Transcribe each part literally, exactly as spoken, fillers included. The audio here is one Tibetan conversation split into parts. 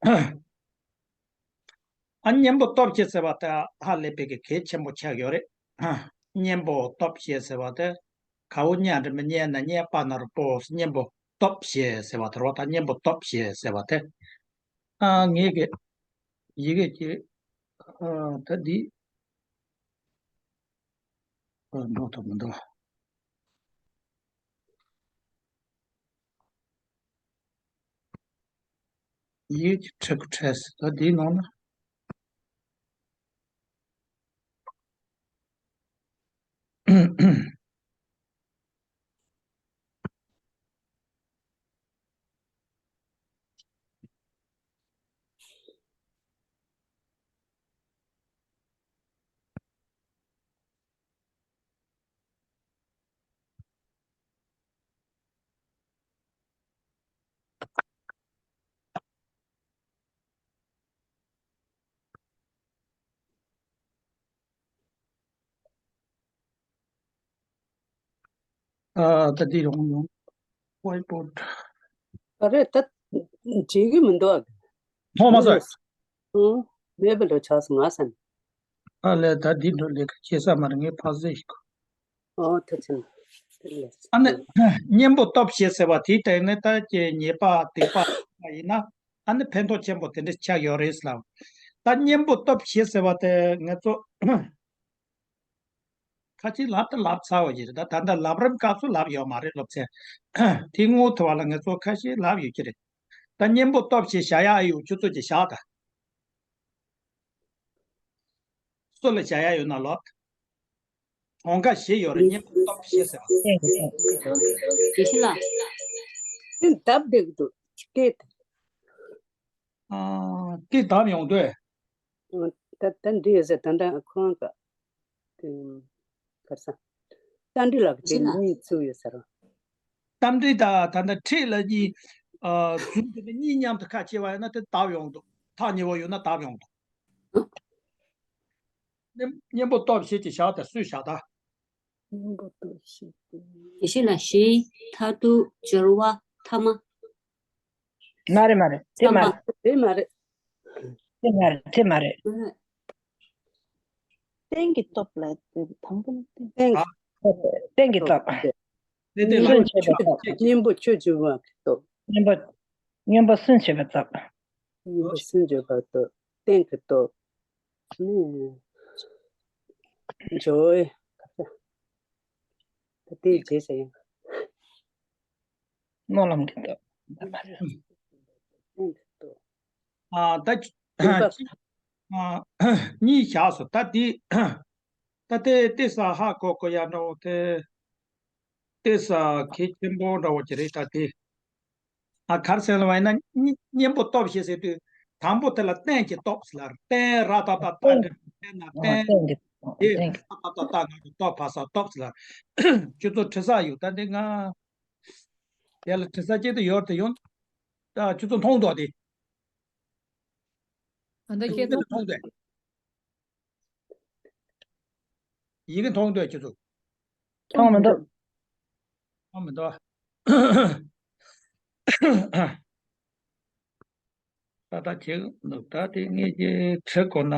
ཨ། གཉེན་པོ་སྟོབས་ཆེ་ཟེར་བ་དེ་ཧ་ལས་པའི་གི་གལ་ཆེན་པོ་ཆགས་ཡོད་རེད། ཨ། གཉེན་པོ་སྟོབས་ཆེ་ཟེར་བ་དེ་ག་བོ་གཉེན་འདྲ་མི་གཉེན་ན་གཉེན་པ་ན་རུ་པོ་གཉེན་པོ་སྟོབས་ཆེ་ཟེར་བ་དེ་རེད་བ། ད་གཉེན་པོ་སྟོབས་ཆེ་ཟེར་བ་དེ། ཨ། ངས་གི་ཡི་གེ་གི། ཨ། ད་འདི། ཨ། འགྲོ་ཐུབ་མི་འདུག་ཡིད་ཀྱི་ཁྲི་ཁྲི་ཟེར་ད་འདིའི་ནང་ན། ཨ། ད་འདི་རང་ཡོང་། ཝའི་པོར་ཌི། ཨ་རེ། ད་བྲིས་གི་མི་འདུག་མཐོང་མ་སོང་། ཨང་། མེད་པ་འདྲ་ཆགས་སོང་ང་བསམ། ཨ་ལས། ད་འདི་འགྲོ་ལས་ཀ་བྱེད་ས་མ་རེད། ངས་ཕར་ཟེར་ཞིག་ཨོ། ཐུགས་རྗེ་ཆེ། ཨ་ནི་གཉེན་པོ་སྟོབས་ཆེ་ཟེར་བ་དེའི་སྟེང་ནས་ད་ཀྱི་ཉེས་པ་སྡིག་པ་ཡིན་ན། ཨ་ནི་ཕན་ཐོགས་ཆེན་པོ་དེ་འདྲ་ཆགས་ཡོད་རེད་ལབ། ད་གཉེན་པོ་སྟོབས་ཆེ་ཟེར་བ་དེ་ང་ཚོ་ཁ་ཅིག་ལབ་ད་ལབ་ཚར་བ་ཞིག་རེད། ད་ད་ལྟ་ལམ་རིམ་སྐབས་སུ་ལབ་ཡོད་མ་རེད། སློབ་ཚན་དེ་སྔོན་དུ་བ་ལ་ང་ཚོ་ཁ་ཤས་ལབ་ཡོད་ཀྱི་རེད། ད་གཉེན་པོ་སྟོབས་ཆེ་བཞག་ཡག་ཨེ་ཡོད། ཁྱོད་ཚོ་ཀྱིས་བཞག་ད། སུ་ལ་བཞག་ཡག་ཡོད་ན་ལབ། གྲངས་ཀ་བཞི་ཡོད་རེད། གཉེན་པོ་སྟོབས་ཆེ་ཟེར་བ། དེ་བཞི་ལ། དེ་ལྡབ་བསྡད་ཀྱི་འདུག་སྐད་དེ། ཨ། སྐད་བསྡབས་ཡོང་དུས། ད་ད་འདི་ཡོད་ཟེར། ད་ད་ཁོང་ག་དེ་གར་ས། རྟ་མགྲིན་ལགས་ཀྱིས་དེ་གཉིས་བཙུགས་ཡོད་ཟེར། རྟ་མགྲིན་དང་ད་ལྟ་འཕྲེད་ལ་གཉིས། ཨ། རྫུན་དེ་འདྲ་གཉིས་མཉམ་དུ་ཁ་ཕྱེ་བ་ཡིན་ན་དེ་བསྡབས་ཡོང་འདུག་ཐག་ཉེ་བོ་ཡོད་ན་བསྡབས་ཡོང་འདུག་གཉེན་གཉེན་པོ་སྟོབས་ཆེ་ཅེས་བཞག་ད། སུས་བཞག་ད། གཉེན་པོ་སྟོབས་ཆེ་སྟེ། དེ་བཞི་ལ་གཞི། མཐར་ཐུག་སྦྱོར་བ། ཐ་མ། མ་རེད། མ་རེད། དེ་མ་རེད། དེ་མ་རེད། དེ་མ་རེད། དེ་མ་རེད། རྟེན་གྱི་སྟོབས་ལ་དེ་དང་པོ་ནི་རྟེན། རྟེན་གྱི་སྟོབས། དེ་དེ་ལ་སུན་འབྱིན་པའི་སྟོབས། གཉེན་པོ་ཆོས་སྒྱུར་བ་གི་སྟོབས། གཉེན་པོ། གཉེན་པོ་སུན་འབྱིན་པའི་སྟོབས། གཉེན་པོ་སུན་འབྱིན་པའི་སྟོབས། རྟེན་གྱི་སྟོབས། ནི། འཇོ་བའི། ད་དེའི་རྗེས་སུ་ཡང་། སྨོན་ལམ་གྱི་སྟོབས། རྟེན་གྱི་སྟོབས། ཨ། ད་བདེན་པ། ཨ། གཉིས་བཞག་སོང་། ད་དེ། ད་དེ་ཏོག་ཙམ་ཧ་གོ་གོ་ཡ་འདྲ་བོ་དེ། ཏོག་ཙམ་གལ་ཆེན་པོ་འདྲ་བོ་ཅིག་རེད། ད་དེ། ཨ། ག་རེ་ཟེར་ལབ་པ་ཡིན་ན། གཉེན་གཉེན་པོ་སྟོབས་ཆེ་ཟེར་དུས་དང་པོ་དེ་ལ་རྟེན་གྱི་སྟོབས་ཟེར་ལབ། རྟེན། ར་ཏ་བཏགས་རྟ། འགྲེང་བུ་རྟེན་ན་རྟེན། དེ་ས་ཏ་བཏགས་སྟ་ན་རོ་སྟོབས། ཕ་ས་སྟོབས་ཟེར་ལབ། ཁྱོད་ཚོ་བྲིས་ས་ཡོད། ད་འདི་ང་དེ་ལ་བྲིས་ས་ཅིག་ཏུ་ཡོད་དེ་ཡོང་། ད་ཁྱོད་ཚོ་མཐོང་འདུག་དེ། ད་ལྟ་ཁྱེད་ཚོ་མཐོང་འདུག་ཡི་གེ་མཐོང་འདུག་ཁྱེད་ཚོ། མཐོང་མི་འདུག་མཐོང་མི་འདུག་ད་ལྟ་ཁྱེད་འདུག་ད་དེ་ངས་ཀྱི་བྲིས་དགོས་ན།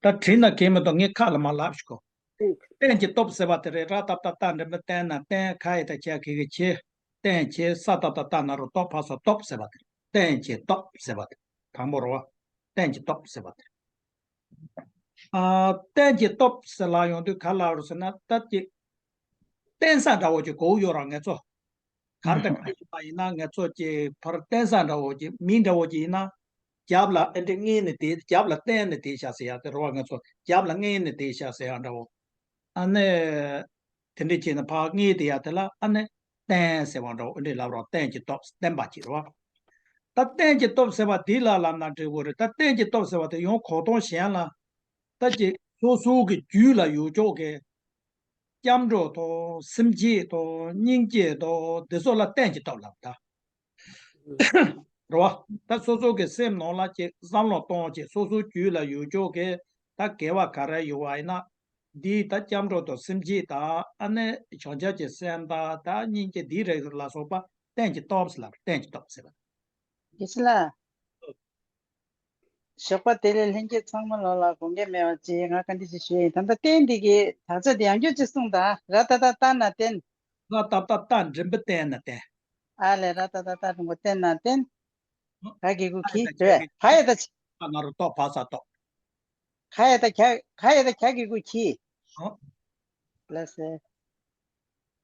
ད་བྲིས་ན་གལ་མི་འདུག་ངས་ཁ་ལ་མར་ལབ་ཞིག་གོ། རྟེན་གྱི་སྟོབས་ཟེར་བ་དེ་རེད། ར་ཏ་བཏགས་རྟ། འགྲེང་བུ་རྟེན་ན་རྟེན། ཁ་ཡ་ཏ་ཁྱ་གི་གུ་ཁྱི། རྟེན་གྱི། ས་ཏ་བཏགས་སྟ་ན་རོ་སྟོབས། ཕ་ས་སྟོབས་ཟེར་བ་དེ། རྟེན་གྱི་སྟོབས་ཟེར་བ་དེ་དང་པོ་རེད་བ། རྟེན་གྱི་སྟོབས་ཟེར་བ་དེ། ཨ། རྟེན་གྱི་སྟོབས་ཟེར་ལབ་ཡོང་དུས་ག་ལབ་རེད་ཟེར་ན། ད་ཀྱི་རྟེན་ས་འདྲ་བོ་ཅིག་དགོས་ཡོད་ར། ང་ཚོ་གར་དང་གར་ཡིན་པ་ཡིན་ན། ང་ཚོ་ཀྱི་ཕར་རྟེན་ས་འདྲ་བོ་ཅིག་མི་འདྲ་བོ་ཅིག་ཡིན་ན། རྒྱབ་ལ་ཨེ་འདྲ་མངོན་ནས་དེ། རྒྱབ་ལ་བརྟེན་ནས་དེ་བཞག་ཟེར་ཡག་དེ་རེད་བ། ང་ཚོ་རྒྱབ་ལ་མངོན་ནས་དེ་བཞག་ཟེར་ཡག་འདྲ་བོ། ཨ་ནི་དེ་འདྲ་བྱས་ནས་ཕར་མངོན་དེ་ཡག་དེ་ལ་ཨ་ནི་རྟེན་ཟེར་བ་འདྲ་བོ་ཨེ་འདྲ་ལབ་ར། རྟེན་གྱི་སྟོབས། བརྟེན་པ་ཅིག་རེད་བ། ད་རྟེན་གྱི་སྟོབས་ཟེར་བ་འདི་ལ་ལབ་ན་འགྲིག་གི་རེད། ད་རྟེན་གྱི་སྟོབས་ཟེར་བ་དེ་ཡང་གོ་དོན་གཞན་ལ། ད་ཀྱི་སོ་སོ་གི་རྒྱུད་ལ་ཡོད་ཆོག་གི། སྐྱབས་འགྲོ་དང་། སེམས་བསྐྱེད་དང་། སྙིང་རྗེ་དང་། འདི་ཚོ་ལ་རྟེན་གྱི་སྟོབས་ལབ་ད། རེད་བ། ད་སོ་སོ་གི་སེམས་ནང་ལ་ཀྱི་བསམ་བློ་གཏོང་བྱེད། སོ་སོའི་རྒྱུད་ལ་ཡོད་ཆོག་གི། ད་དགེ་བ་ག་རེ་ཡོད་པ་ཡིན་ན། འདི་ད་སྐྱབས་འགྲོ་དང་། སེམས་བསྐྱེད་དང་། ཨ་ནི་བྱང་ཆུབ་ཀྱི་སེམས་དང་། ད་སྙིང་རྗེ་འདི་རེ་ལ་སོགས་པ་རྟེན་གྱི་སྟོབས་ལབ། རྟེན་གྱི་སྟོབས་ཟེར་བ། དགེ་བཤེས་ལགས། ཞོགས་པ་བདེ་ལེགས། ལྷན་རྒྱས་ཚང་མ་ལོ་ལ་དགོངས་འགལ་མེད་པ་ཅིག་ང་བཀའ་འདྲི་ཞིག་ཞུ་ཡིན། ད་ལྟ་རྟེན་འདི་གི་དག་ཆ་དེ་ཡང་བསྐྱར་ཅིག་གསུངས་དང་། ར་ཏ་ཏ་རྟ་ན་རྟེན། ར་ཏ་ཏ་རྟ་མགྲིན་པའི་རྟེན་ན་རྟེན། ཨ་ལས། ར་ཏ་ཏ་རྟ་མགྲིན་པའི་རྟེན་ན་རྟེན། ག་གི་གུ་ཁྱི་རེད། ག་ཡ་ད་ཆི། ང་རོ་ཏོག་བ་ས་ཏོག་ག་ཡ་ད་ག་ག་ཡ་ད་ག་གི་གུ་ཁྱི། ལགས་སེ།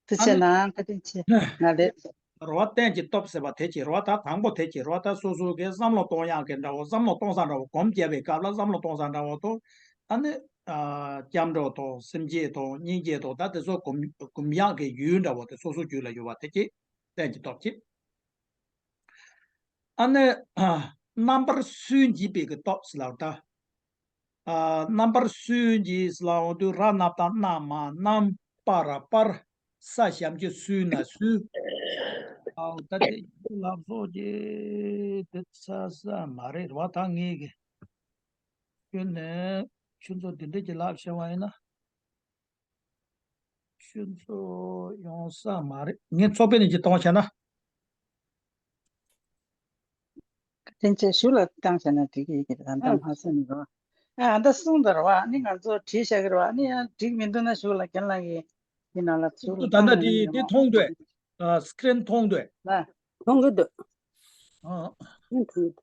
ཐུགས་རྗེ་གནང་། བཀའ་དྲིན་ཆེ། ང་ལས། རོ་བ་གཏན་གྱི་སྟོབས་ཟེར་བ་དེ་ཅི། རོ་བ་ད་དང་པོ་དེ་ཅི། རོ་བ་ད་སོ་སོ་གི་བསམ་བློ་གཏོང་ཡག་གི་འདྲ་བོ། བསམ་བློ་གཏོང་ས་འདྲ་བོ། སྒོམ་རྒྱབ་པའི་སྐབས་ལ་བསམ་བློ་གཏོང་ས་འདྲ་བོ་དང་། ཨ་ནི། ཨ། སྐྱབས་འགྲོ་དང་། སེམས་བསྐྱེད་དང་། སྙིང་རྗེ་དང་། ད་དེ་ཚོ་སྒོམ་སྒོམ་ཡག་གི་ཡུལ་འདྲ་བོ་དེ་སོ་སོ་རྒྱུད་ལ་ཡོད་པ་དེ་ཅི། གཏན་གྱི་སྟོབས་ཅི། ཨ་ནི། རྣམ་པར་སུན་འབྱིན་པའི་གི་སྟོབས་ཟེར་ལབ་ད། ཨ། རྣམ་པར་སུན་འབྱིན་ཟེར་ལབ་འོང་དུས་ར་ན་བཏགས་རྣ་མ་རྣམ། པ་ར་པར། ས་ཞབས་ཀྱུ་སུ་ན་སུས། ཨའོ། ད་དེ་ལབ་སོགས་ཀྱི་དེ་ཚ་ས་མ་རེད་བ། ད་ངེད་ཀྱི་ཁྱོད་ནས་ཁྱོད་ཚོ་དེ་འདྲས་ཀྱི་ལབ་བྱས་པ་ཡིན་ན། ཁྱོད་ཚོ་ཡོང་ས་མ་རེད། ངས་ཚོགས་པའི་ནས་ཀྱི་གཏོང་བྱས་ན། བཀའ་དྲིན་ཆེ། གཞུག་ལ་བཏང་བྱས་ན་འགྲིག་གི་ཡོད་ཀྱི་རེད། ད་ལྟ་ཨ། མ་སོང་ནི་རོ། ཨ། ད་གསུངས་དང་རོ། ཨ་ནི་ང་ཚོ་བྲིས་བཞག་གི་རོ། ཨ་ནི་ཡང་འགྲིག་མི་འདུག་ན་གཞུག་ལ་རྒན་ལགས་ཀྱིས་འདི་ནང་ལ་ཚུར་ལ་ད་ལྟ་བཏང་ན་འདི་ཡང་འདི་མཐོང་འདོད། ཨ། སི་ཀི་རིན་མཐོང་འདོད། ལ། མཐོང་གི་འདུག་ཨ། ཨ། མཐོང་གི་འདུག་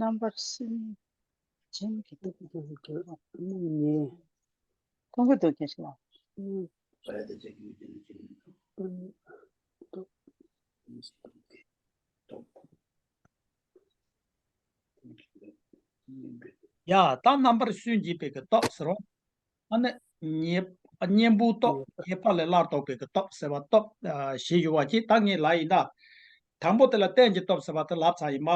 རྣམ་པར་སུན་འབྱིན་གྱི་སྟོབས། ཁོང་གི་འདུག་ཁྱེད་ཤི་ལ། ཡ། ད་རྣམ་པར་སུན་འབྱིན་པའི་གི་སྟོབས་ཟེར་རོ། ཨ་ནི་གཉེན་གཉེན་པོའི་སྟོབས། གཉེན་པ་ལས་སླར་ལྡོག་པའི་གི་སྟོབས་ཟེར་བ་སྟོབས། ཨ། བཞི་ཡོད་པ་ཅིག་ད་ངས་ལབ་ཡིན་ད། དང་པོ་དེ་ལ་རྟེན་གྱི་སྟོབས་ཟེར་བ་དེ་ལབ་ཚར་ཡིན་པ།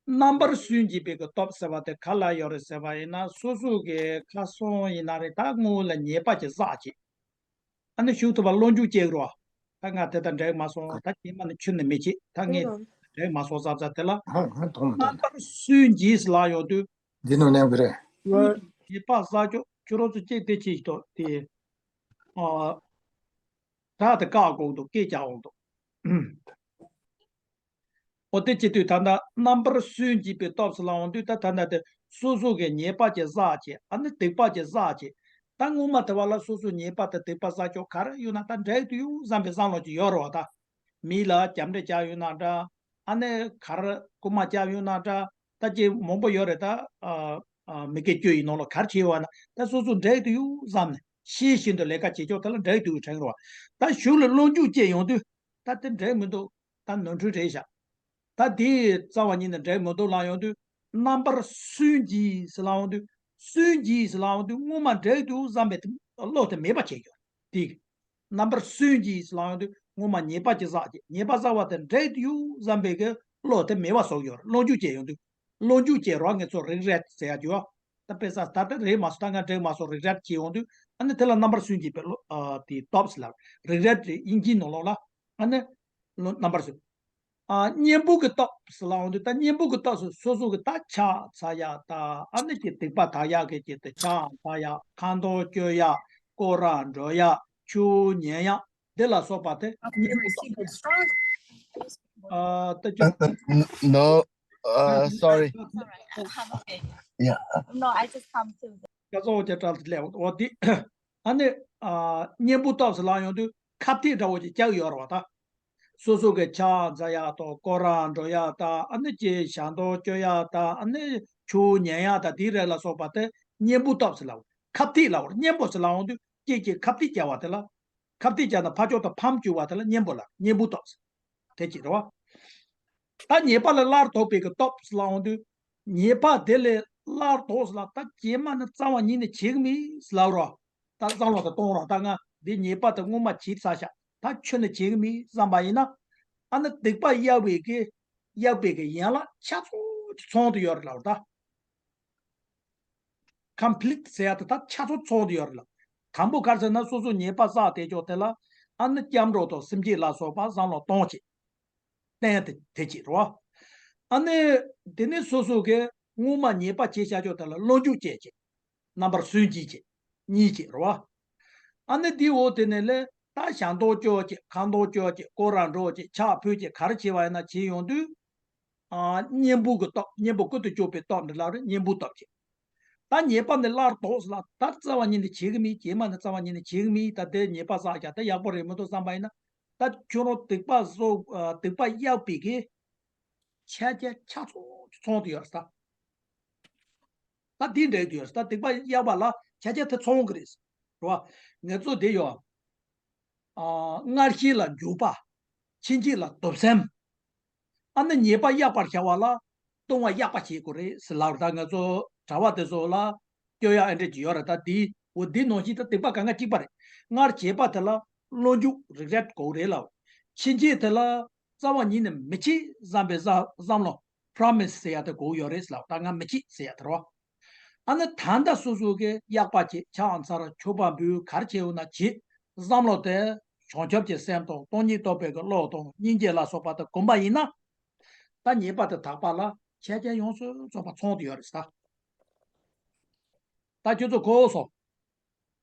རྣམ་པར་སུན་འབྱིན་པའི་གི་སྟོབས་ཟེར་བ་དེ་ག་ལ་ཡོད་རེད་ཟེར་བ་ཡིན་ན། སོ་སོ་གི་ཁ་སང་ཡིན་ན་རེད། ད་དངོས་ལ་ཉེས་པ་ཅིག་བསགས་ཅིག་ཨ་ནི་ཞུགས་ཐུབ་པ་སློབ་འཇུག་སྐྱེ་རོ། ད་ང་དེ་དང་འགྲིག་མ་སོང་། ད་རྗེས་མ་ནི་ཁྱོན་ནས་མི་བྱེད། ད་ངས་འགྲིག་མ་སོང་བསམ་ས་དེ་ལ། ཧ་ཧ་གཏོང་མི་རྣམ་ཐུབ། པར་སུན་འབྱིན་ཟེར་ལབ་ཡོང་དུས། འདི་ནང་མཉམ་གི་རེད། ཉེས་པ་བསགས་ཆོག་ཁྱོད་རང་ཚོ་གཅིག་དེ་ཅིག་ཏོ་དེ། ཨ། ད་དེ་བཀག་དགོས་འདུག་སྐད་རྒྱག་འོང་འདུག་འོ་དེ་བྱེད་དུས་ད་ལྟ་རྣམ་པར་སུན་འབྱིན་པའི་སྟོབས་ཟེར་ལབ་འོང་དུས། ད་ད་ལྟ་དེ་སོ་སོ་གི་ཉེས་པ་ཅིག་བསགས་བྱས། ཨ་ནི་སྡིག་པ་ཅིག་བསགས་བྱས། ད་སྔོན་མ་དེ་བ་ལ་སོ་སོ་ཉེས་པ་དང་སྡིག་པ་བསགས་ཆོག་ག་རེ་ཡོད་ན་ད་འགྲིག་ཏུ་ཡོད་བསམ་པའི་བསམ་བློ་ཅིག་ཡོད་རེད་བ། ད་མི་ལ་རྒྱབ་འདྲེ་བྱས་ཡོད་ན་འདྲ། ཨ་ནི་ག་རེ་རྐུ་མ་བྱས་ཡོད་ན་འདྲ། ད་ཅིག་མང་པོ་ཡོད་རེད། ད་ཨ་ཨ་མི་དགེ་བཅུ་ཡི་ནང་ལ་ག་རེ་བྱས་ཡོད་ན་ད་སོ་སོ་འགྲིག་ཏུ་ཡོད་བསམ་ནས་ཤེས་བཞིན་དུ་ལས་ཀ་བྱེད་ཆོག་དེ་ལ་འགྲིག་ཏུ་ཡོད་དྲན་རེད་བ། ད་གཞུག་ལ་སློབ་འཇུག་སྐྱེས་ཡོང་དུས། ད་དེ་འགྲིག་མི་འདུག་ད་ནོར་འཁྲུལ་རེད་ཤག་ད་དེ་རྩ་བ་ཉིད་ནས་འགྲིག་མི་འདུག་ལབ་ཡོང་དུས། རྣམ་པར་སུན་འབྱིན་ཟེར་ལབ་ཡོང་དུས། སུན་འབྱིན་ཟེར་ལབ་ཡོང་དུས་སྔོན་མ་འགྲིག་འདུག་བསམ་པའི་བློ་དེ་མེད་པ་བྱེད་རྒྱུ་དེ། རྣམ་པར་སུན་འབྱིན་ཟེར་ལབ་ཡོང་དུས་སྔོན་མ་ཉེས་པ་ཅིག་བསགས་ཀྱི། ཉེས་པ་བསགས་པ་དེ་འགྲིག་འདུག་བསམ་པའི་གི་བློ་དེ་མེད་པ་བཟོ་གི་ཡོད་རེད། སློབ་འཇུག་སྐྱེས་ཡོང་དུས། སློབ་འཇུག་སྐྱེས་རོགས་ངེད་ཚོ་རིག་རེད་ཟེར་ཡ་ཅིག་ཡོད། ད་དཔེ་ས་ད་ལྟ་རེད་མ་སོང་། ད་ང་འགྲིག་མ་སོང་རིག་རེད་བྱེད་ཡོང་དུས། ཨ་ནི་དེ་ལ་རྣམ་པར་སུན་འབྱིན་པའི་བློ། ཨ། དེ་སྟོབས་ཟེར་ལབ། རིག་རེད་དེ་དབྱིན་ཇིའི་ནང་ལོགས་ལ། ཨ་ནི་བློ་རྣམ་པར་སུན། ཨ། གཉེན་པོ་གི་སྟོབས་ཟེར་ལབ་ཡོང་དུས། ད་གཉེན་པོ་གི་སྟོབས་སུ་སོ་སོ་གི་ད་ཕྱག་འཚལ་ཡག་ད། ཨ་ནི་ཀྱི་སྡིག་པ་དག་ཡག་གི་ཀྱི་དེ་ཕྱག་འཚལ་ཡག་ཁ་འདོན་བཅོ་ཡག་སྐོར་ར་འགྲོ་ཡག་ཆུ་ཉན་ཡག་འདི་ལ་སོགས་པ་དེ་གཉེན་པོ། ཨ། ད་ཅི། No, uh, sorry. Yeah. No, I just come to the. ཀ་ཙོག་ཅེ་ཏྲལ་ལེ་འོ་དེ། ཨ་ནི། ཨ། གཉེན་པོ་སྟོབས་ཟེར་ལབ་ཡོང་དུས་ཁ་གཏད་འདྲ་བོ་ཅིག་རྒྱག་ཡོད་རེད་བ་ད། སོ་སོ་གི་ཕྱག་འཚལ་ཡག་དང་སྐོར་ར་འགྲོ་ཡག་ད། ཨ་ནི་ཅི་ཞལ་འདོན་བཅོ་ཡག་ད། ཨ་ནི་ཆུ་ཉན་ཡག་ད། དེ་རེད་ལ་སོགས་པ་དེ་གཉེན་པོ་སྟོབས་ཟེར་ལབ། ཁ་གཏད་ལབ་པ་རེད། གཉེན་པོ་ཟེར་ལབ་ཡོང་དུས་ཀྱེ་ཀྱེ་ཁ་གཏད་རྒྱག་པ་དེ་ལ། ཁ་གཏད་བྱས་ན་ཕར་ཕྱོགས་དང་ཕམ་བཅུག་པ་དེ་ལ་གཉེན་པོ་ལ་གཉེན་པོ་སྟོབས་ཟེར། དེ་གཅིག་རེད་བ། ད་ཉེས་པ་ལས་སླར་ལྡོག་པའི་གི་སྟོབས་ཟེར་ལབ་ཡོང་དུས། ཉེས་པ་དེ་ལས་སླར་ལྡོག་ཟེར་ལབ། ད་རྗེས་མ་ནི་རྩ་བ་ཉིད་ནས་བྱེད་གི་མེད་ཟེར་ལབ་རོ། ད་བསམ་བློ་དེ་གཏོང་རོགས། ད་ང་འདི་ཉེས་པ་དེ་སྔོན་མ་བྱས་ཚར་ཤག་ད་ཁྱོན་ནས་བྱེད་གི་མེད་བསམ་པ་ཡིན་ན། ཨ་ནི་སྡིག་པ་གཡར་བའི་གི་གཡར་བའི་གི་ཡན་ལག་ཆ་ཚང་གི་ཚང་དུ་ཡོད་རེད་ལབ་རོ། ད། ཀམ་པི་ལིཊ་ཟེར་ཡ་དེ་ད་ཆ་ཚང་ཚང་དུ་ཡོད་རེད་ལ། དང་པོ་ག་རེ་ཟེར་ན་སོ་སོ་ཉེས་པ་བསགས་བསྡད་ཀྱོག་དེ་ལ་ཨ་ནི་སྐྱབས་འགྲོ་དང་སེམས་བསྐྱེད་ལ་སོགས་པ་བསམ་བློ་གཏོང་བྱེད། བསྟན་དེ་དེ་གཅིག་རེད་བ། ཨ་ནི་དེ་ནས་སོ་སོ་གི་སྔོན་མ་ཉེས་པ་བྱས་བཞག་ཀྱོག་དེ་ལ་བློ་འཇུག་བྱེད་བྱེད། རྣམ་པར་སུན་འབྱིན་བྱེད། གཉིས་བྱེད་རེད་བ། ཨ་ནི་དེའི་འོག་དེ་ནས་ལས་ད་ཞལ་མདོག་ཀྱོག་བྱེད། ཁ་མདོག་ཀྱོག་བྱེད། སྐོར་ར་འགྲོ་བྱེད། ཕྱག་ཕུལ་བྱེད། ག་རེ་བྱེད་པ་ཡིན་ན་བྱེད་ཡོང་དུས། ཨ། གཉེན་པོ་གི་སྟོབས། གཉེན་པོ་ཀུན་ཏུ་སྤྱོད་པའི་སྟོབས་འདི་ལ་རེ་གཉེན་པོའི་སྟོབས་བྱེད། ད་ཉེས་པ་འདི་སླར་ལྡོག་ཟེར་ལ། ད་རྩ་བ་ཉིད་ནས་བྱེད་ཀྱི་མེད། རྗེས་མ་ནི་རྩ་བ་ཉིད་ནས་བྱེད་ཀྱི་མེད། ད་དེ་ཉེས་པ་བསགས་ཀྱང་དེ་ཡག་པོ་རེད་མི་འདུག་བསམ་པ་ཡིན་ན། ད་ཁྱོད་རང་སྡིག་པ་གསོག་ཨ། སྡིག་པ་གཡོགས་པའི་གི་ཕྱག་རྒྱ་ཆ་ཚང་ཚང་དུ་ཡོད་ས། ད་འདི་འདྲ་དུ་ཡོད་ས། ད་སྡིག་པ་གཡོགས་པ་ལ་ཕྱག་རྒྱ་དེ་ཚང་གི་རེད། རེད་བ། ངེད་ཚོ་དེ་ཡོད། ཨ། སྔར་བཞིན་ལ་འཇུག་པ། ཕྱིན་ཆད་ལ་སྡོམ་སེམས། ཨ་ནི་ཉེས་པ་གཡོགས་པར་བྱ་བ་ལ་ལྟུང་བ་གཡོགས་པ་བྱེད་དགོས་རེད་ཟེར་ལབ། ད་ང་ཚོ་གྲྭ་པ་དེ་ཚོ་ལ་སྐྱོན་ཡག་ཨེ་འདྲ་ཅིག་ཡོད་རེད། ད་འདི་འོ་འདི་ནང་བཞིན་ད་སྡིག་པ་གང་ག་གཅིག་པ་རེད། སྔར་བྱས་པ་དེ་ལ་བློ་འཇུག་རི་གྲེ་ཊི་དགོས་རེད་ལབ། ཕྱིན་ཆད་དེ་ལ་རྩ་བ་ཉིད་ནས་མི་བྱེད་བསམ་པའི་བསམ་བསམ་བློ། པྲོ་མི་སི་ཟེར་ཡ་དེ་དགོས་ཡོད་རེད་ཟེར་ལབ། ད་ང་མི་བྱེད་ཟེར་ཡ་དེ་རེད་བ། ཨ་ནི་ད་ལྟ་སོ་སོ་གིས་གཡོག་པ་བྱེད། ཕྱག་འཚལ། མཆོད་པ་འབུལ། ག་རེ་བྱེད་འོ་ན་བྱེད་བསམ་བློ་དེ། བྱང་ཆུབ་ཀྱི་སེམས་དང་སྟོང་ཉིད་རྟོགས་པའི་གི་བློ་དང་སྙིང་རྗེ་ལ་སོགས་པ་དེ་བསྒོམ་པ་ཡིན་ན། ད་ཉེས་པ་དེ་དག་པ་ལ་ཕྱག་རྒྱ་ཡོངས་སུ་རྫོགས་པ་ཚང་དུ་ཡོད་རེད་ཟེར། ད་ཁྱོད་ཚོ་གོ་སོང་།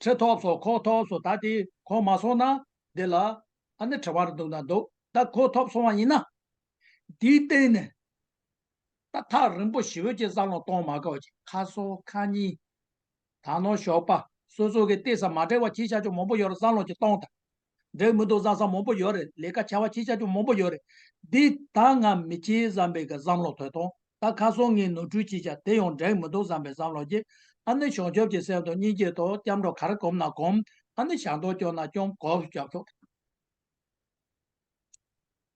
ཁྲི་ཐོབ་སོང་། ཁོག་ཐོབ་སོང་། ད་དེ་གོ་མ་སོང་ན་འདི་ལ་ཨ་ནི་དྲི་བ་རེ་འདུག་ན་འདུག་ད་གོ་ཐོབ་སོང་བ་ཡིན་ན། དེའི་སྟེང་ནས་ད་ཐག་རིང་པོ་ཞེ་པོ་ཅིག་བསམ་བློ་གཏོང་མ་དགོས་ཀྱི། ཁ་སང་ཁ་ཉིན། ད་ནངས་ཞོགས་པ། སོ་སོ་གི་གཏད་ས་མ་འགྲིག་པ་བྱས་བཞག་ཀྱོག་མང་པོ་ཡོད་རེད། བསམ་བློ་ཅིག་གཏོང་དང་། འགྲིག་མི་འདུག་བསམ་ས་མང་པོ་ཡོད་རེད། ལས་ཀ་བྱ་བ་བྱས་བཞག་ཀྱོག་མང་པོ་ཡོད་རེད། འདི་ད་ང་མི་བྱེད་བསམ་པའི་གི་བསམ་བློ་དེ་དང་། ད་ཁ་སང་ངས་ནོར་འཁྲུལ་བྱས་བཞག་དེ་ཡང་འགྲིག་མི་འདུག་བསམ་པའི་བསམ་བློ་གྱིས། ཨ་ནི་བྱང་ཆུབ་ཀྱི་སེམས་དང་སྙིང་རྗེ་དང་སྐྱབས་འགྲོ་ག་རེ་བསྒོམ་ན་བསྒོམ། ཨ་ནི་ཞལ་མདོག་ཀྱོག་ན་ཀྱོག་གོམ་རྒྱབ་ཀྱོག་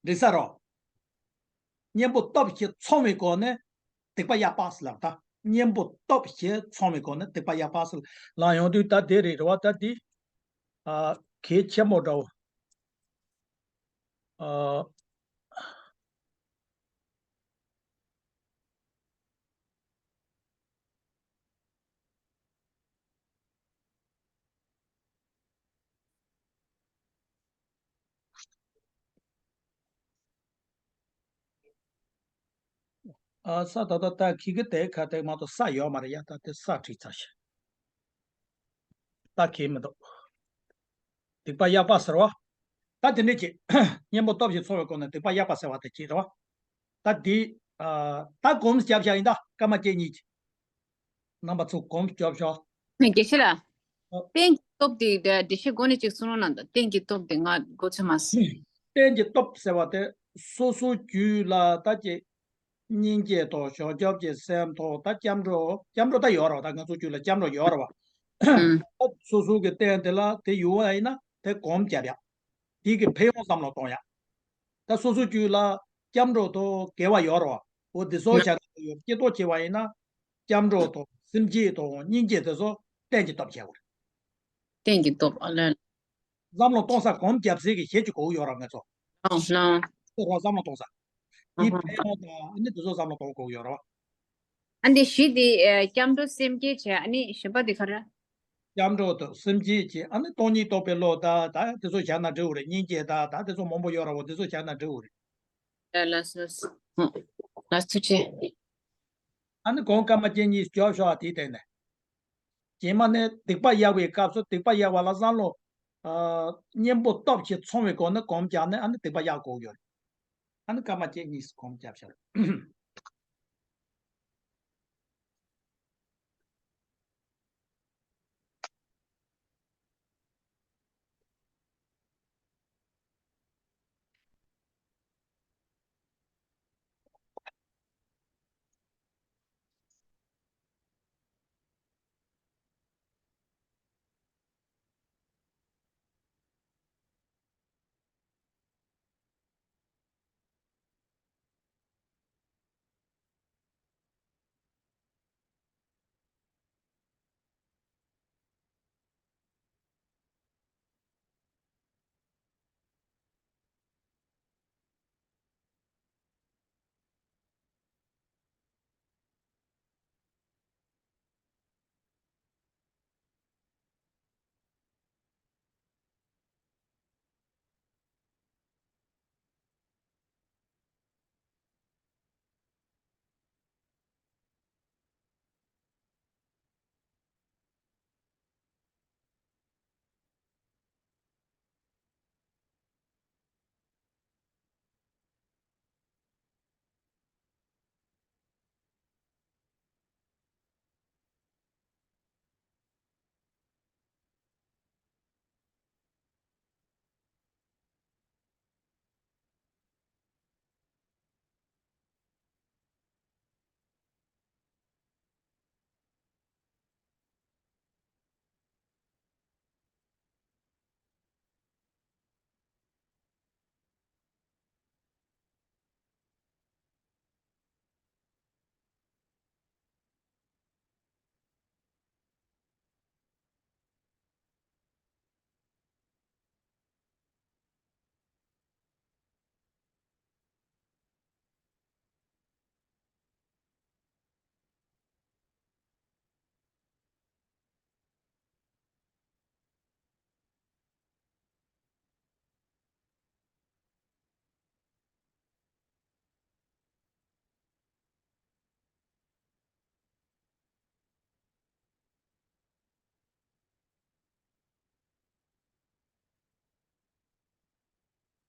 འགྲིག་ས་རེད། གཉེན་པོ་སྟོབས་བཞི་ཚང་བའི་སྒོ་ནས་སྡིག་པ་གཡོགས་པ་ཟེར་ལབ། ད་གཉེན་པོ་སྟོབས་བཞི་ཚང་བའི་སྒོ་ནས་སྡིག་པ་གཡོགས་པ་ཟེར་ལབ་ཡོང་དུས། ད་དེ་རེད་རེད་བ། ད་དེ། ཨ། གལ་ཆེན་པོ་འདྲ་བོ། ཨ། ཨ། ས་ད་ད་ད་ཁི་གི་དེ་ཁ་དེ་མ་གཏོགས་ས་ཡོད་མ་རེད་ཡ། ད་དེ་ས་བྲིས་ཚར་ཤག་ད་ཁི་མི་འདུག་སྡིག་པ་གཡོགས་པ་ཟེར་བ། ད་དེ་འདྲས་ཀྱི་གཉེན་པོ་སྟོབས་བཞི་ཚང་བའི་སྒོ་ནས་སྡིག་པ་གཡོགས་པ་ཟེར་བ་དེ་ཅིག་རེད་བ། ད་འདི། ཨ། ད་གོམས་རྒྱབ་བཞག་ཡིན། ད་སྐར་མ་བཅུ་གཉིས་ཀྱི། རྣམ་པ་ཚོ་གོམས་རྒྱབ་ཤོག་དགེ་བཤེས་ལགས། ཨ། རྟེན་གྱི་སྟོབས་དེ་འགྲེལ་བཤད་སྒོ་ནས་ཅིག་གསུང་རོགས་གནང་དང་། རྟེན་གྱི་སྟོབས་དེ་ང་མགོ་ཚོད་མ་སོང་། རྟེན་གྱི་སྟོབས་ཟེར་བ་དེ་སོ་སོའི་རྒྱུད་ལ་ད་ཀྱི་སྙིང་རྗེ་དང་བྱང་ཆུབ་ཀྱི་སེམས་དང་། ད་སྐྱབས་འགྲོ། སྐྱབས་འགྲོ་ད་ཡོད་རེད་བ། ད་ང་ཚོའི་རྒྱུད་ལ་སྐྱབས་འགྲོ་ཡོད་རེད་བ། ཨུམ། ད་སོ་སོ་གི་རྟེན་དེ་ལ་དེ་ཡོད་པ་ཡིན་ན་དེ་གོམས་རྒྱབ་ཡ། དེ་གི་ཕན་ཡོན་བསམ་བློ་གཏོང་ཡ། ད་སོ་སོའི་རྒྱུད་ལ་སྐྱབས་འགྲོ་དང་དགེ་བ་ཡོད་རེད་བ། འོ་འདི་ཚོ་ང་བྱ་ན་ཡོད། སྐྱེ་ཐོག་བྱེད་པ་ཡིན་ན་སྐྱབས་འགྲོ་དང་སེམས་བསྐྱེད་དང་སྙིང་རྗེ་དེ་ཚོ་རྟེན་གྱི་སྟོབས་བྱེད་དགོས་རེད། རྟེན་གྱི་སྟོབས། ཨ་ལས། བསམ་བློ་གཏོང་ས་གོམས་རྒྱབ་སའི་གི་གཞི་ཅིག་དགོས་ཀྱི་ཡོད་རེད་བ། ང་ཚོ། ལགས་ལགས། ཁོ་རང་བསམ་བློ་གཏོང་ས། ཨ་དེའི་ཧ་ཕན་ཡོན་དང་ཨ་ནི་དེ་ཚོ་བསམ་བློ་གཏོང་དགོས་ཀྱི་ཡོད་རེད་བ། ཨ་འདི་བཞི་དེ། ཨ། སྐྱབས་འགྲོ་སེམས་བསྐྱེད་བྱས། ཨ་ནི་གཞན་པ་དེ་ག་རེ། སྐྱབས་འགྲོ་དང་སེམས་བསྐྱེད་བྱས། ཨ་ནི་སྟོང་ཉིད་རྟོགས་པའི་བློ། ད་ད་དེ་ཚོ་བྱས་ན་འགྲིག་གི་རེད། སྙིང་རྗེ། ད་ད་དེ་ཚོ་མང་པོ་ཡོད་རེད་བ། དེ་ཚོ་བྱས་ན་འགྲིག་གི་རེད། ལགས་ལགས་སོ་སོ། ལགས་ཐུགས་རྗེ་ཆེ། ཨ་ནི་གོང་སྐར་མ་བཅུ་གཉིས་རྒྱོབ་ཤོག་དེའི་སྟེང་ནས། རྗེས་མ་ནས་སྡིག་པ་གཡོགས་པའི་སྐབས་སུ་སྡིག་པ་གཡོགས་པ་ལ་བསམ་བློ། ཨ། གཉེན་པོ་སྟོབས་ཀྱིས་ཚང་བའི་སྒོ་ནས་གོམས་བརྒྱབ་ནས་ཨ་ནི་སྡིག་པ་གཡོགས་དགོས་ཀྱི་ཡོད་རེད། ཨ་ནི་སྐར་མ་བཅུ་གཉིས་གོམས་བརྒྱབ་ཤག་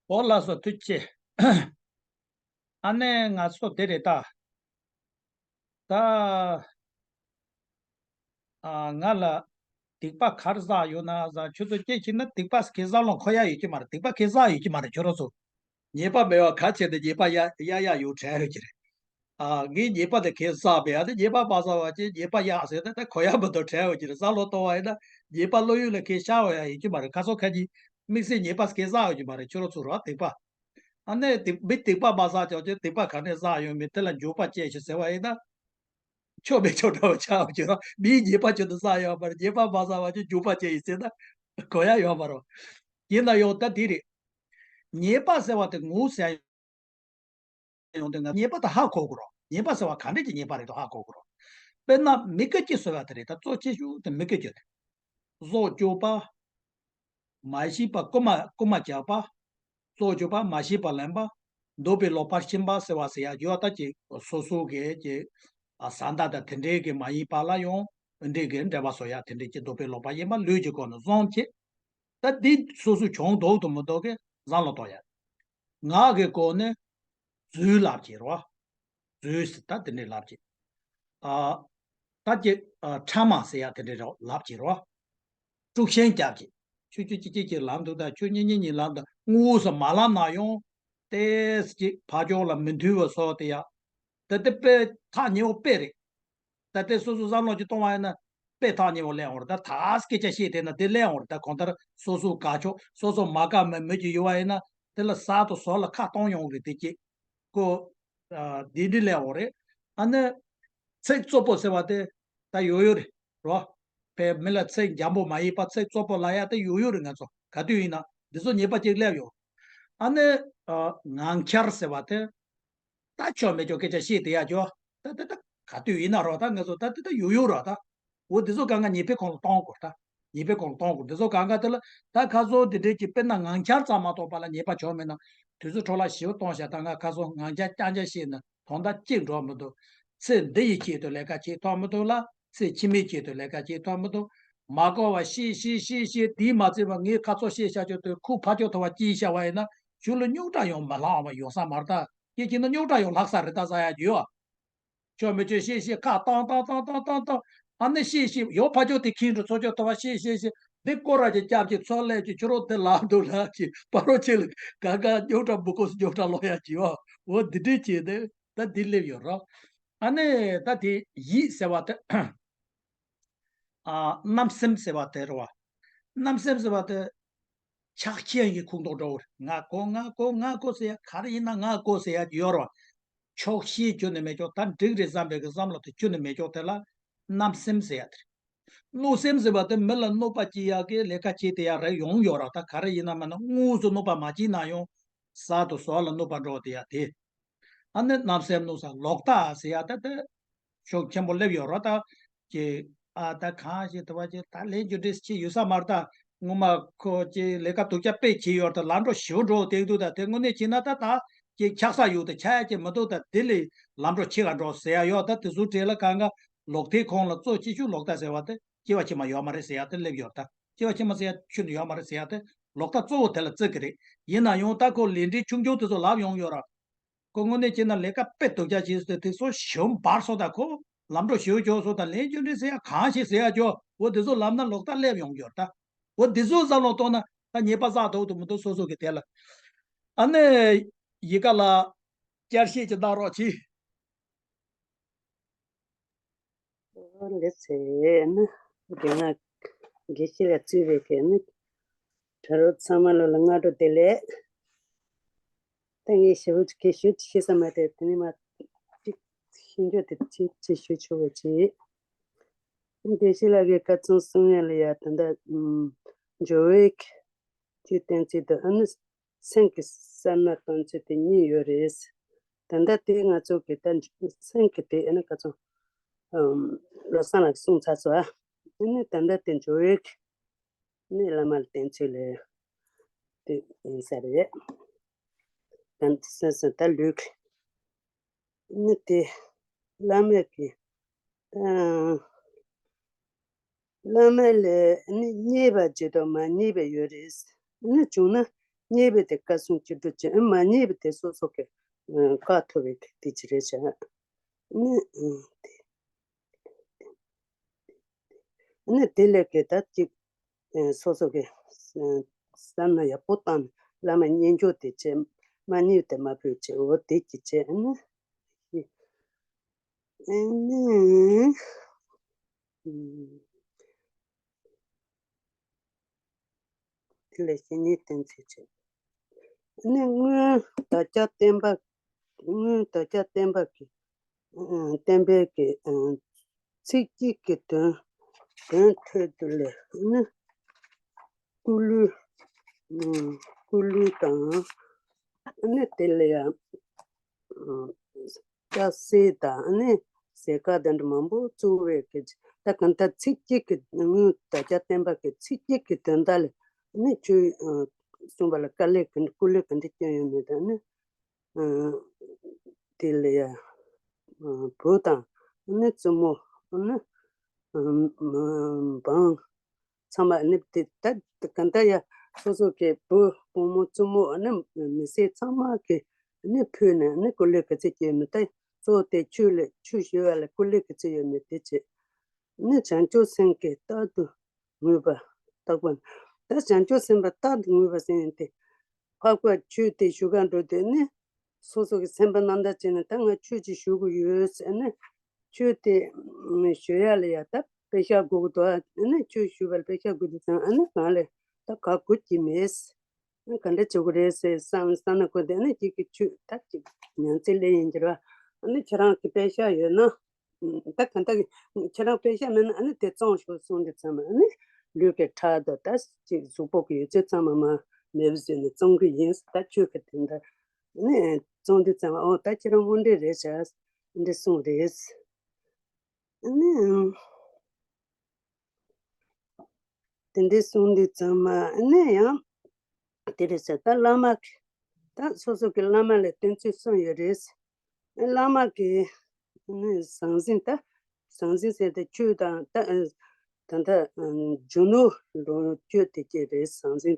ཨོ་ལགས་སོ། ཐུགས་རྗེ་ཆེ། ཨ་ནི་ང་ཚོ་དེ་རེད་ད། ད། ཨ། ང་ལ་སྡིག་པ་ག་རེ་བསགས་ཡོད་ན་བསམ། ཁྱོད་ཚོ་སྐད་ཆ་ན་སྡིག་པ་ག་རེ་བསགས་ལོང་། གོ་ཡ་ཡོད་ཀྱི་མ་རེད། སྡིག་པ་ག་རེ་བསགས་ཡོད་ཀྱི་མ་རེད། ཁྱོད་རང་ཚོ། ཉེས་པ་མེད་པ་ག་བྱས་ཏེ་ཉེས་པ་གཡར་གཡར་ཡག་ཡོད་དྲན་ཡོད་ཀྱི་རེད། ཨ། ངས་ཉེས་པ་དེ་ག་རེ་བསགས་པས། ཨ་ནི་ཉེས་པ་མ་བསགས་པ་ཅིག་ཉེས་པ་གཡར་ཟེར་ན་ད་གོ་ཡ་མི་འདུག་དྲན་ཡོད་ཀྱི་རེད། བསམ་བློ་གཏོང་བ་ཡིན་ན་ཉེས་པ་བློ་ཡུལ་ལ་ག་རེ་ཤར་བ་ཡང་ཡོད་ཀྱི་མ་རེད། ཁ་སང་ཁ་ཉིན་དམིགས་བསལ་ཉེས་པ་ག་རེ་བསགས་ཡོད་ཀྱི་མ་རེད། ཁྱོད་རང་ཚོ་རོ། སྡིག་པ། ཨ་ནི་སྡིག་མི་སྡིག་པ་མ་བསགས་ཀྱང་ཀྱང་སྡིག་པ་ག་ནས་བསགས་ཡོད་མེད་དེ་ལ་འགྱོད་པ་སྐྱེས་ཤིག་ཟེར་བ་ཡིན་ན། ཆོ་མེད་ཆོ་འདྲ་བ་ཆགས་ཀྱི་རོ། མིའི་ཉེས་པ་ཁྱོད་ཚོ་བསགས་ཡོད་མ་རེད། ཉེས་པ་མ་བསགས་པ་ཅིག་འགྱོད་པ་སྐྱེས་ཡིན་ཟེར་ན་གོ་ཡ་ཡོད་མ་རེད། ཡིན་ན་ཡང་ད་དེ་རེད། ཉེས་པ་ཟེར་བ་དེ་ངོ་ཟེར་ཡོང་དུས་ང་ཉེས་པ་དེ་ཧ་གོ་དགོས་རེད། ཉེས་པ་ཟེར་བ་ག་འདྲ་གྱི་ཉེས་པ་རེད་དོ་ཧ་གོ་དགོས་རེད། དཔེར་ན་མི་དགེ་བཅུ་ཟེར་བ་དེ་རེད། ད་གཙོ་ཆེ་ཤོས་དེ་མི་དགེ་བཅུ་དེ། བཟོ་བཅོས་པ། མ་ཤེས་པ་རྐུ་མ་རྐུ་མ་རྒྱག་པ། བཟོ་བཅོས་པ། མ་ཤེས་པ་ལེན་པ། འདོད་པའི་ལོག་པར་ཕྱིན་པ་ཟེར་བ་ཟེར་ཡག་ཡོད། ད་ཅིག་སོ་སོ་གི་ཅིག་ཨ། བཟའ་ཟླ་དང་དེ་འདྲའི་གི་མ་ཡིན་པ་ལ་ཡང་འདྲའི་གི་འབྲེལ་བ་བཟོ་ཡག་དེ་འདྲའི་ཅིག་འདོད་པའི་ལོག་པ་ཡིན་པ་ལུས་ཀྱི་སྒོ་ནས་བཟུང་བྱས། ད་འདི་སོ་སོ་བྱུང་འདུག་དང་མི་འདུག་གི་བསམ་བློ་གཏོང་ཡ། ངག་གི་སྒོ་ནས་རྫུན་ལབ་ཀྱི་རེད་བ། རྫུན་ཟེར་ད་དེ་འདྲས་ལབ་ཀྱི། ཨ། ད་ཀྱི། ཨ། ཕྲ་མ་ཟེར་ཡ་དེ་འདྲས་རེད་ལབ་ཀྱི་རེད་བ། དཀྲུག་ཤིང་རྒྱབ་ཀྱི། ཁྱོད་ཁྱོད་ཀྱིས་ཀྱིས་ཀྱིས་ལབ་འདུག་ད་ཁྱོད་གཉིས་གཉིས་གཉིས་ལབ་འདུག་དངོས་པོ་སུ་མ་ལབ་ན་ཡང་། ཏོག་ཙམ་ཅིག་ཕར་ཕྱོགས་ལ་མི་མཐུན་པ་བཟོ་དེ་ཡ། ད་དེ་དཔེ་ཐག་ཉེ་བོ་དཔེ་རེད། ད་དེ་སོ་སོ་བསམ་བློ་ཅིག་གཏོང་བ་ཡིན་ན་དཔེ་ཐག་ཉེ་བོ་སླེབས་འོང་རེད། ད་ད་སྐད་ཆ་བཤད་བསྡད་ན་དེ་སླེབས་འོང་རེད། ད་གང་ལྟར་སོ་སོ་དགའ་ཕྱོགས་སོ་སོ་མ་དགའ་མོས་མོས་ཀྱི་ཡོད་པ་ཡིན་ན་དེ་ལ་ཟ་དང་ཟོ་ལ་ཁ་གཏོང་ཡོང་རེད། དེ་ཅིག་ཀོ། ཨ། འདི་འདི་སླེབས་འོང་རེད། ཨ་ནི་ཚིག་རྩུབ་པོ་ཟེར་བ་དེ་ད་ཡོད་ཡོད་རེད་རོ། བས་མི་ལ་ཚིག་འཇམ་པོ་མ་ཡིན་པ་ཚིག་རྩུབ་པོ་ལབ་ཡ་དེ་ཡོད་ཡོད་རེད། ང་ཚོ་ག་དུས་ཡིན་ན་འདི་ཚོ་ཉེས་པ་ཅིག་སླེབས་ཡོད། ཨ་ནི། ཨ། ངང་འཁྱར་ཟེར་བ་དེ། ད་ཆོ་མེད་ཆོ་སྐད་ཆ་བཤད་བསྡད་ཡ་ཅོ། ད་ད་ད་ག་དུས་ཡིན་ན་རོ། ད་ང་ཚོ་ད་ད་ད་ཡོད་ཡོད་རོ་ད། འོ་འདི་ཚོ་གང་ག་ཉེས་པའི་ཁོངས་ལ་གཏོང་དགོས་ད། ཉེས་པའི་ཁོངས་ལ་གཏོང་དགོས། འདི་ཚོ་གང་ག་དེ་ལ་ད་ཁ་སང་འདི་འདྲས་ཀྱི་དཔེར་ན་ངང་འཁྱར་ཙམ་མ་གཏོགས་པ་ལ་ཉེས་པ་བྱུང་མེད་ན། དུས་ཚོད་འཕྲོ་བརླག་ཞེ་པོ་གཏོང་བཞག་ད་ང་ཁ་སང་ངང་འཁྱར་རྐྱང་རྐྱང་བཤད་ན་དོན་དག་གཅིག་འགྲོ་མི་འདུག་ཚེ་འདི་ཡི་ཆེད་དུ་ལས་ཀ་བྱེད་ཐུབ་མི་འདུག་ལ། ཚེ་ཕྱི་མའི་ཆེད་དུ་ལས་ཀ་བྱེད་ཐུབ་མི་འདུག་མ་གོ་བ་བཤད་བཤད་བཤད་བཤད་དེས་མ་ཚད་པ་ངས་ཁ་ཚོ་བཤད་བཞག་ཆོག་དུས་ཁོ་ཕར་ཕྱོགས་ཐོག་བ་སྐྱིད་བཞག་པ་ཡིན་ན་ཁྱོད་ལ་རྙོག་དྲ་ཡང་མ་ལྷག་པ་ཡོང་ས་མ་རེད་ད། སྐྱེ་ཁྱེད་ན་རྙོག་དྲ་ཡང་ལྷག་ས་རེད་ད་ཟ་ཡ་རྒྱུ་ཡོད། ཆོ་མི་ཆོ་བཤད་བཤད་ཁ་བཏང་བཏང་བཏང་བཏང་བཏང་བཏང་། ཨ་ནི་བཤད་བཤད་ཡོ་ཕ་ཆོ་དེ་ཁྱིམ་རུ་ཚོ་ཆོ་ཐོ་བ་བཤད་བཤད་བཤད་འདི་སྐོར་ར་ཅིག་སྐྱབས་ཀྱི་ཚོ་ལས་ཀྱི་ཆུ་རོ་དེ་ལ་འདུག་ལ་ཅི་པ་རོ་ཆེ་ལ་ག་ག་རྙོག་དྲ་འབུ་ཀོ་སུ་རྙོག་དྲ་ལོ་ཡ་ཅི་ཡོ། འོ་འདི་འདྲས་བྱས་ཏེ་ད་འདི་སླེབས་ཡོད་རོ། ཨ་ནི་ད་དེ་ཡིད་ཟེར་བ་དེ། ཨ། རྣམ་སེམས་ཟེར་བ་དེ་རེད་བ། རྣམ་སེམས་ཟེར་བ་དེ། ཆགས་ཞེན་གྱི་ཁུངས་གཏོགས་འདྲ་བོ་རེད། ང་དགོས་ང་དགོས་ང་དགོས་ཟེར་ཡ། ག་རེ་ཡིན་ན་ང་དགོས་ཟེར་ཡ་ཡོད་རེད་བ། ཆོག་ཤེས་ཁྱོན་ནས་མེད་ཀྱོག་ད་འགྲིག་རེད་བསམ་པའི་གི་བསམ་བློ་དེ་ཁྱོན་ནས་མེད་ཀྱོག་དེ་ལ་རྣམ་སེམས་ཟེར་ཡ་དེ་རེད། གནོད་སེམས་ཟེར་བ་དེ་མི་ལ་གནོད་པ་སྐྱེལ་ཡག་གི་ལས་ཀ་བྱེད་དེ་ཡག་རེད་ཡོང་ཡོད་ར། ད་ག་རེ་ཡིན་ན་མིན་ན་དངོས་སུ་གནོད་པ་མ་སྐྱེལ་ན་ཡང་ཟ་དང་ཟོ་ལ་གནོད་པ་འགྲོ་དེ་ཡག་དེ། ཨ་ནི་རྣམ་སེམས་གནོད་ས་ལོག་ལྟ་ཟེར་ཡག་ད་དེ་ཤུགས་ཆེན་པོ་སླེབས་ཡོད་ར། ད་ཀྱི་ཨ་ད་གང་ཞིག་དུ་བ་ཅི་ད་ལས་རྒྱུ་འབྲས་ཅི་ཡོད་ས་མ་རེད། ད་ངོ་མ་ཁོ་ཅི་ལས་ཀ་སྡུག་ཅག་དཔེ་བྱེད་ཡོད་ར། ད་ལམ་འགྲོ་ཞིབ་འགྲོ་དེ་འདུག་ད་དེ་དངོས་གནས་བྱས་ན་ད་ད་ཀྱི་འཁྱག་ས་ཡོད་ད་འཁྱག་ཡག་ཅི་མི་འདུག་ད་དེ་ལས་ལམ་འགྲོ་ཆེ་ག་འགྲོ་ཟེར་ཡག་ཡོད། ད་དེ་ཚོ་གྲས་ལ་གང་ག་ལོག་ལྟའི་ཁོངས་ལ་གཙོ་ཆེ་ཤོས་ལོག་ལྟ་ཟེར་བ་དེ། སྐྱེ་བ་ཕྱི་མ་ཡོད་མ་རེད་ཟེར་ཡག་དེ་སླེབས་ཡོད་ད། སྐྱེ་བ་ཕྱི་མ་ཟེར་ཡག་ཁྱོན་ནས་ཡོད་མ་རེད་ཟེར་ཡག་དེ་ལོག་ལྟ་གཙོ་བོ་དེ་ལ་བརྩི་གི་རེད། ཡིན་ན་ཡང་ད་ཁོ་ལས་འབྲས་ཆུང་ཆུང་དེ་ཚོ་ལབ་ཡོང་ཡོད་ར། ཁོ་དངོས་གནས་བྱས་ན་ལས་ཀ་དཔེ་སྡུག་ཅག་བྱས་ཏེ་དེ་ཚོ་ཞིམ་པར་སོང་ད། ཁོ་ལམ་འགྲོ་ཞིབ་ཆོག་སོང་ད། ལས་རྒྱུ་འབྲས་ཟེར་ཡག་གང་ཞིག་ཟེར་ཡག་ཅོ་འོ་དེ་ཚོ་ལབ་ན་ལོག་ལྟ་སླེབས་ཡོང་ཡོད་ད། འོ་དེ་ཚོ་བསམ་བློ་གཏོང་ན་ད་ཉེས་པ་བསགས་ཐུབ་ཐུབ་མི་འདུག་སོ་སོ་གི་དེ་ལ། ཨ་ནི་ཡི་ག་ལ་བསྐྱར་བཤད་ཅིག་གནང་རོགས་གྱིས། འོ་འདི་ཚེ་ནི་རྒན་ལགས་དགེ་བཤེས་ལ་གཙོས་པའི་གི་ནི་གྲྭ་རོགས་ཚང་མ་ལོ་ལ་སྔ་དྲོ་བདེ་ལེགས། ད་ངས་ཞེ་པོ་ཅིག་གི་ཞུ་ཅིག་ཤེས་ས་མ་རེད། དེ་ནི་མ་ཅིག་ཤེས་འཇོག་དེ་ཅིག་ཅིག་ཞུ་ཆོག་པ་ཅིག་དགེ་བཤེས་ལགས་ཀྱིས་ཁ་ཚོན་གསུང་ཡ་ལ་ཡ་ད་ལྟ་ཨམ་འཇོ་བོའི་གི་བསྟན་བཅོས་དང་ཨ་ནི་སེམས་ཀྱི་སེར་སྣ་གཏོང་ཚུལ་དེ་གཉིས་ཡོད་རེད། ད་ལྟ་དེ་ང་ཚོ་གི་ད་སེམས་ཀྱི་དེ་ཨ་ནི་ཁ་ཚོན་ཨམ་བློ་བཟང་ལགས་གསུངས་ཚར་སོང་ཨ། ཨ་ནི་ད་ལྟ་དེ་འཇོ་བོའི་གི་ནི་བླ་མ་ལ་བསྟན་བཅོས་ལས་དེ་ཡིན་ས་རེད། ད་སེམས་སེམས་ད་ལུས་ཀྱི་ནི་དེ་བླ་མ་གི་ཨ་བླ་མ་ལས་ནི་རྙེད་པ་བརྗེད་དོ་མ་རྙེད་པ་ཡོད་རེད། ནི་བྱུང་ན་ རྙེད་པའི་དེ་བཀའ་སྲུང་སྤྱི་སྒྲོག་ཅན། མ་རྙེད་པའི་དེ་སོ་སོ་གི་བཀའ་ཐོབ་པའི་དེ་ཅི་རེད་བྱ། ནི་ནི་དེ་ལས་ཀྱི་ད་ཅིག་སོ་སོ་གི་བསམ་ན་ཡག་པོ་བཏང་ནས་བླ་མ་རྙེད་འཇོག་དེ་བྱས། མ་རྙེད་དེ་མ་ཕུལ་བྱས། འོ་དེ་ཅི་བྱས་ནི། ཨེ་ནི། དེ་ལས་བཤེས་གཉེན་བསྟེན་ཚུལ་བྱས། ཨེ་ནི་སྔོན་བདག་ཅག་བསྟན་པ། སྔོན་བདག་ཅག་བསྟན་པ་གི་བསྟན་པའི་གི་ཚིག་གཅིག་གི་དོན། དོན་ཐོས་དུས་ལས་ཨེ་ནི་སྐུ་ལུས། སྐུ་ལུས་དང་། ཨེ་ནི་དེ་ལས་ཡང་སྐྱ་སེར་དང་ཨ་ནི་ཟས་དཀར་དང་འདྲ་མང་པོ་བཙུགས་པའི་གི། ད་གང་ལྟར་ཚིག་གཅིག་གི་སྔོན་བདག་ཅག་བསྟན་པ་གི་ཚིག་གཅིག་གི་དོན་དག་ལ་ཨ་ནི་ཆོས་གསུངས་པ་ལ་དཀའ་ལས་ག་འདྲ་སྐུ་ལས་ག་འདྲ་བསྐྱོན་ཡོད་མེད་དང་ནི། དེ་ལ་ཡ་བུ་དང་ཨ་ནི་བཙུན་མོ་ཨ་ནི་འབངས། ཚང་མ་ནི་དེ་ད་ག་འདྲ་ཡ་སོ་སོ་གི་བུ་བུ་མོ་བཙུན་མོ་ཨ་ནི་མི་སེར་ཚང་མ་གི་ནི་ཕུལ་ནས་ནི་སྐུ་ལས་ག་ཚོད་སྐྱེས་མི་ད་གཙོ་བོ་དེ་ཆོས་ལས་ཆོས་ཞུ་བ་ལ་སྐུ་ལས་ག་ཚོད་ཡོད་མེད་དེ་བྱས་ནི་བྱང་ཆུབ་སེམས་ཀྱིས་རྟག་ཏུ་ངུས་པ་རྟག་པ་ནི། ད་བྱང་ཆུབ་སེམས་དཔའ་རྟག་ཏུ་ངུས་པ་ཟེར་དེ་འཕགས་པ་ཆོས་དེ་ཞུ་ག་འགྲོ་དུས་ནི། སོ་སོ་གི་སེམས་པ་རྣམ་དག་བྱས་ནས་ད་ང་ཆོས་ཅིག་ཞུ་དགོས་ཡོད་ཟེར་ནས། ཆོས་དེ་ཞུ་ཡ་ལ་ཡ་ད་དཔེ་ཤག་དགོས་ཀྱི་འདུག་ཨ་ནི་ཆོས་ཞུ་བར་དཔེ་ཤག་དགོས་འདུག་ཙང་ཨ་ནི་གང་ལས་ད་ག་དགོས་ཀྱི་མེད། ཨ་ག་འདྲ་བྱེད་དགོས་རེད་ཟེར་བསམ་བསམ་ན་ཁོ་དེ་ནི་གཅིག་གི་ཆོས་ད་གཅིག་མྱང་ཚད་ལེན་ཡིན་གྱི་ར། ཨ་ནི་ཁྱེད་རང་གི་དཔེ་ཤག་ཡོད་ན། ད་གང་ལྟར་ཁྱེད་རང་དཔེ་ཤག་མེད་ན་ཨ་ནི་དེ་བཙོང་ཤོག་གསུངས་དུས་ཙམ་ཨ་ནི་ལུས་ཀྱི་ཁྲག་དང་ད་ཅིག་གཟུགས་པོ་གི་ཡོད་ཚད་ཚང་མ་མ་མེད་པ་བཟོས་ནས་བཙོང་གི་ཡིན། ད་ཆོས་ཀྱི་དོན་དག་ཨ་ནི་བཙོང་དུས་ཙམ་ཨོ་ད་ཁྱེད་རང་དངོས་འབྲེལ་རེད་བྱ་འདི་གསུངས་རེད། ཨ་ནི་དེ་འདྲའི་གསུངས་དུས་ཙམ་ཨ་ནི་ཡང་དེ་རེད་བྱ། ད་བླ་མ་གི་ད་སོ་སོ་གི་བླ་མ་ལ་བསྟེན་ཚུལ་གསུམ་ཡོད་རེད། བླ་མ་གི་ནི་ཟང་ཟིང་ད། ཟང་ཟིང་ཟེར་ཏེ་ཆོས་དང་ད་ད་ལྟ་རྒྱུ་ནོར་ལོངས་སྤྱོད་དེ་སྐྱེས་པའི་ཟང་ཟིང་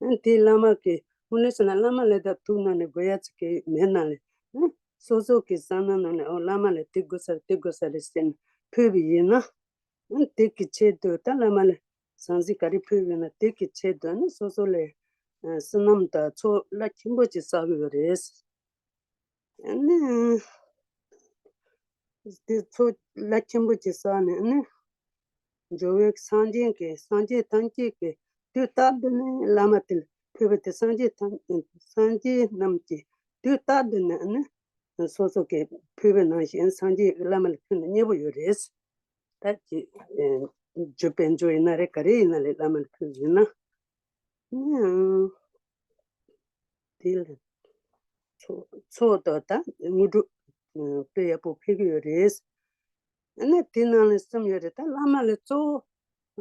དེ། དེ་བླ་མ་གི་དངོས་གནས་བྱས་ན་བླ་མ་ལ་ད་ཐུགས་ནང་ནས་དགོས་ཡ་ཅིག་གི་མེད་ན་ལས། སོ་སོ་གི་བསམ་བློ་ནང་ནས་ཨོ་བླ་མ་ལ་དེ་དགོས་ས་རེད་དེ་དགོས་ས་རེད་ཟེར་ནས་ཕུལ་བ་ཡིན་ན། དེ་གི་ཆེད་དུ་ད་བླ་མ་ལ་ཟང་ཟིང་ག་རེ་ཕུལ་བ་ཡིན་ན་དེ་གི་ཆེད་དུ་ནི་སོ་སོ་ལ་བསོད་ནམས་དང་ཚོགས་རླབས་ཆེན་པོ་ཅིག་བསགས་ཡོད་རེད། ཨ་ནི། དེ་ཚོགས་རླབས་ཆེན་པོ་ཅིག་བསགས་ནས་ཨ་ནི། འགྲོ་བའི་སངས་རྒྱས་ཀྱི་སངས་རྒྱས་ཐམས་ཅད་ཀྱི་དུས་རྟག་ཏུ་ནི་བླ་མ་དེ་ལ་ཕུལ་བ་དེ་སངས་རྒྱས་ཐམས་སངས་རྒྱས་རྣམས་ཀྱི་དུས་རྟག་ཏུ་ནི་ཨ་ནི། སོ་སོ་གི་ཕུལ་བའི་ནང་བཞིན་སངས་རྒྱས་བླ་མ་ལ་ཕུལ་ན་མཉེས་པོ་ཡོད་རེད། ད་ཅི། རྒྱུ་དཔལ་འབྱོར་ཡིན་ན་རེད་ག་རེ་ཡིན་ན་རེད་བླ་མ་ལ་ཕུལ་ཡིན་ན། དེ་ལ་ཚོགས་ཚོགས་དང་ད་དངོས་གྲུབ་དཔེ་ཡག་པོ་ཕུལ་གི་ཡོད་རེད། ཨ་ནི་དེ་ནང་ལ་གསུམ་ཡོད་རེད། ད་བླ་མ་ལ་གཙོ་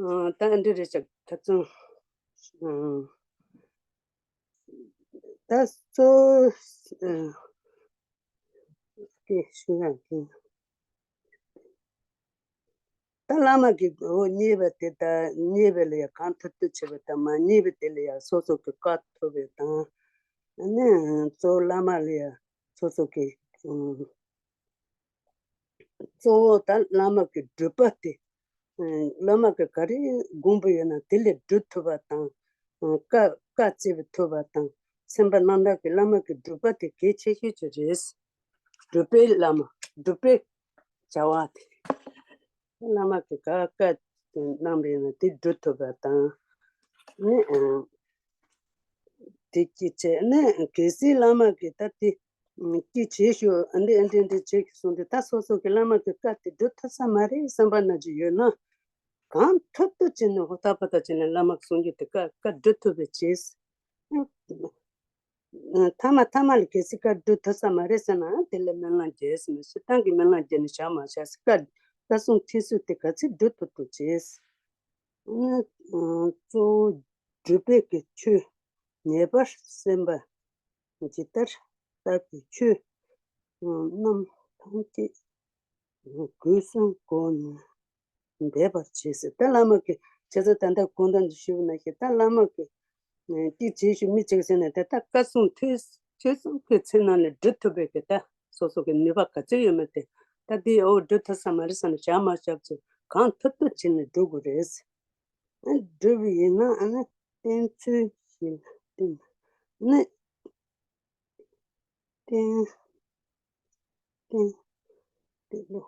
བོ་ད་འདི་རེད་ཅག་ད་ཚང་ད་གཙོ་བོ་སྐད་ཞུ་ཡག་གི་ད་བླ་མ་གི་སྒོ་རྙེད་པ་དེ་དང་རྙེད་པ་ལ་ཡང་གང་ཐུབ་ཐུབ་བྱེད་པ་དང་མ་རྙེད་པ་དེ་ལ་ཡང་སོ་སོ་གི་བཀའ་ཐོབ་པ་དང་། ཨ་ནི་གཙོ་བོ་བླ་མ་ལ་ཡང་སོ་སོ་གི་གཙོ་བོ་ད་བླ་མ་གི་སྒྲུབ་པ་དེ། བླ་མ་གི་ག་རེ་དགོངས་པ་ཡོད་ན་དེ་ལས་སྒྲུབ་ཐུབ་པ་དང་། བཀའ་བཀའ་བརྩི་བ་ཐུབ་པ་དང་སེམས་པ་རྣམ་དག་གི་བླ་མ་གི་སྒྲུབ་པ་དེ་གལ་ཆེ་ཤོས་ཅིག་རེད། སྒྲུབ་པའི་བླ་མ་སྒྲུབ་པའི་བྱ་བ་དེ། བླ་མ་གི་བཀའ་བཀའ་གནང་བ་ཡིན་ན་དེ་སྒྲུབ་ཐུབ་པ་དང་། ནི་དེ་གཅིག་བྱས་ནས་གལ་སྲིད་བླ་མ་གི་ད་དེ་གཅིག་བྱེད་ཤོག་ཨ་འདྲ་ཨ་འདྲ་འདྲ་བྱེད་ཀྱི་གསུངས་དུས་ད་སོ་སོ་གི་བླ་མ་གི་བཀའ་དེ་སྒྲུབ་ཐུབ་ས་མ་རེད་བསམ་པ་ན་ཅིག་ཡོད་ན། གང་ཐུབ་ཐུབ་བྱས་ནས་ཧོ་ཐག་པ་ཐག་བྱས་ནས་བླ་མ་གི་གསུང་རྒྱུ་དེ་བཀའ་བཀའ་སྒྲུབ་ཐུབ་པའི་ཆེད། མཐའ་མ་མཐའ་མ་ལ་གལ་སྲིད་བཀའ་སྒྲུབ་ཐུབ་ས་མ་རེད་ཟེར་ན་དེ་ལ་སྨོན་ལམ་རྒྱག་ཟེར་ན་སྤྱིར་བཏང་གི་སྨོན་ལམ་རྒྱག་ནས་བཞག་མ་བཞག་ཟེར། བཀའ་བཀའ་གསུང་ཁྲིད་གསོལ་དེ་ག་ཚོད་སྒྲུབ་ཐུབ་ཐུབ་བྱས། གཙོ་བོ་སྒྲུབ་པའི་གི་ཆོས་ངེས་པར་གསན་པ། ཇི་ལྟར་བདག་གིས་ཆོས་རྣམས་ཐམས་ཅད་གོས་སུ་གོན་ནས་འབད་པར་བྱེད་ཟེར། ད་བླ་མ་གི་བྱས་ཙང་ད་ལྟ་གོང་དུ་ཞུས་པ་ནང་བཞིན་ད་བླ་མ་གི་ ཅིག་བྱེད་ཤོག་མི་གཅིག་ཟེར་ནས་དེ་ལྟར་བཀའ་གསུང་ཐོས་ཐོས་བསམ་གྱི་ཚེ་ན་ནས་འགྲུབ་ཐུབ་པའི་གི་ད་སོ་སོ་གི་ནུས་པ་ག་ཚོད་ཡོད་མེད་དེ། ད་དེ་འོ་འགྲུབ་ཐུབ་ས་མ་རེད་བསམ་ནས་བཞག་མ་བཞག་ཚེ་གང་ཐུབ་ཐུབ་བྱས་ནས་འགྲུབ་དགོས་རེད། ཨ་འགྲུབ་པ་ཡིན་ན་ཨ་ནི་བསྟེན་ཚུལ་ཞིག་བསྟེན་ནས། བསྟེན། བསྟེན། བསྟེན་ལོ།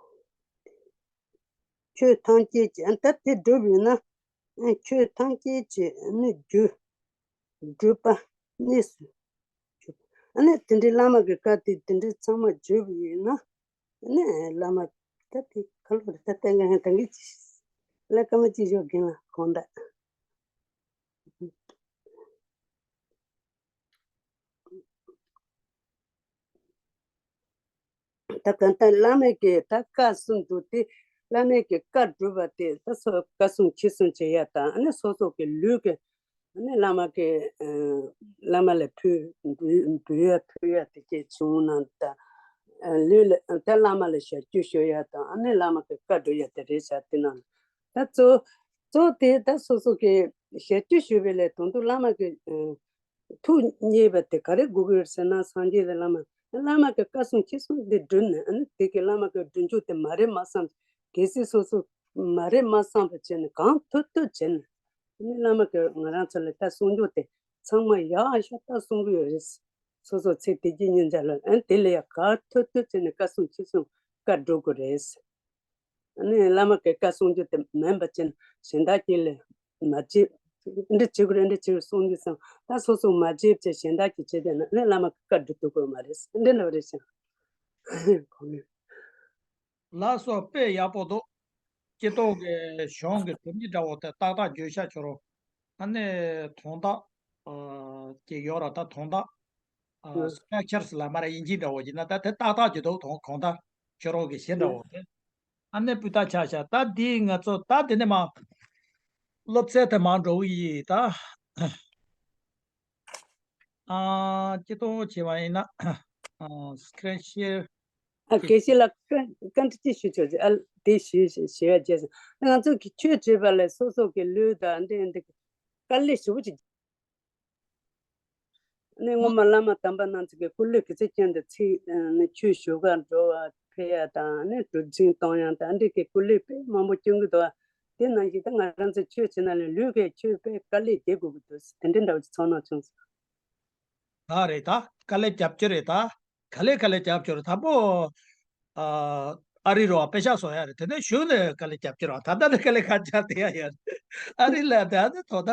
ཆོས་ཐམས་ཅད་ཀྱི་ཨ་ད་དེ་སྒྲུབ་ཡིན་ན། ཨ་ཆོས་ཐམས་ཅད་ཀྱི་ཨ་ནི་རྒྱུ། སྒྲུབ་པ། གནས་སུ་གྱུར། ཨ་ནི་དེ་འདྲའི་བླ་མ་གི་བཀའ་དེ་དེ་འདྲའི་ཚང་མ་བརྗོད་པ་ཡིན་ན། ཨ་ནི་བླ་མ་ད་དེ་ཁ་ལོ་རེ་ད་ལྟ་ངས་ད་གིན་ཅི། ལ་ཀ་མ་ཅི་ཞོག་གིན་ལ་གོང་ད། ད་གང་ལྟར་བླ་མའི་གི་ད་བཀའ་གསུང་འདུག་སྟེ། བླ་མའི་གི་བཀའ་སྒྲུབ་པ་དེ་ད་སོ་བཀའ་གསུང་ཁྱི་གསུང་བྱེད་ཡ་དང་ཨ་ནི་སོ་སོ་གི་ལུས་ཀྱི་ཨ་ནི་བླ་མ་གི་ཨ་བླ་མ་ལ་ཕུལ་འབུལ་འབུལ་ཡ་ཕུལ་ཡ་དེ་སྐད་བྱུང་ན་ད་ཨ་ལུས་ལ་ད་བླ་མ་ལ་ཞབས་ཀྱུ་ཞུ་ཡ་དང་ཨ་ནི་བླ་མ་གི་བཀའ་སྒྲུབ་ཡ་དེ་རེད་ཤག་དེ་ན་ད་གཙོ་གཙོ་དེ་ད་སོ་སོ་གི་ཞབས་ཀྱུ་ཞུ་བའི་ལས་དོན་དུ་བླ་མ་གི་ཨ། ཐུགས་མཉེས་པ་དེ་ག་རེ་དགོས་ཀྱི་ཡོད་ཟེར་ན། སངས་རྒྱས་དང་བླ་མ། བླ་མ་གི་བཀའ་གསུང་ཁྱི་གསུང་འདི་བསྒྲུབས་ནས་ཨ་ནི་དེ་གི་བླ་མ་གི་སྒྲུབ་མཆོག་དེ་མ་རེད་མ་བསམ། གལ་སྲིད་སོ་སོ་མ་རེད་མ་བསམ་པ་བྱས་ནས་གང་ཐུབ་ཐུབ་བྱས་ནས་ཨ་ནི་བླ་མ་གི་ང་རང་ཚོ་ལ་ད་གསུང་རྒྱུ་དེ་ཚང་མ་ཡག་ཤོས་ད་གསུང་གི་ཡོད་རེད། སོ་སོ་ཚེ་དེ་གི་ཉིན་མཇལ་ལ་ཨ་ནི་དེ་ལ་ཡང་གང་ཐུབ་ཐུབ་བྱས་ནས་བཀའ་གསུང་ཁྱི་གསུང་བཀའ་སྒྲུབ་དགོས་རེད། ཨ་ནི་བླ་མ་གི་བཀའ་གསུང་རྒྱུ་དེ་མིན་པ་ཅན་གཞན་དག་གི་ལས་མ་བྱེད། འདི་བྱེད་དགོས་རེད་འདི་བྱེད་དགོས་གསུང་རྒྱུ་སང་ད་སོ་སོ་མ་བྱེད་བྱས་གཞན་དག་གི་བྱེད་དེ་ན་ཨ་ནི་བླ་མ་གི་བཀའ་སྒྲུབ་ཐུབ་དགོས་མ་རེད་འདི་འདྲ་བ་རེད་ཤག་ལགས་སོ་དཔེ་ཡག་པོ་འདུག་སྤྱི་ཚོགས་ཀྱི་གཞུང་གི་སྒྲུབ་གཉེར་འདྲ་བོ་དེ་ཏག་ཏག་བརྗོད་བྱ་ཁྱོད་རང་ཨ་ནི་དོན་དག་ཅིག་ཡོད་ར་ད་དོན་དག་ཨ། ཨ། སི་ཊྲག་ཅར་ལ་མ་ར་དབྱིན་ཇི་འདྲ་བོ་ཡིན་ན་ད་དེ་ཏག་ཏག་ཅིག་འདུག་དོན་གང་ལྟར་ཁྱོད་རང་གི་གཞི་འདྲ་ཨ། བོ་དེ། ཨ་ནི་སྤུས་དག་ཆགས་ཤག་ད་འདི་ང་ཚོ་ད་འདི་ནས་མ་སློབ་ཚན་དེ་མ་འགྲོ་གི་ཡིན་ད། ཨ། སྤྱི་ཏོག་བྱས་པ་ཡིན་ན། ཨ། སི་ཀི་རིན་ཤེར། ཨ། དགེ་བཤེས་ལགས་བཀའ་བཀའ་འདྲི་ཅིག་ཞུ་ཆོག་ཅིག་ཨ། དེ་ཞུ་ཞུ་ཞུ་ཡ་བྱས་སོང་། ང་ཚོ་གི་ཆོས་བྱེད་པ་ལ་སོ་སོ་གི་ལུས་དང་འདི་འདི་དཀའ་ལས་ཞེ་པོ་ཅིག་ནས་སྔོན་མ་བླ་མ་དམ་པ་རྣམས་ཀྱི་སྐུ་ལུས་ཀྱི་ཚེ་སྐྱོན་དུ་ཚིག་ནས་ཆོས་ཞུ་གར་འགྲོ་བ་ཕེབས་ཡ་དང་ནས་གྲུབ་ཆེན་གཏོང་ཡ་དང་འདི་གི་སྐུ་ལུས་དཔེ་མང་པོ་སྐྱོན་གྱི་འདུག་བ། དེ་ནང་བཞིན་ད་ང་རང་ཚོ་ཆོས་བྱེད་ན་ལས་ལུས་ཀྱི་ཆོས་དཔེ་དཀའ་ལས་རྒྱག་དགོས་ཀྱི་འདུག་དེ་འདྲའི་འདྲ་བ་ཅིག་ཚོར་སྣང་བྱུང་སོང་། ད་རེད་ད་དཀའ་ལས་རྒྱབ་ཀྱི་རེད་ད། ག་ལེ་ག་ལེ་རྒྱབ་སྐྱོར་དང་པོ། ཨ་ཨ་རི་རུ་དཔེ་ཆ་བཟོ་ཡ་རེད། དེ་ནས་གཞུག་ནས་ག་ལེ་རྒྱབ་སྐྱོར་ད་ལྟ་ནས་ག་ལེ་ཁ་རྒྱབ་བསྡད་ཡ་ཡོད་རེད། ཨ་རི་ལ་དེ་ཨ་ནི་དོ་ད་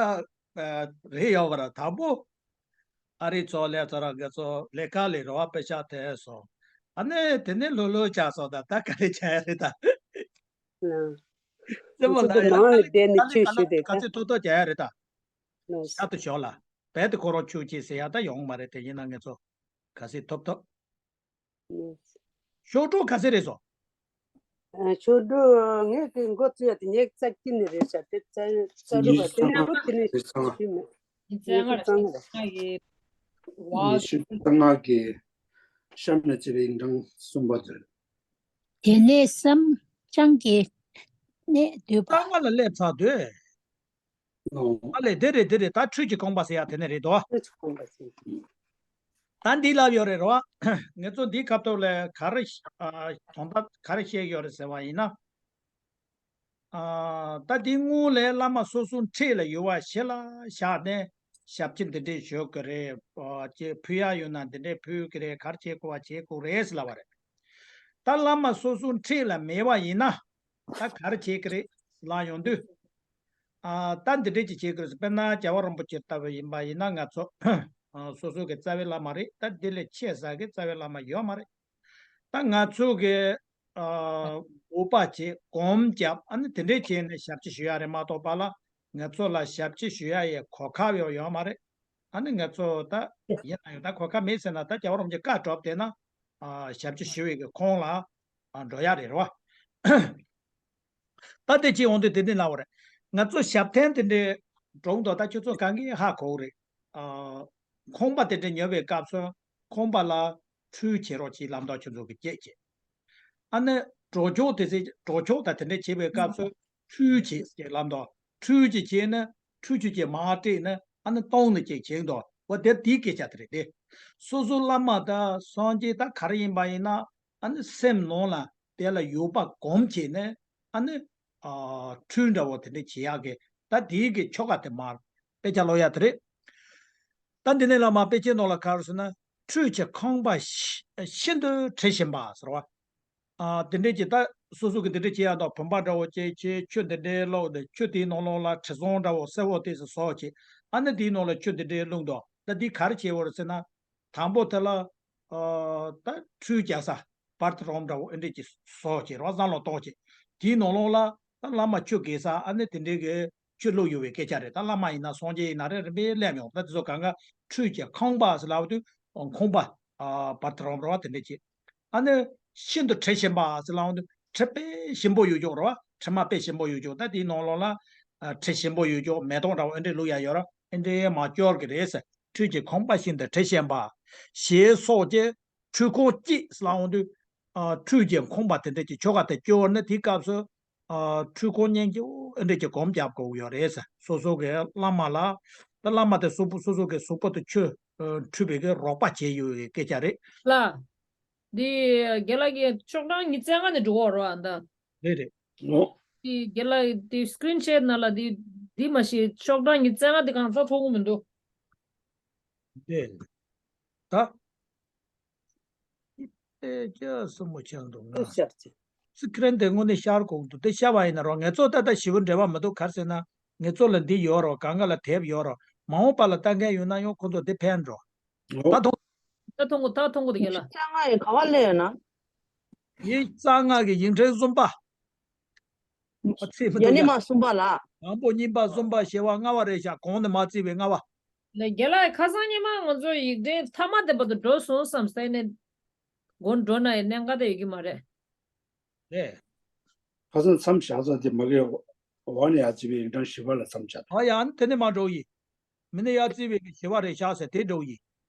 རེད་ཡོད་པ་ར་དང་པོ། ཨ་རི་ཚོ་ལས་ཚོ་ར་ག་ཚོ་ལས་ཀ་ལས་རོ་བ་དཔེ་ཆ་དེ་སོང་། ཨ་ནི་དེ་ནས་ལོ་ལོ་ཆགས་སོང་ད་ད་ག་ལེ་བྱ་ཡ་རེད་ད། ལགས། རྩེ་མོ་ལ་ཡ་ད་ནང་ལ་བསྡད་ནས་ཆོས་ཞུས་བསྡད་ད། ག་ཚོད་ཐོབ་ཐོབ་བྱ་ཡ་རེད་ད། ལགས། ཤར་དུ་ཞོག་ལ། བལ་དུ་ཁོ་རང་ཆུ་ཆེ་ཟེར་ཡ་ད་ཡོང་མ་རེད་དེ་ཡིན་ན་ངེད་ཚོ་ག་སྲིད་ཐོབ་ཐོབ། ཤོག་གྲོགས་ག་ཚོད་རེད་སོ། ཨ། ཤོག་གྲོགས་ངས་ཀྱི་འགོ་བཙུགས་ཡ་དེ་ངས་རྩ་གཅིག་ནས་རེད་ཤག་དེ་རྩ་རྩ་རུ་བ་དེ་ནས་ཁོ་དེ་ནས་ཞུས་མེད། ཉི་ཤུ་རྩ་ལྔ་རེད། ཉི་ཤུ་རྩ་ལྔ་གི་གཤམ་ནས་བརྩིས་པའི་འབྲིང་གསུམ་པ་དེ། དེ་ནས་བསམ་བྱང་གི་གནས་བསྡུས་པ། རྩ་ལྔ་ལ་སླེབས་ཚར་དུས། ཨ་ལས་དེ་རེད་དེ་རེད་ད་ཁྲུས་ཀྱི་ཁང་པ་ཟེར་ཡ་དེ་ནས་རེད་དོ། ཁྲུས་ཀྱི་ཁང་པ་ཟེར། ད་འདི་ལབ་ཡོད་རེད་རོ། ངེད་ཚོ་འདིའི་ཁ་ཐོག་ལ་ག་རེ་ཨ་དོན་དག་ག་རེ་བཤད་ཡོད་རེད་ཟེར་བ་ཡིན་ན། ཨ་ད་འདི་སྔོན་ལས་བླ་མ་སོ་སོའི་འཁྲིས་ལ་ཡུར་བ་ཞི་ལ་བཞག་ནས་ཞབས་ཕྱི་འདི་འདྲས་ཞུ་གི་རེད། ཨ་ཅེ་ཕུལ་ཡ་ཡོད་ན་འདི་འདྲས་ཕུལ་གི་རེད། ག་རེ་བྱེད་དགོས་པ་བྱེད་དགོས་རེད་ཟེར་ལབ་པ་རེད། ད་བླ་མ་སོ་སོའི་འཁྲིས་ལ་མེད་པ་ཡིན་ན། ད་ག་རེ་བྱེད་ཀྱི་རེད་ལབ་ཡོང་དུས། ཨ་ད་འདི་འདྲས་ཅིག་བྱེད་ཀྱི་རེད་ཟེར། དཔེར་ན་རྒྱལ་བ་རིན་པོ་ཆེ་ལྟ་བུ་ཡིན་པ་ཡིན་ན་ང་ཚོ་ཨ་སོ་སོ་གི་རྩ་བའི་བླ་མ་རེད། ད་འདི་ལས་ཆེ་ས་གི་རྩ་བའི་བླ་མ་ཡོད་མ་རེད། ད་ང་ཚོ་གི་ཨ་འུ་པ་བྱེད་སྒོམ་རྒྱབ་ཨ་ནི་དེ་འདྲས་བྱས་ནས་ཞབས་ཕྱི་ཞུ་ཡ་རེད་མ་གཏོགས་པ་ལ་ང་ཚོ་ལ་ཞབས་ཕྱི་ཞུ་ཡ་ཡི་གོ་སྐབས་ཡོད་ཡོད་མ་རེད། ཨ་ནི་ང་ཚོ་ད་ཡིན་ན་ཡང་ད་གོ་སྐབས་མེད་ཟེར་ན་ད་རྒྱལ་བ་རིན་པོ་ཆེ་བཀའ་སྒྲུབ་བསྡད་ན་ཨ་ཞབས་ཕྱི་ཞུ་བའི་གི་ཁོངས་ལ་ཨ་འགྲོ་ཡ་རེད་རེད་བ། ད་དེ་ཅི་ཡོང་དུས་དེ་འདྲ་ལབ་པ་རེད། ང་ཚོ་ཞབས་བརྟན་དེ་འདྲའི་འགྲོ་འདུག་ད་ཁྱོད་ཚོ་གང་གིས་ཧ་གོ་གི་རེད། ཨ་ཁང་པ་དེ་འདྲ་ཉོ་བའི་སྐབས་སུ་ཁང་པ་ལ་ཁྲུས་བྱེད་རོགས་བྱེད་ལབ་མདོག་ཁྱོད་ཚོ་གི་སྐད་ཀྱིས། ཨ་ནི་གྲོགས་ཆོག་དེ་ཚེ་གྲོགས་ཆོག་དང་དེ་འདྲ་བྱེད་པའི་སྐབས་སུ་ཁྲུས་བྱེད་ཅེས་ལབ་མདོག་ཁྲུས་ཅིག་བྱས་ན་ཁྲུས་ཆུ་ཅིག་མར་སྤྲད་ན་ ཨ་ནི་གཏོང་ནས་ཅིག་བྱེད་འདུག་བ། དེ་དེའི་སྐད་ཆ་དེ་རེད་དེ། སོ་སོ་བླ་མ་དང་སངས་རྒྱས་ད་ག་རེ་ཡིན་པ་ཡིན་ན། ཨ་ནི་སེམས་ནང་ལ་དེ་ལ་ཡོད་པ་སྒོམ་བྱས་ནས། ཨ་ནི་ཨ་ཁྲུས་འདྲ་བོ་དེ་འདྲ་བྱེད་ཡག་གི་ད་དེའི་གི་ཆོ་ག་དེ་མར་དཔེ་ཆ་ཀློག་ཡག་དེ་རེད། ད་འདི་ནས་ལ་མ་དཔེ་ཆའི་ནང་ལ་ག་རེ་ཟེར་ན། ཁྲུས་ཀྱི་ཁང་པ་ཤི་ཤིན་ཏུ་དྲི་ཞིམ་པ་ཟེར་བ། ཨ་དེ་འདྲས་ཀྱི་ད་སོ་སོ་གི་དེ་འདྲས་བྱེད་ཡག་དང་བུམ་པ་འདྲ་བོ་བྱས་བྱས་ཆུ་འདི་འདྲས་བླུགས་ནས་ཆུ་དེའི་ནང་ལོགས་ལ་དྲི་བཟང་འདྲ་བོ་སེར་བོ་དེ་ཚོ་བཟོ་བྱས། ཨ་ནི་དེའི་ནང་ལ་ཆུ་འདི་འདྲས་བླུགས་འདུག་ད་འདི་ག་རེ་བྱེད་དགོས་རེད་ཟེར་ན། དང་པོ་དེ་ལ་ཨ་ད་ཁྲུས་རྒྱག་ས་བར་ཐི་རོམ་འདྲ་བོ་ཨེ་འདྲས་ཀྱི་བཟོ་བྱས་རོགས་བསམ་བློ་གཏོང་བྱས། དེའི་ནང་ལོགས་ལ་ད་བླ་མ་ཆུ་བགོ་ས་ཨ་ནི་དེ་འདྲས་གི་ཆུ་བླུགས་ཡོད་པའི་སྐད་ཆ་རེད། ད་བླ་མ་ཡིན་ན་སངས་རྒྱས་ཡིན་ན་རེད། རིམ་པས་སླེབས་ཡོང་། ད་དེ་ཚོ་གང་ག་ཁྲུས་ཀྱི་ཁང་པ་ཟེར་ལབ་དུས་ཁང་པ་ཨ་བར་ཐི་རོམ་རོ་བ་དེ་འདྲས་བྱས། ཨ་ནི་ཤིན་ཏུ་དྲི་ཞིམ་པ་ཟེར་ལབ་དུས་དྲི་དཔེ་ཞིམ་པོ་ཡོད་ཅོག་རེད་བ། དྲི་མ་དཔེ་ཞིམ་པོ་ཡོད་ཅོག་ད་དེའི་ནང་ལོགས་ལ་ཨ་དྲི་ཞིམ་པོ་ཡོད་ཅོག་མེ་ཏོག་འདྲ་བོ་ཨེ་འདྲས་བླུགས་ཡག་ཡོད་ར། ཨེ་འདྲས་མ་སྐྱོར་གི་རེད་ཟེར། ཁྲུས་ཀྱི་ཁང་པ་ཤིན་ཏུ་དྲི་ཞིམ་པ། ཞེས་སོགས་ཀྱིས་ཁྲུས་ཁང་བསྐྱེད་ཟེར་ལབ་དུས་ཨ་ཁྲུས་ཀྱི་ཁང་པ་དེ་འདྲས་ཀྱི་ཆོ་ག་དེ་སྐྱོར་ནས་དེའི་སྐབས་སུ་ཨ་ཁྲུས་ཁང་གཉེན་གྱི་ཨེ་འདྲས་ཀྱི་སྒོམ་རྒྱབ་དགོས་ཡོད་རེད་ཟེར། སོ་སོ་གི་བླ་མ་ལ་ད་བླ་མ་དེ་གཟུགས་པོ་སོ་སོ་གི་གཟུགས་པོ་དེ་ཆུ་ཨ་འཁྲུས་པའི་གི་རོགས་པ་བྱས་ཡོད་པའི་སྐད་ཆ་རེད། ལགས། འདི་རྒན་ལགས་ཀྱིས་ཤོག་གྲངས་ཉི་ཤུ་རྩ་ལྔ་ནས་འགྲོ་གི་རེད་བ་ད། རེད་རེད། ཨོ། འདི་རྒན་ལགས་འདི་སི་ཀི་རིན་ཤོ་ཊི་ནང་ལ་འདི་འདི་མ་གཞི་ཤོག་གྲངས་ཉི་ཤུ་རྩ་ལྔ་འདི་གང་ཚ་ཐོག་གི་མི་འདུག་རེད། ད། ཨེ་ཅག་སྲིན་མོ་ཆགས་འདུག་ང་། ཨེ་ཤ་ཅི། སི་ཀི་རིན་དེ་དངོས་གནས་ཤར་དགོས་འདུག་དེ་ཤར་བ་ཡིན་ན་རོགས། ངེད་ཚོ་ད་ལྟ་ཞེ་པོ་འབྲེལ་བ་མི་འདུག་ག་རེ་ཟེར་ན། ངེད་ཚོ་ལ་འདི་ཡོད་རོགས། གང་ག་ལ་དེབ་ཡོད་རོགས། མ་འོངས་པ་ལ་ལྟ་མཁན་ཡོད་ན་ཡང་ཁོ་ཚོ་འདི་ཕན་འགྲོ། ཨོ། ད་མཐོང་། ད་མཐོང་གོ་ད་མཐོང་གོ་དེ་རྒན་ལགས། རྩ་ལྔ་ཡི་ག་བ་ལས་ཡོད་ན། ཡིག་རྩ་ལྔ་གི་ཡིག་ཕྲེང་གསུམ་པ། ཨ་ཚེས་མི་འདུག་ཡ། ཡ་ནི་མ་གསུམ་པ་ལ། དང་པོ་གཉིས་པ་གསུམ་པ་ཞེ་བ་ལྔ་བ་རེད་ཤག་གོང་ནས་མར་བརྩིས་པའི་ལྔ་བ། ལས་རྒན་ལགས་ཁ་སང་ཉི་མ་ང་ཚོ་ཡིག་ཕྲེང་མཐའ་མ་དེ་བར་དུ་འགྲོ་སོང་བསམ་སྟེ་ནས། མགོ་འགྲོ་ན་ཡི་གནད་འགག་དེ་ཡོད་ཀྱི་མ་རེད། རེད། ཁ་སང་མཚམས་བཞག་ས་དེ་མ་གི་འོག་ནས་ཡར་བརྩིས་པའི་ཡིག་ཕྲེང་བཞི་པ་ལ་མཚམས་བཞག་ཨ་ཡ་ཨ་ནི་དེ་ནས་མར་འགྲོ་ཡི། མི་ནི་ཡར་བརྩིས་པའི་གི་བཞི་པ་རེད་ཤག་ཟེར་དེ་འགྲོ་ཡི།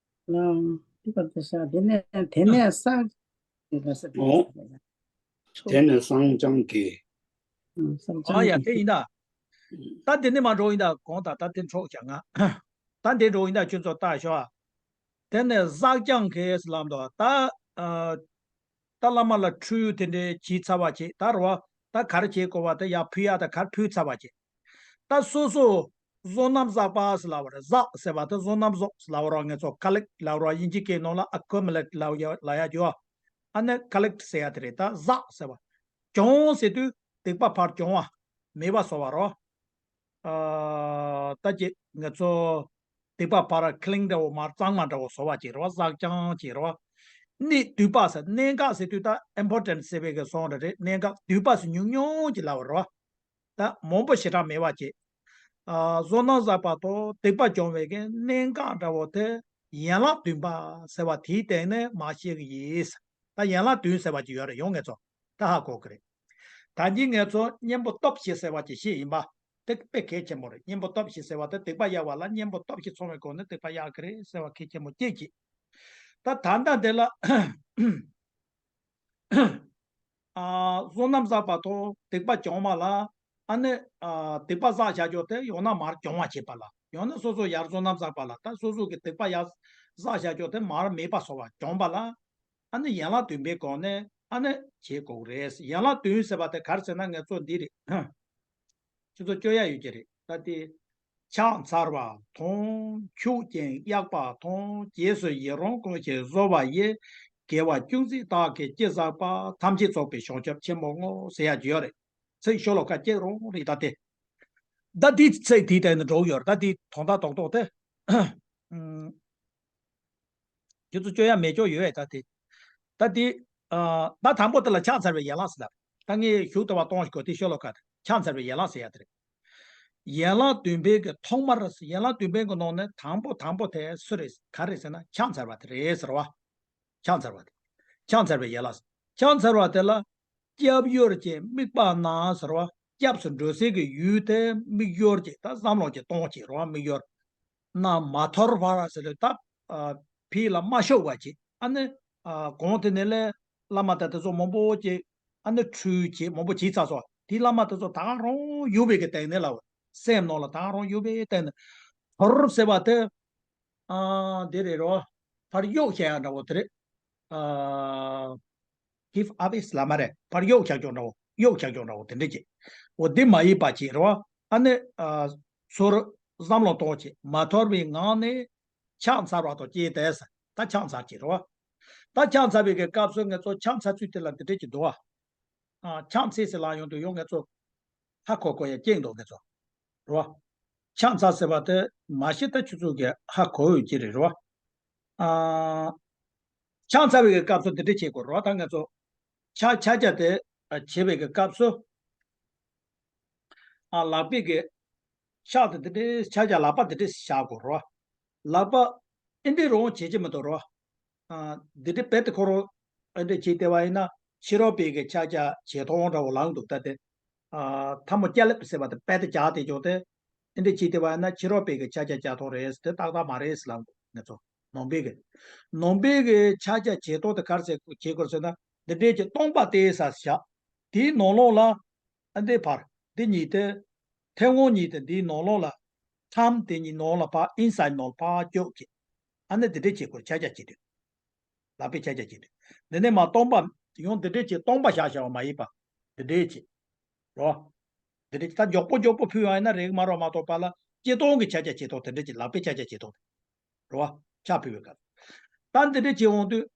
ལ། དེ་བར་དུ་བཞག་དེ་ནས་དེ་ནས་ས། ཨོ། དེ་ནས་སངས་རྒྱས་ཀྱི། ཨ་ཡ་དེ་ཡིན་ད། ད་དེ་ནས་མར་འགྲོ་ཡིན་ད་གོང་ད་ད་དེ་འཕྲོག་བྱ་ང་། ད་འདི་འགྲོ་ཡིན་ད་ཁྱོད་ཚོ་ལྟ་ཤོག་དེ་ནས་བསགས་སྦྱང་གི་ལམ་དུ་ད། ཨ། ད་བླ་མ་ལ་ཁྲུས་དེ་འདྲའི་བྱས་ཚར་བ་བྱས་ད་རོ། ད་ག་རེ་བྱེད་དགོས་པ་དེ་ཡར་ཕུལ་ཡག་ད་ག་རེ་ཕུལ་ཚར་བ་བྱས། ད་སོ་སོ་བསོད་ནམས་བསགས་པ་ཟེར་ལབ་པ་རེད། བསགས་ཟེར་བ་དེ་བསོད་ནམས་བསགས་ཟེར་ལབ་པ་རེད། ང་ཚོ་ཀ་ལེག་ལབ་པ་རེད། དབྱིན་ཇི་སྐད་ནང་ལ་ཨ་ཀུ་མུ་ལེ་ཊི་ལབ་ཡ་ལབ་ཡ་རྒྱུ་བ། ཨ་ནི་ཀ་ལེག་ཊི་ཟེར་ཡ་དེ་རེད། ད་བསགས་ཟེར་བ། སྦྱོང་ཟེར་དུས་སྡིག་པ་ཕར་སྦྱོང་བ། མེད་པ་བཟོ་བ་རོ། ཨ། ད་ཅི་ང་ཚོ་སྡིག་པ་ཕར་ཁི་ལིང་འདྲ་བོ་མར་གཙང་མ་འདྲ་བོ་བཟོ་བ་ཅིག་རེད་བ། བསགས་སྦྱང་ཅིག་རེད་བ། གནས་སྡུད་པ་ཟེར་གནད་འགག་ཟེར་དུས་ད་ཨིམ་པོར་ཊེན་ཊི་ཟེར་བའི་གི་སོང་རེད་རེད། གནད་འགག་སྡུད་པ་ཟེར་ཉུང་ཉུང་ཅིག་ལབ་པ་རེད་བ། ད་མང་པོ་ཞེ་དྲག་མེད་པ་ཅིག་ཨ། བསོད་ནམས་བསགས་པ་དང་སྡིག་པ་སྦྱོང་བའི་གི་གནད་འགག་འདྲ་བོ་དེ་ཡན་ལག་བདུན་པ་ཟེར་བ་དེའི་སྟེང་ནས་མར་བཤད་གི་ཡིན། ད་ཡན་ལག་བདུན་ཟེར་བ་ཅིག་ཡོད་རེད། ཡང་ངེད་ཚོ་ད་ཧ་གོ་གི་རེད། ད་གིན་ངེད་ཚོ་གཉེན་པོ་སྟོབས་བཞི་ཟེར་བ་ཅིག་བཤད་ཡིན་པ། དེ་དཔེ་གལ་ཆེན་པོ་རེད། གཉེན་པོ་སྟོབས་བཞི་ཟེར་བ་དེ་སྡིག་པ་གཡར་བ་ལ་གཉེན་པོ་སྟོབས་བཞི་ཚང་བའི་སྒོ་ནས་སྡིག་པ་གཡར་གི་རེད་ཟེར་བ་གལ་ཆེན་པོ་སྐྱེས་ཀྱི། ད་ད་ལྟ་འདི་ལ་ཨ། བསོད་ནམས་བསགས་པ་དང་སྡིག་པ་སྦྱོང་བ་ལ། ཨ་ནི་ཨ། སྡིག་པ་བསགས་བཞག་ཅོག་དེ་ཡང་ན་མར་སྦྱོང་བ་བྱེད་པ་ལ། ཡང་ན་སོ་སོ་ཡར་བསོད་ནམས་བསགས་པ་ལ། ད་སོ་སོ་གི་སྡིག་པ་ཡར་བསགས་བཞག་ཅོག་དེ་མར་མེད་པ་བཟོ་བ་སྦྱོང་བ་ལ། ཨ་ནི་ཡན་ལག་བདུན་པའི་སྒོ་ནས་ཨ་ནི་བྱེད་དགོས་རེད། ཡན་ལག་བདུན་ཟེར་བ་དེ་ག་རེ་ཟེར་ན་ང་ཚོ་འདི་རེད། ཁྱེད་ཚོ་སྐྱོ་ཡ་ཡོད་ཀྱི་རེད། ད་དེ་ཕྱག་འཚལ་བ་དང་། མཆོད་ཅིང་གཡོགས་པ་དང་། རྗེས་སུ་ཡི་རང་བསྐུལ་ཞིང་གསོལ་བ་ཡི། དགེ་བ་ཅུང་ཟད་བདག་གིས་ཅི་བསགས་པ། ཐམས་ཅད་རྫོགས་པའི་བྱང་ཆུབ་ཆེན་པོར་བསྔོ་ཟེར་ཡ་ཅིག་ཡོད་རེད། ཚིག་ཤོ་ལོ་ཀ་གཅིག་རང་རེད་ད་དེ། ད་དེ་ཚིག་དེའི་སྟེང་ནས་འགྲོ་གི་ཡོད་རེད། ད་དེ་དོན་དག་རྡོག་རྡོག་དེ། ཁྱེད་ཚོ་སྐྱོ་ཡ་མེད་སྐྱོ་ཡོད་ཨེ་ད་དེ། ད་དེ། ཨ། ད་དང་པོ་དེ་ལ་ཕྱག་འཚལ་བའི་ཡན་ལག་ཟེར་ལ། ད་ངས་ཞུ་ལྟ་བ་གཏོང་ཞིག་གོ་དེ་ཤོ་ལོ་ཀ་དེ་ཕྱག་འཚལ་བའི་ཡན་ལག་ཟེར་ཡ་དེ་རེད། ཡན་ལག་བདུན་པའི་གི་ཐོག་མར་ཡན་ལག་བདུན་པའི་གི་ནང་ནས་དང་པོ་དང་པོ་དེ་སུ་རེད་ག་རེ་ཟེར་ན་ཕྱག་འཚལ་བ་དེ་རེད་ཟེར་བ། ཕྱག་འཚལ་བ་དེ། ཕྱག་འཚལ་བའི་ཡན་ལག་ཕྱག་འཚལ་བ་དེ་ལ། སྐྱབས་གཡོར་གྱི་དམིགས་པ་ནི་ཟེར་བ། སྐྱབས་སུ་འགྲོ་སའི་གི་ཡུལ་དེ་དམིགས་ཡུལ་གྱི་ད་བསམ་བློ་གྱི་གཏོང་བྱེད་རོ། དམིགས་ཡུལ། ན་མ་ཐོར་བར་ཟེར་ད། ཨ། ཕི་ལ་མ་ཤོག་པ་ཅིག་ཨ་ནི། ཨ། གོང་དེ་ནས་ལས་བླ་མ་དང་དེ་ཚོ་མང་པོ་ཅིག་ཨ་ནི་ཁྲུས་བྱེད་མང་པོ་བྱེད་ཚར་སོང་། དེ་བླ་མ་དེ་ཚོ་ད་ག་རང་ཡོད་པའི་གི་སྟེང་ནས་ལ། སེམས་ནང་ལ་ད་ག་རང་ཡོད་པའི་སྟེང་ནས། ཐོར་ཟེར་བ་དེ། ཨ། དེ་རེད་རོ། ཕར་གཡོག་བྱས་ཡ་འདྲ་བོ་དེ་རེད། ཨ། give up is ལ་མ་རེད། ཕར་གཡོག་བྱ་ཀྱོག་འདྲ་བོ། གཡོག་བྱ་ཀྱོག་འདྲ་བོ་དེ་འདྲ་བྱེད། འོ་དེ་མ་ཡིན་པ་བྱེད་རོ། ཨ་ནི། ཨ། ཚུར་བསམ་བློ་གཏོང་བྱེད། མ་ཐོར་བའི་ངང་ནས་ཕྱག་འཚལ་བ་དང་བཅས་ཏེ། ད་ཕྱག་འཚལ་བྱེད་རོ། ད་ཕྱག་འཚལ་བའི་གི་སྐབས་སུ་ང་ཚོ་ཕྱག་འཚལ་ཚུལ་དེ་ལ་འདི་འདྲ་ཅིག་འདུག་བ། ཨ། ཕྱག་འཚལ་ཟེར་ལབ་ཡོང་དུས་ཡང་ང་ཚོ་ཧ་གོ་གོ་ཡ་སྐྱེས་འདུག་ང་ཚོ། རེད་བ། ཕྱག་འཚལ་ཟེར་བ་དེ་མ་གཞི་ད་ཁྱོད་ཚོ་གི་ཧ་གོ་འོས་ཀྱི་རེད། རེད་བ། ཨ། ཕྱག་འཚལ་བའི་གི་སྐབས་སུ་འདི་འདྲ་བྱེད་དགོས། རེད་བ། ད་ང་ཚོ་ཕྱག་ཕྱག་རྒྱ་དེ་བྱེད་པའི་གི་སྐབས་སུ། ཨ། ལག་པའི་གི་ཕྱག་དེ་འདི་འདྲའི་ཕྱག་རྒྱ་ལག་པ་འདི་འདྲའི་བཞག་དགོས་རོ། ལག་པ་ཨེ་འདྲའི་རོང་བྱེད་ཀྱི་མི་འདུག་རོ། ཨ། འདི་འདྲའི་རྦད་དེ་ཁོ་རང་ཨེ་འདྲའི་བྱེད་བསྡད་པ་ཡིན་ན་ཕྱི་རོལ་པའི་གི་ཕྱག་རྒྱ་བྱེད་སྟངས་འདྲ་བོ་ལངས་འདུག་ད་དེ། ཨ། ཐལ་མོ་སྐྱ་ལེབ་ཟེར་བ་དེ་རྦད་དེ་རྒྱག་བསྡད་ཀྱོག་དེ། ཨེ་འདྲའི་བྱེད་བསྡད་པ་ཡིན་ན་ཕྱི་རོལ་པའི་གི་ཕྱག་རྒྱ་རྒྱག་སྟངས་རེད། དེ་ཏག་ཏག་མ་རེད་ལབ་འདུག་ང་ཚོ་ནང་པའི་གི། ནང་པའི་གི་ཕྱག་རྒྱ་བྱེད་སྟངས་དེ་ག་རེ་བྱེད་དགོས་ཟེར་ན། འདི་འདྲའི་གི་སྟོང་པ་དེ་ས་བཞག་དེའི་ནང་ལོགས་ལ། ཨ། འདི་ཕར་འདི་གཉིས་དེ། མཐེ་བོང་གཉིས་དེ་འདིའི་ནང་ལོགས་ལ། ཐམ་དེ་གཉིས་ནང་ལ་ཕར་ཨིན་སའིཌ་ནང་ལ་ཕར་བསྐྱོད་ཀྱི། ཨ་ནི་འདི་འདྲ་བྱེད་དགོས། ཕྱག་རྒྱ་བྱེད་དུས། ལག་པའི་ཕྱག་རྒྱ་བྱེད་དུས། འདི་ནས་མར་སྟོང་པ་ཡང་འདི་འདྲ་བྱེད། སྟོང་པ་བཞག་བཞག་པ་མ་ཡིན་པ། འདི་འདྲ་བྱེད། རོ། འདི་འདྲ་བྱེད། ད་མགྱོགས་པོ་མགྱོགས་པོ་ཕུལ་བ་ཡིན་ན་རེག་མ་རོགས་མ་གཏོགས་པ་ལ་སྤྱིར་བཏང་གི་ཕྱག་རྒྱ་བྱེད་སྟངས་དེ་འདྲ་བྱེད། ལག་པའི་ཕྱག་རྒྱ་བྱེད་སྟངས་དེ། རེད་བ། ཕྱག་ཕུལ་བའི་སྐབས། ད་འདི་འདྲ་བྱེད་འོང་དུས།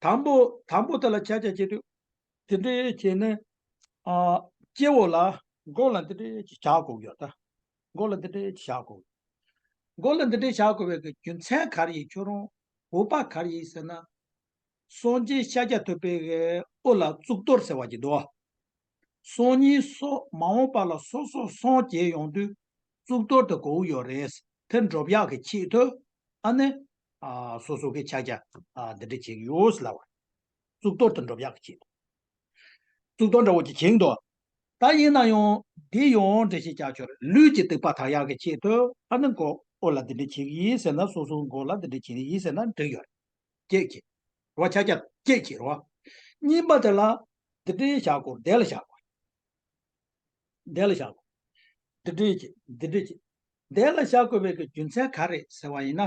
དང་པོ་དང་པོ་དེ་ལ་ཕྱག་རྒྱ་བྱེད་དུས། དེ་འདྲ་བྱས་ནས། ཨ། སྤྱི་བོ་ལ། མགོ་ལ་འདི་འདྲ་ཅིག་བཞག་དགོས་ཡོད་ད། མགོ་ལ་འདི་འདྲ་ཅིག་བཞག་དགོས། མགོ་ལ་འདི་འདྲ་བཞག་དགོས་པའི་གི་རྒྱུ་མཚན་ག་རེ་ཡིན། ཁྱོད་རང་དགོས་པ་ག་རེ་ཡིན་ཟེར་ན། སངས་རྒྱས་ཤཱཀྱ་ཐུབ་པའི་གི་དབུ་ལ་གཙུག་ཏོར་ཟེར་བ་ཅིག་འདུག་བ། སང་ཉིན་སོ། མ་འོངས་པ་ལ་སོ་སོ་སངས་རྒྱས་ཡོང་དུས་གཙུག་ཏོར་དེ་དགོས་ཀྱི་ཡོད་རེད། དེ་འགྲུབ་ཡག་གི་ཆེད་དུ། ཨ་ནི། ཨ། སོ་སོ་གི་ཕྱག་རྒྱ། ཨ། འདི་འདྲ་བྱེད་ཀྱི་ཡོད་ལབ་པ། གཙུག་ཏོར་དེ་འགྲུབ་ཡག་གི་ཆེད་དུ། གཙུག་ཏོར་འདྲ་བོ་ཅིག་བྱེད་ཀྱི་འདུག་ད་ཡིན་ན་ཡང་འདི་ཡང་འགྲེལ་བཤད་རྒྱག་ཆོག་རེད། ལུས་ཀྱི་སྡིག་པ་དག་ཡག་གི་ཆེད་དུ། ཨ་ནི་མགོ། དབུ་ལ་འདི་འདྲ་བྱེད་ཀྱི་ཡིན་ཟེར་ན། སོ་སོའི་མགོ་ལ་འདི་འདྲ་བྱེད་ཀྱི་ཡིན་ཟེར་ན་འགྲིག་ཡོད་རེད། སྐྱེད་ཀྱི། རེད་བ། ཕྱག་རྒྱ་སྐྱེད་ཀྱི་རེད་བ། གཉིས་པ་དེ་ལ་འདི་འདྲའི་བཞག་དགོས། འདི་ལ་བཞག་དགོས། འདི་ལ་བཞག་དགོས། འདི་འདྲའི་ཀྱི། འདི་འདྲའི་ཀྱི། འདི་ལ་བཞག་དགོས་པའི་གི་རྒྱུ་མཚན་ག་རེ་ཟེར་བ་ཡིན་ན།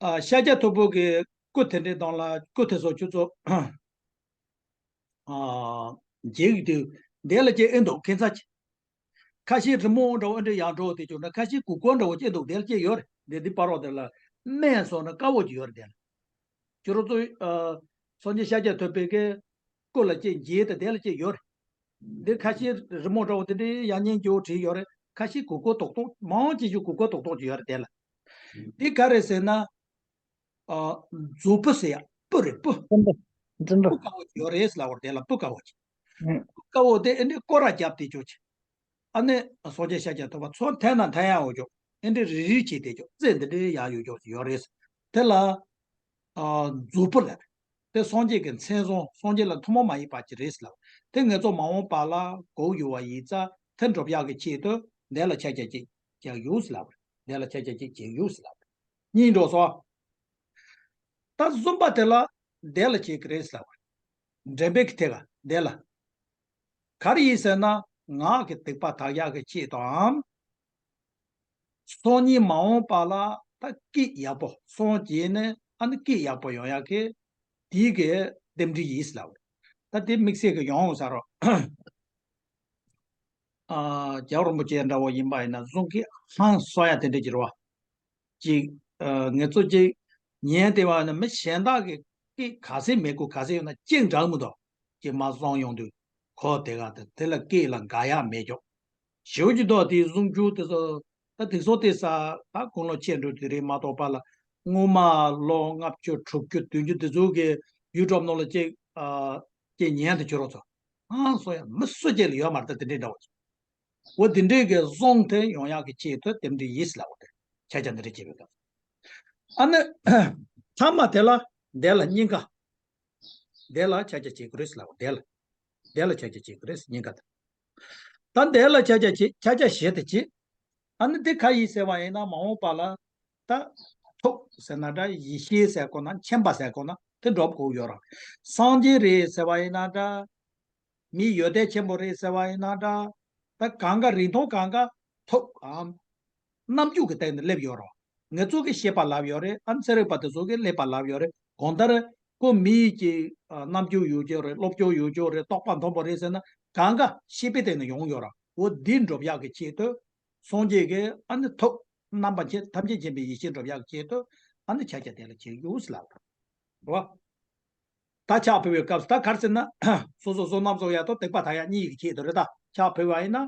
ཨ། ཤཱཀྱ་ཐུབ་པའི་གི་སྐུ་དེ་འདྲའི་སྟེང་ལ། སྐུ་དེ་ཚོ་ཁྱོད་ཚོ། ཨ། མཇལ་གྱི་འདུག་འདི་ལ་ཅིག་ཨེ་འདུག་ཁྱད་མཚར་ཅིག་ཁ་ཤས་རི་མོ་འདྲ་བོ་འདྲ་ཡར་འགྲོ་དེ་བྱུང་ན། ཁ་ཤས་གུར་སྐོར་འདྲ་བོ་ཅིག་འདུག་དེ་ལ་ཅིག་ཡོད་རེད། འདི་འདི་བར་བ་དེ་ལ་སྨད་སོང་ན་དཀར་བོ་ཅིག་ཡོད་རེད། དེ་ལ། ཁྱོད་རང་ཚོ། ཨ། སངས་རྒྱས་ཤཱཀྱ་ཐུབ་པའི་གི་སྐུ་ལ་ཅིག་མཇལ་དེ་དེ་ལ་ཅིག་ཡོད་རེད། འདི་ཁ་ཤས་རི་མོ་འདྲ་བོ་དེ་འདྲའི་ཡང་སྙིང་རྗེ་བོ་བྲིས་ཡོད་རེད། ཁ་ཤས་གུར་སྐོར་རྡོག་རྡོག་མང་ཆེ་ཤོས་གུར་སྐོར་རྡོག་རྡོག་ཅིག་ཡོད་རེད། དེ་ལ། འདི་ག་རེ་ཟེར་ན། ཨ། མཛོ་སྤུ་ཟེར་ཡ། སྤུ་རེད། སྤུ། སྤུ་འདྲ། སྤུ་དཀར་བོ་ཅིག་ཡོད་རེད་ལབ་པ་རེད། དེ་ལ་སྤུ་དཀར་བོ་ཅིག་ཨུ། སྤུ་དཀར་བོ་དེ་ཨེ་འདྲའི་སྐོར་ར་བརྒྱབ་བསྡད་ཀྱོག་ཅིག་ཨ་ནི་སངས་རྒྱས་ཤཱཀྱ་ཐུབ་པ་མཚོ་འཐེན་ན་འཐེན་ཡག་ཡོད་ཀྱོག་ཨེ་འདྲའི་རིལ་རིལ་བྱས་བསྡད་ཀྱོག་རྩེ་འདི་འདྲའི་ཡག་ཡོད་ཀྱོག་ཅིག་ཡོད་རེད། དེ་ལ། ཨ། མཛོ་སྤུ་ལབ་རེད། དེ་སངས་རྒྱས་ཀྱི་མཚན་བཟང་། སངས་རྒྱས་ལ་ཐུན་མོང་མ་ཡིན་པ་ཅིག་རེད་ལབ། དེ་ང་ཚོ་མ་འོངས་པ་ལ་དགོས་ཡོད་པ་ཡིན་ཙང་། དེ་འགྲུབ་ཡག་གི་ཆེད་དུ་དེ་ལ་ཕྱག་རྒྱ་ཅིག་རྒྱག་ཡོད་ལབ། དེ་ལ་ཕྱག་རྒྱ་ཅིག་བྱེད་ཡོད་ལབ། གཉིས་འགྲོ་སོང་། ད་གསུམ་པ་དེ་ལ་དེ་ལ་བྱེད་ཀྱི་རེད་ལབ། འགྲེལ་པའི་གི་ཐད་ཀ་དེ་ལ། ག་རེ་ཡིན་ཟེར་ན། ངག་གི་སྡིག་པ་དག་ཡག་གི་ཆེད་དུའམ། སང་ཉིན་མ་འོངས་པ་ལ་ད་སྐད་ཡག་པོ། སངས་རྒྱས་ནས་ཨ་ནི་སྐད་ཡག་པོ་ཡོང་ཡག་གི་དེའི་གི་རྟེན་འབྲེལ་ཡིན་ལབ། ད་དེ་དམིགས་བསལ་གི་ཡོང་ས་རོ། ཨ། རྒྱལ་བ་རིན་པོ་ཆེ་འདྲ་བོ་ཡིན་པ་ཡིན་ན་གསུང་སྐད་ཧང་སང་ཡ་དེ་འདྲ་ཅིག་རེད་བ། ཅིག་ཨ། ངེད་ཚོ་ཅིག་ཉན་བསྡད་པ་ན་མི་གཞན་དག་གི་སྐད་ག་ཚད་མི་གོ། ག་ཚད་ཡོད་ན་ཅིག་འདྲ་མི་འདུག་ཅིག་མར་གསུང་ཡོང་དུས་ཁོ་དེ་ག་དེ་དེ་ལ་སྐད་ལ་དགའ་ཡག་མེད་ཀྱོག་ཞེ་པོ་ཅིག་འདུག་དེའི་གསུང་རྒྱུ་དེ་ཚོ་ད་དེང་སང་དེ་ས་ད་དགུང་ལོ་ཆེ་འགྲོ་དུས་རེད་མ་གཏོགས་པ་ལ། སྔོན་མ་ལོ་ལྔ་བཅུ་དྲུག་ཅུ་བདུན་ཅུ་དེ་ཚོ་གི་ཡུ་ཊུབ་ནང་ལ་ཅིག་ཨ། ཅིག་ཉན་དུ་ཁྱོད་རང་ཚོ། ཨང་སོ་ཡ་མི་སུ་ཅིག་ལ་ཡོད་མ་རེད། ད་དེ་འདྲའི་འདྲ་བོ་ཅིག་འོ་དེ་འདྲའི་གི་བཟང་དེ་ཡོང་ཡག་གི་ཆེད་དུ་རྟེན་འབྲེལ་ཡིན་ལབ་པ་དེ། ཕྱག་རྒྱ་འདི་འདྲ་བྱེད་པའི་སྐབས། ཨ་ནི། ཐ་མ་དེ་ལ་དེ་ལ་སྙིང་ག་དེ་ལ་ཕྱག་རྒྱ་བྱེད་དགོས་རེད་ལབ་པ་དེ་ལ། དེ་ལ་ཕྱག་རྒྱ་བྱེད་དགོས་རེད། སྙིང་ག་དེ། ད་དེ་ལ་ཕྱག་རྒྱ་བྱེད། ཕྱག་རྒྱ་བཞི་དེ་བྱེད། ཨ་ནི་དེ་ག་ཡིན་ཟེར་བ་ཡིན་ན། མ་འོངས་པ་ལ་ད་ཐུགས་ཟེར་ན་འདྲ། ཡེ་ཤེས་ཟེར་དགོས་ན། མཁྱེན་པ་ཟེར་དགོས་ན་དེ་འགྲུབ་དགོས་ཡོད་རེད། སངས་རྒྱས་རེད་ཟེར་བ་ཡིན་ན་འདྲ། མི་ཡོན་ཏན་ཆེན་པོ་རེད་ཟེར་བ་ཡིན་ན་འདྲ། ད་གང་ག་རིང་ཐུང་གང་ག་ཐུགས་ཨ། རྣམ་འགྱུར་གྱི་སྟེང་ནས་སླེབས་ཡོད་རེད། ང་ཚོ་གིས་ཤེས་པ་ལབ་ཡོད་རེད། ཨ་ནི་ཚན་རིག་པ་དེ་ཚོ་གིས་ཀླད་པ་ལབ་ཡོད་རེད། གང་ལྟར་ཁོ་མི་ཡི་གི་ཨ་རྣམ་འགྱུར་ཡོད་ཀྱི་རེད། སློབ་སྦྱོང་ཡོད་ཀྱི་རེད། རྟོགས་པ་མཐོན་པོ་རེད་ཟེར་ན་གང་ག་ཤེས་པའི་སྟེང་ནས་ཡོང་ཡོད་རེད། འོ་འདི་འགྲུབ་ཡག་གི་ཆེད་དུ་སངས་རྒྱས་ཀྱིས་ཨ་ནི་ཐུགས་རྣམ་པ་མཁྱེན་ཐམས་ཅད་མཁྱེན་པའི་ཡེ་ཤེས་འགྲུབ་ཡག་གི་ཆེད་དུ་ཨ་ནི་ཕྱག་རྒྱ་དེ་ལ་བྱེད་ཡོད་ཟེར་ལབ་རེད་བ། ད་ཕྱག་ཕུལ་བའི་སྐབས་སུ་ད་ག་རེ་ཟེར་ན། སོ་སོ་བསོད་ནམས་གསོག་ཡག་དང་སྡིག་པ་དག་ཡག་གཉིས་ཀྱི་ཆེད་དུ་རེད། ད་ཕྱག་ཕུལ་བ་ཡིན་ན།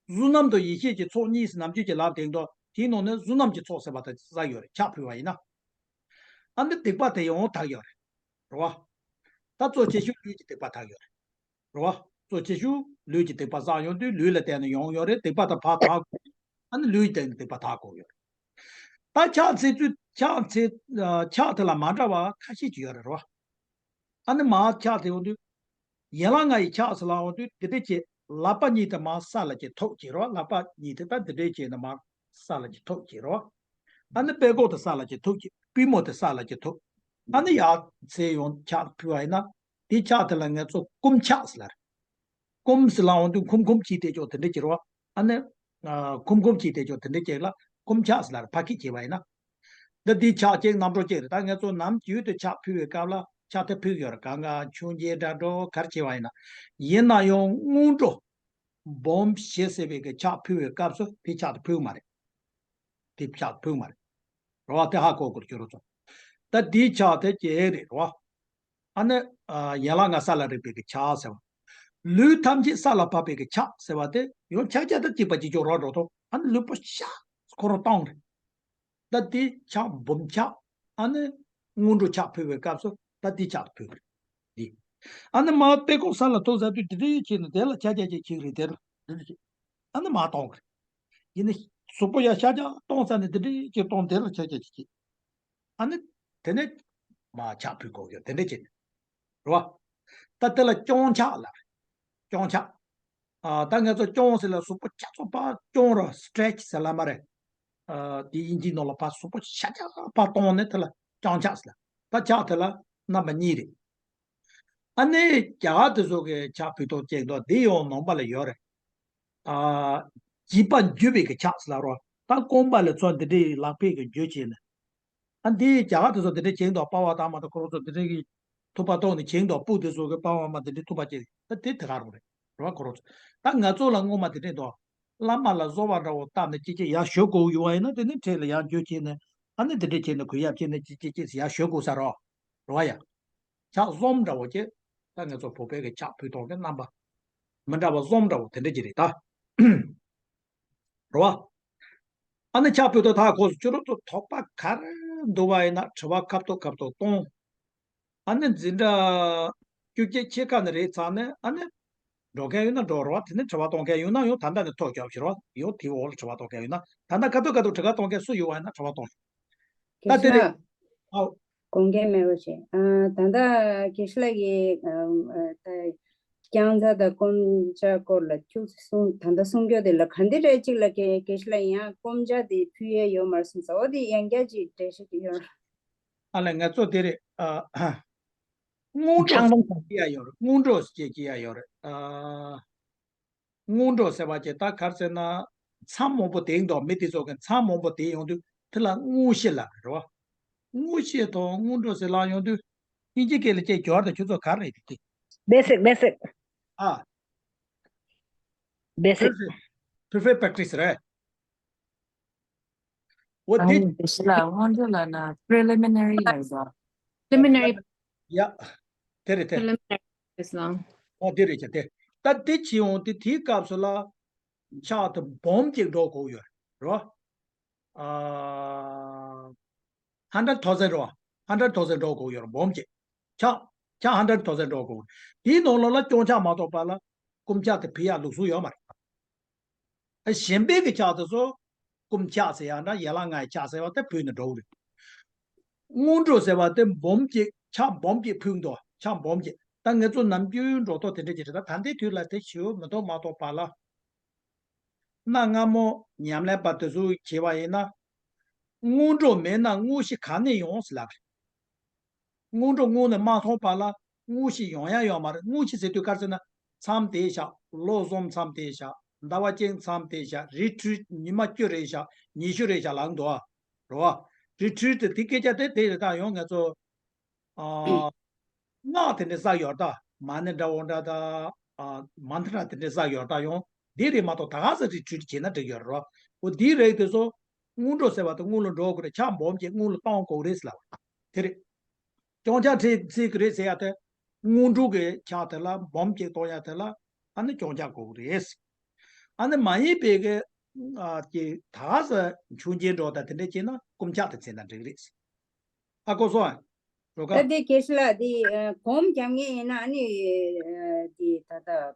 བསོད་ནམས་དང་ཡེ་ཤེས་ཀྱི་ཚོགས་གཉིས་སུ་ནམ་རྒྱུན་གྱི་ལམ་དེ་འདུག་དེའི་ནང་ནས་བསོད་ནམས་ཀྱི་ཚོགས་ཟེར་བ་དེ་བསགས་ཡོད་རེད། ཕྱག་ཕུལ་བ་ཡིན་ན། ཨ་འདི་སྡིག་པ་དེ་ཡང་དག་ཡོད་རེད། རེད་བ། ད་གཙོ་ཆེ་ཤོས་ལུས་ཀྱི་སྡིག་པ་དག་ཡོད་རེད། རེད་བ། གཙོ་ཆེ་ཤོས་ལུས་ཀྱི་སྡིག་པ་བསགས་ཡོང་དུས་ལུས་ལ་བརྟེན་ནས་ཡོང་ཡོད་རེད། སྡིག་པ་དང་ཕར་དག་དགོས། ཨ་ནི་ལུས་ཀྱི་སྟེང་ནས་སྡིག་པ་དག་དགོས་ཡོད་རེད། ད་ཕྱག་འཚལ་ཚུལ་ཕྱག་འཚལ་ཕྱག་དེ་ལ་མ་འདྲ་བ་ཁ་ཤས་ཅིག་ཡོད་རེད། རེད་བ། ཨ་ནི་མར་ཕྱག་འཚལ་ཡོང་དུས། ཡན་ལག་ལྔ་ཡི་ཕྱག་ཟེར་ལབ་ཡོང་དུས་འདི་འདྲས་བྱས། ལག་པ་གཉིས་དེ་མར་ས་ལ་ཅིག་ཐུག་བྱས་རེད་བ། ལག་པ་གཉིས་དེ་ད་འདི་འདྲས་བྱས་ནས་མར་ས་ལ་ཅིག་ཐུག་བྱས་རེད་བ། ཨ་ནི་པད་ཀོག་དེ་ས་ལ་ཅིག་ཐུག་བྱས། པུས་མོ་དེ་ས་ལ་ཅིག་ཐུག་ཨ་ནི་ཡར་འཚལ་ཡོང་ཕྱག་ཕུལ་བ་ཡིན་ན། དེའི་ཕྱག་དེ་ལ་ང་ཚོ་བསྐུམ་ཕྱག་ཟེར་ལབ་རེད། བསྐུམ་ཟེར་ལབ་ཡོང་དུས་འཁུམ་འཁུམ་བྱས་བསྡད་ཀྱོག་དེ་འདྲས་ཀྱི་རེད་བ། ཨ་ནི། ཨ། འཁུམ་འཁུམ་བྱས་བསྡད་ཀྱོག་དེ་འདྲས་ཀྱི་ལ་བསྐུམ་ཕྱག་ཟེར་ལབ་རེད། ཕ་གི་བྱས་པ་ཡིན་ན། འདི་འདིའི་ཕྱག་གཅིག་རྣམ་གྲངས་གཅིག་རེད། ད་ང་ཚོ་ནམ་རྒྱུན་དུ་ཕྱག་ཕུལ་བའི་སྐབས་ལ་ཕྱག་དེ་ཕུལ་གྱི་ཡོད་རེད། གང་ག་མཆོད་མཇལ་འདྲ་འགྲོ་ག་རེ་བྱས་པ་ཡིན་ན། ཡིན་ན་ཡང་སྔོན་འགྲོ་སྦོམ་བཞི་ཟེར་བའི་གི་ཕྱག་ཕུལ་བའི་སྐབས་སུ་དེ་ཕྱག་དེ་ཕུལ་གི་མ་རེད། དེ་ཕྱག་ཕུལ་གི་མ་རེད། རེད་བ། དེ་ཧ་གོ་དགོས་ཁྱོད་རང་ཚོ། ད་དེའི་ཕྱག་དེ་གཅིག་རེད། རེད་བ། ཨ་ནི། ཨ། ཡན་ལག་ལྔ་ས་ལ་རེག་པའི་གི་ཕྱག་ཟེར་བ། ལུས་ཐམས་ཅད་ས་ལ་ཕབ་པའི་གི་ཕྱག་ཟེར་བ་དེ་ཡང་ཕྱག་རྒྱ་དང་གཅིག་པ་གཅིག་ཀྱང་རང་འགྲོ་ཐོག་ཨ་ནི་ལུས་པོ་ཤ་ཁོ་རང་གཏོང་རེད། ད་དེ་ཕྱག་སྦོམ་ཕྱག་ཨ་ནི་སྔོན་འགྲོ་ཕྱག་ཕུལ་བའི་སྐབས་སུ་ད་དེ་ཕྱག་ཕུལ་རེད། འདི། ཨ་ནི་མར་པད་ཀོག་ས་ལ་ཐུག་ཚར་དུས་དེ་འདྲ་བྱས་ནས་དེ་ལ་ཕྱག་རྒྱ་ཅིག་བྱེད་རེད། དེ་ལ་འདི་འདྲ་བྱེད། ཨ་ནི་མར་གཏོང་གི་རེད། ཡིན་ནའི་གཟུགས་པོ་ཡར་ཤར་རྒྱག་གཏོང་ས་ནས་དེ་འདྲ་ཅིག་གཏོང་། དེ་ལ་ཕྱག་རྒྱ་ཅིག་བྱེད། ཨ་ནི་དེ་ནས་མར་ཕྱག་ཕུལ་དགོས་ཡོད། དེ་འདྲ་བྱས་ནས། རེད་བ། ད་དེ་ལ་རྐྱོང་ཕྱག་ལབ་རེད། རྐྱོང་ཕྱག་ཨ། ད་ང་ཚོ་རྐྱོང་ཟེར་ལ་གཟུགས་པོ་རྒྱ་མཚོ་ཕར་རྐྱོང་རོགས། སི་ཊེ་ཆི་ཟེར་ལབ་མ་རེད། ཨ། དེ་དབྱིན་ཇིའི་ནང་ལ་ཕར་གཟུགས་པོ་ཤ་རྒྱགས་ཕར་གཏོང་ནས་དེ་ལ་རྐྱོང་ཕྱག་ཟེར་ལ། ད་ཕྱག་དེ་ལ་རྣམ་པ་གཉིས་རེད། ཨ་ནི་རྒྱ་གར་དེ་ཚོ་གི་ཕྱག་ཕུལ་སྟངས་གཅིག་འདུག་འདི་ཡང་ནང་པ་ལ་ཡོད་རེད། ཨ། བགྱིས་པ་འཇུ་བའི་གི་ཕྱག་ཟེར་ལབ་རོགས། ད་རྐང་པ་ལ་ཚོ་འདི་འདྲའི་ལག་པས་གི་འཇུ་བྱས་ནས། ཨ། འདི་རྒྱ་གར་དེ་ཚོ་དེ་འདྲའི་བྱེད་མདོག་པ་བ་དང་མ་དང་ཁོ་རང་ཚོ་དེ་འདྲའི་གི་ཐུབ་པ་ཐོག་ནས་བྱེད་མདོག་སྤུ་དེ་ཚོ་གི་པ་བ་མ་དེ་འདྲའི་ཐུབ་པ་བྱེད། ད་དེ་དེ་ག་རང་རེད། རེད་བ། ཁོ་རང་ཚོ། ད་ང་ཚོ་ལ་སྔོན་མ་དེ་འདྲའི་མདོག་བླ་མ་ལ་བཟོ་བ་འདྲ་བོ་བཏབ་ནས་ཅི་ཅི་ཡར་ཞོན་དགོས་ཡོད་བ་ཡིན་ན། དེ་ནི་འཕྲེད་ལ་ཡར་འཇུ་བྱས་ནས། ཨ་ནི་དེ་འདྲའི་བྱས་ནས་གུས་ཡབ་བྱས་ནས་ཅི་ཅི་ཅི་ཡར་ཞོན་དགོས་ས་རོ། རེད་བ་ཡ། ཕྱག་གསུམ་འདྲ་བོ་ཅིག་ད་ང་ཚོ་བོད་པའི་གི་ཕྱག་ཕུལ་སྟངས་ཀྱི་རྣམ་པ་མི་འདྲ་བ་གསུམ་འདྲ་བོ་དེ་འདྲ་ཅིག་རེད་ད། རེད་བ། ཨ་ནི་ཕྱག་ཕུལ་དུས་ད་གོང་སུ་ཁྱོད་རང་ཚོ་དོགས་པ་ག་རེ་འདུག་བ་ཡིན་ན་དྲི་བ་ཁ་ཐུག་ཁ་ཐུག་གཏོང་། ཨ་ནི་འཛིན་གྲྭ་བཅུ་གཅིག་ཕྱེད་ཀ་ནས་རེད་ཚར་ནས་ཨ་ནི་འགྲོ་མཁན་ཡོད་ན་འགྲོ་རོགས། དེ་ནས་དྲི་བ་གཏོང་མཁན་ཡོད་ན་ཡང་ད་ལྟ་ནས་ཐོག་རྒྱབ་ཕྱིར་རོགས། ཡང་དེའི་འོག་ལ་དྲི་བ་གཏོང་མཁན་ཡོད་ན། ད་ལྟ་ཁ་ཐུག་ཁ་ཐུག་དྲི་བ་གཏོང་མཁན་སུ་ཡོད་བ་ཡིན་ན་དྲི་བ་གཏོང་ཤོག་ད་དེ་རེད། ཨའོ། དགོངས་འགལ་མེད་པ་བྱས། ཨ། ད་ལྟ་དགེ་བཤེས་ལགས་ཀྱིས་ཨ་ཨ་ད་བརྐྱང་བྱ་དང་བསྐུམ་བྱ་སྐོར་ལ་ཁྱུག་ཙམ་གསུངས། ད་ལྟ་གསུང་རྒྱུ་དེ་ལ་ག་འདི་རེད། གཅིག་ལ་དགེ་དགེ་བཤེས་ལགས་ཡང་བསྐུམ་བྱ་དེ་ཕུལ་ཡས་ཡོད་མ་རེད་གསུངས་སོང་། འོ་དེ་ཡང་བསྐྱར་ཅིག་འགྲེལ་བཤད་ཅིག་ཡོད། ཨ་ལས་ང་ཚོ་དེ་རེད། ཨ། སྔོན་འགྲོ་ཆང་ཟེར་གྱི་ཡ་ཡོད་རེད། སྔོན་འགྲོ་ཟེར་གྱི་ཡ་ཡོད་རེད། ཨ། སྔོན་འགྲོ་ཟེར་བ་ཅིག་ད་ག་རེ་ཟེར་ན། མཚམས་མང་པོ་དེད་འདུག་མི་དེ་ཚོ་གི་མཚམས་མང་པོ་དེད་ཡོང་དུས་དེ་ལ་དངོས་གཞི་ལབ་རེད་བ། དངོས་གཞི་དང་སྔོན་འགྲོ་ཟེར་ལབ་ཡོང་དུས་དབྱིན་ཇི་སྐད་ལ་ཅིག་སྦྱོར་དང་ཁྱོད་ཚོ་ག་རེ་རེད་དེ། Basic, basic. ཨ། Basic. Perfect, perfect practice རེད། འོ་དེ། ཨ་ནི་དེ་ཤི་ལ་སྔོན་འགྲོ་ལ་ན་preliminary ལ་ཡོད། Preliminary. ཡ། དེ་རེད་དེ། Preliminary དེ་སོང་། ཨོ་དེ་རེད་ཀྱ་དེ། ད་དེ་བྱེད་འོང་དེ་དེའི་སྐབས་སུ་ལ་ཕྱག་དེ་སྦོམ་གཅིག་འགྲོ་དགོས་ཡོད་རེད། ཨ། hundred thousand རེད་བ། hundred thousand འགྲོ་དགོས་ཡོད་རེད། སྦོམ་གཅིག་ཕྱག་ཕྱག་hundred thousand འགྲོ་དགོས། དེའི་ནང་ལོགས་ལ་རྐྱང་ཕྱག་མ་གཏོགས་པ་ལ་བསྐུམ་ཕྱག་དེ་ཕུལ་ཡག་ལུགས་སྲོལ་ཡོད་མ་རེད། ཨ། གཞན་པའི་གི་ཕྱག་དེ་ཚོ་བསྐུམ་ཕྱག་ཟེར་ཡག་འདྲ། ཡན་ལག་ལྔའི་ཕྱག་ཟེར་བ་དེ་ཕུལ་ནས་འགྲོ་གི་རེད། སྔོན་འགྲོ་ཟེར་བ་དེ་སྦོམ་གཅིག་ཕྱག་སྦོམ་གཅིག་ཕུལ་འདུག་ཕྱག་སྦོམ་གཅིག་ད་ང་ཚོ་ནམ་རྒྱུན་འགྲོ་ཐོག་དེ་འདྲ་ཅིག་རེད། ད་ད་ལྟའི་དུས་ལ་དེ་ཞེ་པོ་མི་འདུག་མ་གཏོགས་པ་ལ། གནའ་སྔ་མོ་ཉམས་ལེན་པ་དེ་ཚོས་བྱས་པ་ཡིན་ན། སྔོན་འགྲོ་མེད་ན་དངོས་གཞི་ག་ནས་ཡོང་ཟེར་ལབ་རེད། སྔོན་འགྲོ་སྔོན་ནས་མ་མཐོང་བ་ལ་དངོས་གཞི་ཡོང་ཡ་ཡོད་མ་རེད། དངོས་གཞི་ཟེར་དུས་ག་རེ་ཟེར་ན། མཚམས་དེ་བཞག་ལོ་གསུམ་མཚམས་དེ་བཞག་ཟླ་བ་གཅིག་མཚམས་དེ་བཞག་རི་ཊི་རིཊ་ཉི་མ་བཅུ་རེ་བཞག་ཉི་ཤུ་རེ་བཞག་ལངས་འདུག་ཨ། རེད་བ། རི་ཊི་རིཊ་དེ་སྐད་ཆ་དེ་དེ་རེད། ད་ཡང་ང་ཚོ་ཨ། སྔགས་དེ་འདྲ་བསགས་ཡོད་ད། མ་ཎི་འདྲ་བོ་འདྲ་ད། ཨ། མན་ཏྲ་དེ་འདྲ་བསགས་ཡོད་ད། ཡང་འདི་རེད་མ་གཏོགས་ད་ག་ས་རི་ཊི་རིཊ་བྱས་ན་འགྲིག་ཡོད་རེད་བ། འོ་འདིའི་རིགས་དེ་ཚོ་སྔོན་འགྲོ་ཟེར་བ་དེ་སྔོན་ལ་འགྲོ་དགོས་རེད། ཕྱག་འབུམ་གཅིག་སྔོན་ལ་གཏོང་དགོས་རེད་ཟེར་ལབ་པ་དེ་རེད། སྐྱོང་ཆ་ཁྲིད་ཚིག་གི་རེད་ཟེར་ཡ་དེ། སྔོན་འགྲོ་གི་ཕྱག་དེ་ལ་འབུམ་གཅིག་གཏོང་ཡ་དེ་ལ་ཨ་ནི་སྐྱོང་ཆ་དགོས་ཀྱི་རེད། ཨ་ནི་མ་ཡིན་པའི་གི་ཨ་ཀྱི་ད་ག་ས་མཆོད་མཇལ་འགྲོ་དང་དེ་འདྲ་བྱས་ན་སྐུ་ཕྱག་དེ་འཚལ་ན་འགྲིག་རེད། ཨ་གོ་སོང་ཨ། རོ་ད་ཀ་དེ་དགེ་བཤེས་ལགས་དེ་ཨ་སྒོམ་རྒྱབ་མཁན་ཡིན་ན་ཨ་ནི་ཨ་དེ་ད་ལྟ་ཨ་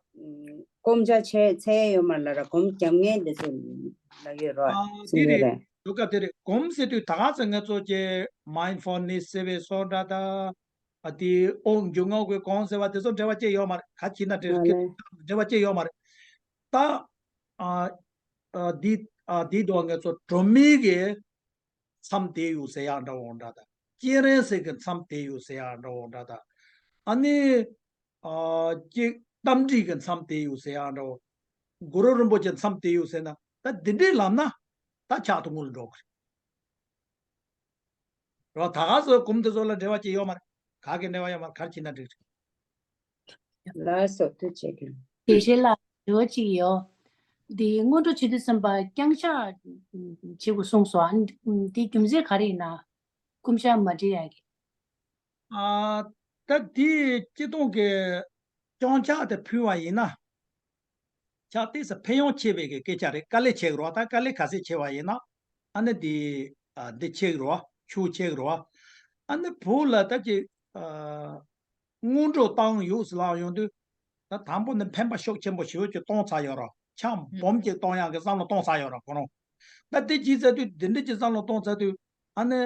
སྒོམ་ཆ་འཚལ་འཚལ་ཡོད་མ་རེད་ལབ་ར། སྒོམ་རྒྱབ་མཁན་དེ་ཚོ་ལབ་ཡོད་རོ། ཨ་དེ་སེམས་རེད། རེད། རོ་ད་ཀ་དེ་རེད། སྒོམ་ཟེར་དུས་ད་ག་ས་ང་ཚོ་ཀྱི་མའིན་ཌ་ཕུལ་ནེས་ཟེར་བའི་བཟོ་འདྲ་ད། ཨ་དེ་དབང་སྒྱུ་ལུས་ཀྱི་སྒོམ་ཟེར་བ་དེ་ཚོ་འབྲེལ་བ་ཅི་ཡོད་མ་རེད། ག་ཅི་ན་འབྲེལ་ཨ་ལེ། འབྲེལ་བ་ཅི་ཡོད་མ་རེད། ད་ཨ་ཨ་འདི་ཨ་འདི་དུ་ང་ཚོ་གྲོ་མིག་གི་མཚམས་དེ་ཡོད་ཟེར་ཡག་འདྲ་བོ་འདྲ་དང་། སྤྱན་རས་གཟིགས་ཀྱི་མཚམས་དེ་ཡོད་ཟེར་ཡག་འདྲ་བོ་འདྲ་དང་། ཨ་ནི་ཨ་ཅིག་རྟ་མགྲིན་གྱི་མཚམས་དེ་ཡོད་ཟེར་ཡག་འདྲ་བོ། གུ་རུ་རིན་པོ་ཆེ་མཚམས་དེ་ཡོད་ཟེར་ན། ད་འདི་འདྲའི་ལབ་ན་ད་ཕྱག་ཏུ་དངུལ་འགྲོ་གི་རེད། རོ་ད་ག་ཚོད་སྒོམ་དེ་ཚོ་ལ་འབྲེལ་བ་ཅི་ཡོད་མ་རེད། ག་གི་འབྲེལ་བ་ཡོད་མ་རེད། གར་ཕྱིན་ན་འགྲིག་རེད། ལགས་སོ། ཐུགས་རྗེ་ཆེ། དགེ་བཤེས་ལགས་འདྲི་བ་གཅིག་ཡོད། འདི་སྔོན་འགྲོ་བྱེད་དུས་ཙམ་པ་བརྐྱང་ཕྱག་བྱེད་དགོས་གསུངས་སོང་། འདི་རྒྱུ་མཚན་ག་རེ་ཡིན་ན། སྐུ་ཕྱག་མ་འབྲི་ཡ་གི། ཨ། ད་འདི་སྤྱིར་བཏང་གི་བརྐྱང་ཕྱག་དེ་ཕུལ་བ་ཡིན་ན། ཕྱག་དེ་ཚོ་ཕན་ཡོན་ཆེ་བའི་གི་སྐད་ཆ་རེད། དཀའ་ལས་ཆེ་གི་རོ། ད་དཀའ་ལས་ག་ཚད་ཆེ་བ་ཡིན་ན་ཨ་ནི་འདི་ཨ་འདི་ཆེ་གི་རོ། ཤུགས་ཆེ་གི་རོ། ཨ་ནི་བོད་ལ་ད་ཅིག་ཨ་སྔོན་འགྲོ་བཏང་ཡོད་ཟེར་ལབ་ཡོང་དུས། ད་དང་པོ་ནི་འཕེན་པ་ཤུགས་ཆེན་པོ་ཞེ་པོ་ཅིག་གཏོང་ཚར་ཡོད་རོ། ཕྱག་འབུམ་གཅིག་གཏོང་ཡག་གི་བསམ་བློ་གཏོང་ཚར་ཡོད་རོ་ཁོ་རང་། ད་དེ་ཅི་ཟེར་དུས་འདི་འདྲ་ཅིག་བསམ་བློ་གཏོང་ཚར་དུས་ཨ་ནི།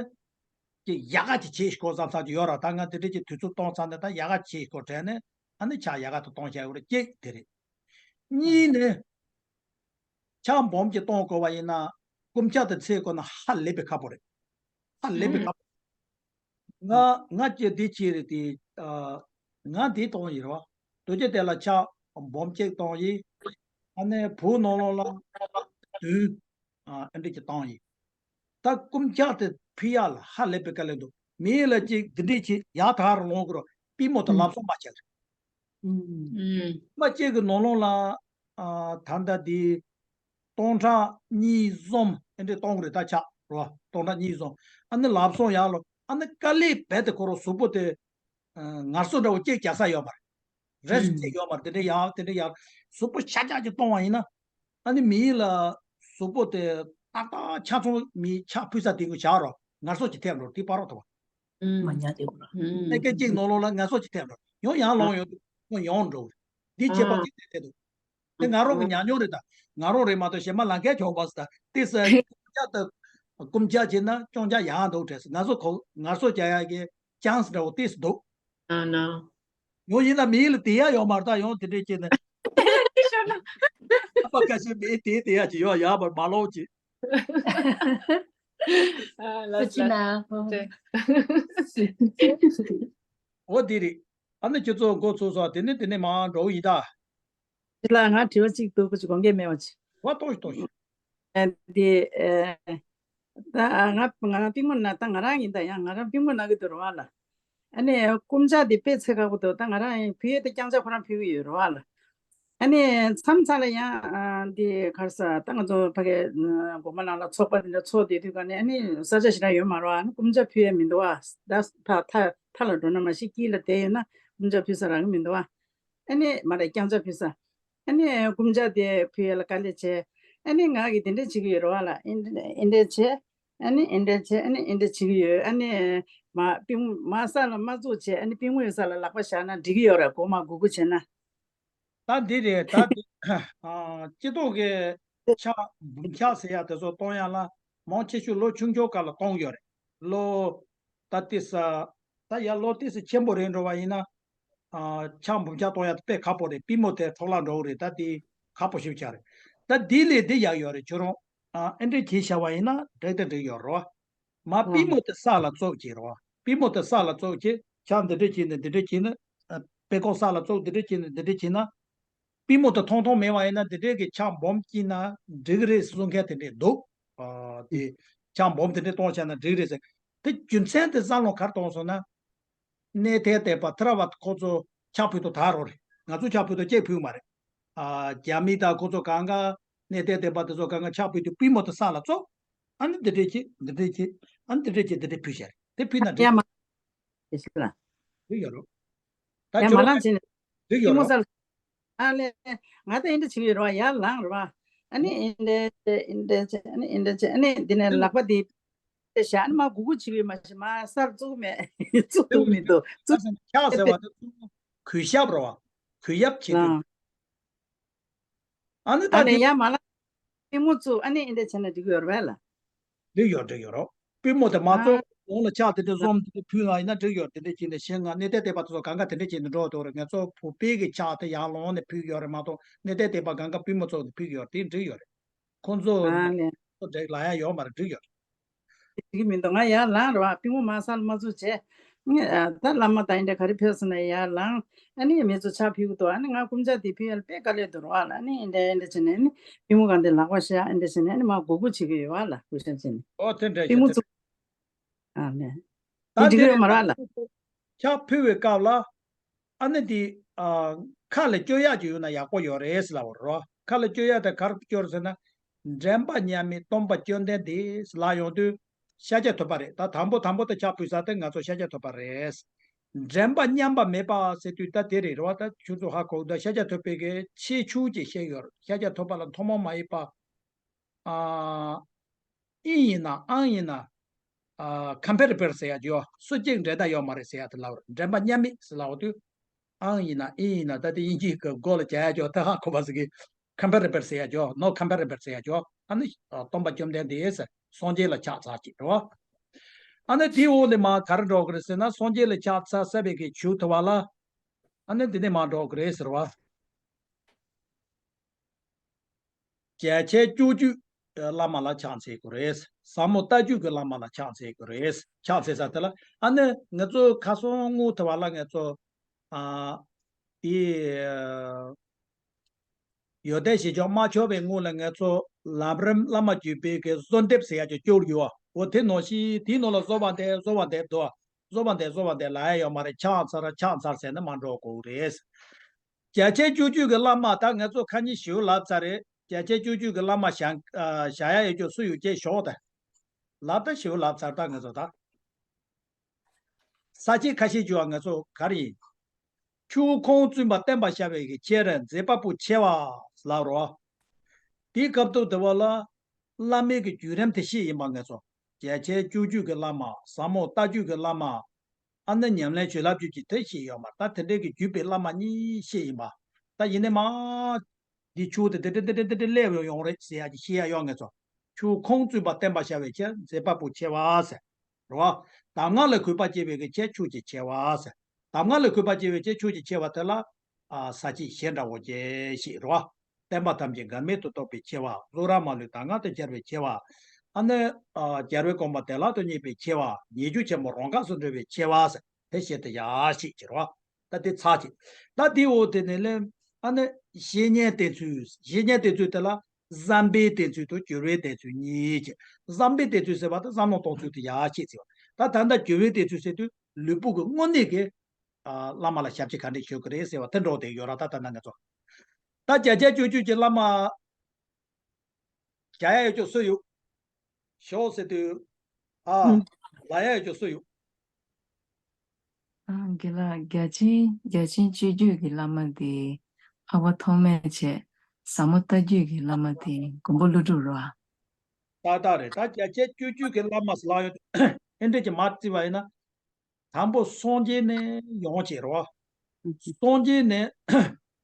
ཀྱི་ཡག་ག་ཅིག་བྱེད་དགོས་བསམ་ས་ཅིག་ཡོད་ར། ད་ང་དེ་འདྲ་ཅིག་དུས་ཚོད་གཏོང་ཚར་ནས་ད་ཡག་ག་བྱེད་དགོས་དྲན་ནས་ཨ་ནི་ཕྱག་ཡག་ག་དུ་གཏོང་བྱ་དགོས་རེད། གཅིག་དེ་རེད། གཉིས་ནི། ཕྱག་འབུམ་གཅིག་གཏོང་དགོས་པ་ཡིན་ན་སྐུ་ཕྱག་དེ་འཚལ་དགོས་ན་ཧ་ལས་པའི་ཁག་པོ་རེད། ཧ་ལས་པའི་ཁག་པོ། ང་ང་ཀྱི་འདི་ཅི་རེད་དེ། ཨ། ང་འདི་གཏོང་ཡིན་རོ། དོ་ཅི་དེ་ལ་ཕྱག་འབུམ་གཅིག་གཏོང་ཡིན། ཨ་ནི་བོད་ནང་ལོགས་ལ་བདུན། ཨ་འདྲ་ཅིག་བཏང་ཡིན། ད་སྐུ་ཕྱག་དེ་ཕུལ་ཡག་ལ་ཧ་ལས་པའི་དཀའ་ལས་འདུག་མི་ལ་ཅིག་འདི་འདྲ་ཅིག་ཡག་ཐག་རང་ལོང་གི་རོ། པུས་མོ་དང་ལག་ཟུང་མ་ཆག་རེད། ཨུམ། མ་གཅིག་གི་ནང་ལོགས་ལ། ཨ། ད་ལྟ་འདི་སྟོང་ཕྲག་གཉིས་གསུམ་ཨེ་འདྲས་གཏོང་རེད། ད་ཆག་རོ། སྟོང་ཕྲག་གཉིས་གསུམ། ཨ་ནི་ལག་ཟུང་ཡག་ལོ། ཨ་ནི་དཀའ་ལས་རྦད་དེ་ཁོ་རང་གཟུགས་པོ་དེ། ཨ། ངལ་གསོ་འདྲ་བོ་གཅིག་རྒྱག་ས་ཡོད་མ་རེད། རེ་སི་ཊི་ཡོད་མ་རེད། དེ་འདྲས་ཡག་དེ་འདྲས་ཡག་གཟུགས་པོ་ཤ་ཆག་ཅིག་གཏོང་བ་ཡིན་ན། ཨ་ནི་མི་ལ་གཟུགས་པོ་དེ་ཏག་ཏག་ཆ་ཚང་མི་ཕྱག་ཕུལ་ས་དེ་གུ་བཞག་རོ། ངལ་གསོ་ཅིག་ཐེབས་འགྲོ། དེ་སྤར་རོགས་ཐུབ་པ། ཨུམ། མ་ཉལ་དེ་གུ་ར། ཨུམ། ཨེ་སྐད་ཅིག་ནང་ལོགས་ལ་ངལ་གསོ་ཅིག་ཐེབས་འགྲོ། ཡང་ཡང་ལོང་ཡོང་དུས་ཁོ་ཡོང་འགྲོ། འདི་ཁྱད་པར་ཨ་གཅིག་དེ་དེ་འདུག་དེ་ང་རང་གི་ཉམས་མྱོང་རེད་ད། ང་རང་རེད་མ་གཏོགས་གཞན་མ་ལ་མཁས་ཆོག་པ་ཟེར་ད། དེ་ཟེར་སྐུ་ཕྱག་ད། སྐུ་ཕྱག་བྱས་ན་སྐྱོང་ཆ་ཡག་འདུག་དྲན་སོང་། ང་ཚོ་ཁོ་ངལ་གསོ་རྒྱག་ཡག་གི་ཅན་སི་འདྲ་བོ་ཏིས་འདུག་ཨ་ན། ཡང་ཡིན་ན་མི་ལ་དེ་ཡག་ཡོད་མ་རེད་ད། ཡང་དེ་འདྲས་བྱས་ནས། ཨ་ཕ་ཁ་ཤས་མི་དེ་དེ་ཡག་ཅིག་ཡོད། ཡག་པར་མ་ལོག་ཅིག་ཨ་ལ་ལ་ཅི་ན། འོ་དེ་རེད། ཨ་ནི་ཁྱེད་ཚོ་འགོ་ཚུགས་སོང་། དེ་ནས་དེ་ནས་མར་འགྲོ་གི་ཡིན་ད། དེ་ལ་ང་དྲི་བ་གཅིག་འདུག་ཁོ་ཅིག་དགོངས་འགལ་མེད་པ་ཅིག་བ་ཏོག་ཞིག་ཏོག་ཞིག་ཨ་དེ་ཨ་ད་ང་ང་པུས་མོ་ན་ད་ང་རང་ཡིན་ད། ཡང་ང་རང་པུས་མོ་ན་གི་འདུག་རོ་བ་ལ། ཨ་ནི་སྐུ་ཕྱག་དེ་དཔེ་ཚད་ཁག་པོ་འདུག་ད་ང་རང་ཡིན་ཕུལ་ཡས་དེ་བརྐྱང་ཕྱག་ཁོ་རང་ཕུལ་གི་ཡོད་རོ་བ་ལ། ཨ་ནི་མཚམས་མཚམས་ལ་ཡང་ཨ་འདི་ག་རེ་ཟ། ད་ང་ཚོ་ཕ་གི་ཨ་སྒོ་མ་ནང་ལ་ཚོགས་པ་འདི་འདྲ་ཚོགས་བསྡད་དུས་ག་ནས་ཨ་ནི་ས་ཆ་ཞེ་དྲག་ཡོད་མ་རེད་བ། ཨ་ནི་སྐུ་ཕྱག་ཕུལ་ཡས་མི་འདུག་བ། ད་ཕ་ཐ་ཐ་ལ་འགྲོ་ན་མ་གཞི་དཀྱིལ་ལ་བསྡད་ཡོད་ན་སྐུ་ཕྱག་ཕུལ་ས་རག་གི་མི་འདུག་བ། ཨ་ནི་མ་རེད། བརྐྱང་ཕྱག་ཕུལ་ས། ཨ་ནི་སྐུ་ཕྱག་དེ་ཕུལ་ཡས་ལ་དཀའ་ལས་བྱས། ཨ་ནི་ང་གིས་དེ་འདྲས་བྱེད་ཀྱི་ཡོད་རེད་བ་ལ། ཨེ་འདྲས་ཨེ་འདྲས་བྱས། ཨ་ནི་ཨེ་འདྲས་བྱས། ཨ་ནི་ཨེ་འདྲས་བྱེད་ཀྱི་ཡོད། ཨ་ནི་མ་པུས་མོ་མ་ས་ལ་མ་བཙུགས་བྱས། ཨ་ནི་པུས་མོ་ཡི་ས་ལ་ལག་པ་བཞག་ན་འགྲིག་གི་ཡོད་རེད། མགོ་མ་སྒུར་སྒུར་བྱས་ན། ད་འདི་རེད་ད་འདི། ཨ་སྤྱི་ཚོགས་ཀྱི་ཕྱག་འབུམ་ཕྱག་ཟེར་ཡ་དེ་ཚོ་གཏོང་ཡ་ལ་མང་ཆེ་ཤོས་ལོ་ཆུང་ཆུང་སྐབས་ལ་གཏོང་གི་ཡོད་རེད། ལོ་ད་ཏིས་ད་ཡར་ལོ་ཏིས་ཆེན་པོ་རེད་འགྲོ་བ་ཡིན་ན། ཨ་ཕྱག་འབུམ་ཕྱག་གཏོང་ཡ་དེ་དཔེ་ཁག་པོ་རེད། པུས་མོ་དེ་འཕྲོ་བརླག་འགྲོ་གི་རེད། ད་དེ་ཁག་པོ་ཞེ་པོ་ཅིག་རེད། ད་དེ་ལས་དེ་ཡག་ཡོད་རེད། ཁྱོད་རང་ཨ་ཨེ་འདྲས་བྱས་བཞག་པ་ཡིན་ན་འགྲིག་དང་འགྲིག་ཡོད་རེད་བ། མ་པུས་མོ་དེ་ས་ལ་བཙུགས་བྱས་རེད་བ། པུས་མོ་དེ་ས་ལ་བཙུགས་བྱས་ཕྱག་འདི་འདྲས་བྱས་ནས་འདི་འདྲས་བྱས་ནས། ཨ་དཔྲལ་ཁོག་ས་ལ་བཙུགས་འདི་འདྲས་བྱས་ནས་འདི་འདྲས་བྱས་ན། པུས་མོ་དེ་ཐོང་ཐོང་མེད་པ་ཡིན་ན་འདི་འདྲའི་གི་ཕྱག་སྦོམ་བསྐྱིས་ན་འགྲིག་གི་རེད་གསུང་མཁན་དེ་འདྲས་འདུག་ཨ། དེ་ཕྱག་སྦོམ་དེ་འདྲས་གཏོང་བྱས་ན་འགྲིག་གི་རེད་ཟེར། དེ་རྒྱུ་མཚན་དེ་བསམ་བློ་ག་རེ་གཏོང་སོང་ན། གནས་བརྟན་བསྟན་པ་ཐར་པ་ཁོ་ཚོ་ཕྱག་ཕུལ་དུ་ད་རོ་རེད། ང་ཚོ་ཕྱག་ཕུལ་དུ་གཅིག་ཕུལ་མ་རེད། ཨ། རྒྱ་མི་དང་ཁོ་ཚོ་གང་ག་གནས་བརྟན་བསྟན་པ་དེ་ཚོ་གང་ག་ཕྱག་ཕུལ་དུས་པུས་མོ་དེ་ས་ལ་བཙུགས། ཨ་ནི་འདི་འདྲས་ཀྱིས་འདི་འདྲས་ཀྱིས་ཨ་ནི་འདི་འདྲས་ཀྱིས་འདི་འདྲས་ཕུལ་བྱས་རེད། དེ་ཕུལ་ན་འགྲིག་ཡ་མ་རེད་ཤི་ལ། འགྲིག་ཡོད་རོ། ད་ཡ་ཁྱོད་མ་རང་ལངས་བྱས་ནས་འགྲིག་ཡོད་རོ། ཐིག་མོ་ས་ལ། ཨ་ལས། ང་ད་ཨིན་འདྲ་བྱེད་ཀྱི་ཡོད་རོ། ཡར་ལངས་རོ། ཨ་ནི་ཨིན་འདྲ་ཨིན་འདྲ་བྱས། ཨ་ནི་ཨིན་འདྲ་བྱས། ཨ་ནི་འདི་ནས་ལག་པ་འདི་དེ་བཞག་ཨ་ནི་མ་གུག་གུག་བྱེད་ཀྱི་ཡོད་མ་གཞི་མ་སར་བཙུགས་མེད། བཙུགས་འདུག་མི་འདུག་བཙུགས། ཕྱག་ཟེར་བ་དེ་གུས་ཞབས་རོ། གུས་ཞབས་བྱེད་དུས། ཨ་ནི་ད་ཨ་ནི་འདི་ཡར་མ་ལངས། ཐིག་མོ་བཙུགས། ཨ་ནི་ཨིན་འདྲ་བྱས་ན་འགྲིག་གི་ཡོད་རེད་པས་ལ། འགྲིག་ཡོད་འགྲིག་ཡོད་རོ། པུས་མོ་དེ་མ་ཨ་བཙུགས་གོང་ལ་ཕྱག་དེ་འདྲ་བཟུང་དེ་འདྲ་ཕུལ་ན་ཡིན་ན་འགྲིག་ཡོད། དེ་འདྲ་བྱས་ནས་བཤད་ང་གནས་བརྟན་བསྟན་པ་དེ་ཚོ་གང་ག་དེ་འདྲ་བྱས་ནས་འགྲོ་འདུག་རེད། ང་ཚོ་བོད་པའི་གི་ཕྱག་དེ་ཡར་ལོང་ནས་ཕུལ་ཡོད་རེད་མ་གཏོགས་གནས་བརྟན་བསྟན་པ་གང་ག་པུས་མོ་བཙུགས་ནས་ཕུལ་ཡོད་རེད། དེ་འགྲིག་ཡོད་རེད། ཁོང་ཚོ་ཨ་ལས། ཁོ་འགྲིག་ལ་ཡ་ཡོད་མ་རེད། འགྲིག་ཡོད་རེད། འགྲིག་གི་མི་འདུག་ང་ཡར་ལངས་རོགས། པུས་མོ་མ་ས་ལ་མ་བཙུགས་བྱས། ངས་ཨ་ད་བླ་མ་དང་ཨིན་འདྲ་ག་རེ་ཕེབས་སོང་ན་ཡར་ལངས། ཨ་ནི་མི་ཚོ་ཕྱག་ཕུལ་གི་འདུག་ཨ་ནི་ང་སྐུ་ཕྱག་དེ་ཕུལ་ཡ་ལ་དཔེ་དཀའ་ལས་འདུག་རོགས་ལ། ཨ་ནི་ཨིན་འདྲ་ཨིན་འདྲ་བྱས་ནས་ཨ་ནི་པུས་མོ་གང་དེ་ལག་པ་བཞག་ཨིན་འདྲ་བྱས་ནས་ཨ་ནི་མ་གུག་གུག་བྱེད་ཀྱི་ཡོད་བ་ལ། གུས་ཞབས་བྱས་ནས་ཨོ་དེ་འདྲ་པུས་མོ་བཙུགས། ཨ་ནི་ད་དེ་འགྲིག་གི་ཡོད་མ་རེད་ལ། ཕྱག་ཕུལ་བའི་སྐབས་ལ་ཨ་ནི་དེ་ཨ་ཁ་ལ་སྐྱོར་ཡག་ཅིག་ཡོད་ན་ཡག་པོ་ཡོད་རེད་ཟེར་ལབ་པ་རོ། ཁ་ལ་སྐྱོར་ཡག་དེ་ག་རེ་སྐྱོར་ཟེར་ན། འདྲེན་པ་མཉམ་མེད་སྟོན་པ་བཅོམ་ལྡན་འདས་ལབ་ཡོང་དུས་ཤཱཀྱ་ཐུབ་པ་རེད། ད་དང་པོ་དང་པོ་དེ་ཕྱག་ཕུལ་ས་དེ་ང་ཚོ་ཤཱཀྱ་ཐུབ་པ་རེད། འདྲེན་པ་མཉམ་པ་མེད་པ་ཟེར་དུས་ད་དེ་རེད་རོ། ད་ཁྱོད་ཚོ་ཧ་གོ་ད་ཤཱཀྱ་ཐུབ་པའི་གི་ཆེ་ཆུང་ཅིག་བཤད་ཡོད་རེད། ཤཱཀྱ་ཐུབ་པ་ལ་ཐུན་མོང་མ་ཡིན་པ། ཨ། ཨིན་ཡིན་ན་ཨང་ཡིན་ན། ཨ། ཁམ་པེ་ར་བེལ་ཟེར་ཡ་ཅིག་ཡོད། སུ་གཅིག་འགྲན་ཟླ་ཡོད་མ་རེད་ཟེར་ཡ་དེ་ལབ་རེད། འདྲེན་པ་མཉམ་མེད་ཟེར་ལབ་དུས། ཨང་ཡིན་ན་ཨིན་ཡིན་ན་ད་དེ་དབྱིན་ཇིའི་སྐད་མགོ་ལ་རྒྱག་ཡ་ཅིག་ཡོད། ད་ཧ་གོ་བ་ཟེར་གི། ཁམ་པེ་ར་བེལ་ཟེར་ཡ་ཅིག་ཡོད། ནོ་ཁམ་པེ་ར་བེལ་ཟེར་ཡ་ཅིག་ཡོད། ཨ་ནི་སྟོན་པ་བཅོམ་ལྡན་འདས་ཟེར་སངས་རྒྱས་ལ་ཕྱག་འཚལ་གྱི་རེད་བ། ཨ་ནི་དེའི་འོག་ནས་མར་ག་རེ་འགྲོ་གི་རེད་ཟེར་ན། སངས་རྒྱས་ལ་ཕྱག་འཚལ་ཚར་བའི་གི་མཇུག་ཐུབ་པ་ལ། ཨ་ནི་འདི་ནས་མར་འགྲོ་གི་རེད་ཟེར་བ། རྒྱལ་ཆེན་སྤྱོད་བརྒྱུད་བླ་མ་ལ་ཕྱག་འཚལ་དགོས་རེད། ཟབ་མོ་ལྟ་བརྒྱུད་ཀྱི་བླ་མ་ལ་ཕྱག་འཚལ་དགོས་རེད། ཕྱག་འཚལ་ས་དེ་ལ་ཨ་ནི་ང་ཚོ་ཁ་སང་སྔོན་དེ་བ་ལ་ང་ཚོ་ཨ་དེ་ཡོན་ཏན་བཞི་ཆོག་མ་ཆོག་པའི་སྔོན་ལ་ང་ཚོ་ལམ་རིམ་བླ་མ་བརྒྱུད་པའི་གི་གསོལ་འདེབས་ཟེར་ཡ་ཅིག་སྐྱོར་ཡོད། འོ་དེ་ནང་བཞིན་དེའི་ནང་ལ་གསོལ་བ་འདེབས་གསོལ་བ་འདེབས་འདུག་གསོལ་བ་འདེབས་གསོལ་བ་འདེབས་ལབ་ཡ་ཡོད་མ་རེད། ཕྱག་འཚལ་ཕྱག་འཚལ་ཟེར་ནས་མར་འགྲོ་དགོས་རེད། རྒྱལ་ཆེན་སྤྱོད་བརྒྱུད་ཀྱི་བླ་མ། ད་ང་ཚོ་ཁ་ཉིན་ཞུ་ལབ་ཚར་རེད། རྒྱལ་ཆེན་སྤྱོད་བརྒྱུད་ཀྱི་བླ་མ་བཞག་ཨ་བཞག་ཡ་ཡོད་ཅོག་སུ་ཡོད་ཅེས་ཞོག་ད། ལབ་ད་ཞུ་ལབ་ཚར། ད་ང་ཚོ་ད་ས་བཅད་ཁ་ཤས་བརྗོད་པ་ང་ཚོ་ག་རེ་ཡིན། ཆུ་ཁོང་བཙུན་པ་བསྟན་པ་ཤར་བའི་གི་ཁྱེད་རང་མཛད་པ་པོ་ཆེ་བ་ལབ་རོ། དེའི་སྐབས་ཐོག་དེ་བ་ལ་བླ་མའི་གི་བརྒྱུད་རིམ་དེ་ཤེས་ཡིན་པ་ང་ཚོ། རྒྱལ་ཆེན་སྤྱོད་བརྒྱུད་ཀྱི་བླ་མ། ཟབ་མོ་ལྟ་བརྒྱུད་ཀྱི་བླ་མ། ཨ་ནི་ཉམས་ལེན་བྱིན་རླབས་བརྒྱུད་ཀྱི་དེ་ཤེས་ཡོད་མ་རེད། ད་དེ་འདྲའི་གི་བརྒྱུད་པའི་བླ་མ་གཉིས་ཤེས་ཡིན་པ། ད་ཡིན་ནའི་མ། འདི་ཆུ་དེ་འདི་འདྲ་འདི་འདྲ་འདི་འདྲ་སླེབས་ཡོང་རེད་ཟེར་ཡ་ཅིག་ཤེས་ཡ་ཡོད་ང་ཚོ། ཆུ་ཁོང་བཙུན་པ་བསྟན་པ་ཤར་བའི་ཕྱིར་མཛད་པ་པོ་ཆེ་བ་ཟེར། རེད་བ། གདམས་ངག་ལ་གུས་པ་བསྐྱེད་པའི་གི་ཕྱིར་ཆོས་ཀྱི་ཆེ་བ་ཟེར། གདམས་ངག་ལ་གུས་པ་བསྐྱེད་པའི་ཕྱིར་ཆོས་ཀྱི་ཆེ་བ་དེ་ལ། ཨ་ས་བཅད་བཞི་འདྲ་བོ་ཅིག་ཤེས་རེད་བ། བསྟན་པ་ཐམས་ཅད་འགལ་མེད་དུ་རྟོགས་པའི་ཆེ་བ། གཙུག་ར་མ་ལུས་གདམས་ངག་ཏུ་སྦྱར་བའི་ཆེ་བ། ཨ་ནི། ཨ་རྒྱལ་བའི་དགོངས་པ་བདེ་བླག་ཏུ་རྙེད་པའི་ཆེ་བ། ཉེ་རྒྱུད་ཆེན་མོ་རང་འགགས་སུ་འགྲོ་བའི་ཆེ་བ་ཟེར་དེ་བཞི་དེ་ཡག་ཤེས་ཀྱི་རེད་བ། ད་དེ་ཚར་གཅིག་ད་དེའི་འོག་དེ་ནས་ལས། ཨ་ནི་བཤེས་གཉེན་བསྟེན་ཚུལ། བཤེས་གཉེན་བསྟེན་ཚུལ་དེ་ལ་བསམ་པའི་བསྟེན་ཚུལ་དང་སྦྱོར་བའི་བསྟེན་ཚུལ་གཉིས་ཀྱི། བསམ་པའི་བསྟེན་ཚུལ་ཟེར་བ་དེ་བསམ་བློ་གཏོང་ཚུལ་དེ་ཡག་ཤེས་ཟེར་བ། ད་ད་ལྟ་སྦྱོར་བའི་བསྟེན་ཚུལ་ཟེར་དུས་ལུས་པོ་གི་དངོས་གནས་ཀྱི་ཨ་བླ་མ་ལ་ཞབས་ཕྱི་ག་འདྲས་ཞུ་གི་རེད་ཟེར་བ་དེ་འགྲོ་བསྡད་ཡོད་ར། ད་ད་ལྟ་ང་ཚོ་ད་རྒྱལ་ཆེན་སྤྱོད་བརྒྱུད་ཀྱི་བླ་མ། རྒྱག་ཡ་ཡོད་ཅོག་སུ་ཡོད། ཞོག་ཟེར་དུས། ཨ། ཨུམ། ལབ་ཡ་ཡོད་ཅོག་སུ་ཡོད། ཨ། རྒན་ལགས། རྒྱལ་ཆེན་རྒྱལ་ཆེན་སྤྱོད་བརྒྱུད་ཀྱི་བླ་མ་དེ་འཕགས་པ་ཐོགས་མེད་བྱས། ཟབ་མོ་ལྟ་བརྒྱུད་ཀྱི་བླ་མ་དེ་མགོན་པོ་ཀླུ་སྒྲུབ་རེད་བ། ཏག་ཏག་རེད། ད་རྒྱལ་ཆེན་སྤྱོད་བརྒྱུད་ཀྱི་བླ་མ་ཟེར་ལབ་ཡོང་དུས་ཨེ་འདྲས་ཀྱི་མར་བརྩིས་པ་ཡིན་ན། དང་པོ་སངས་རྒྱས་ནས་ཡོང་བྱས་རེད་བ། སངས་རྒྱས་ནས་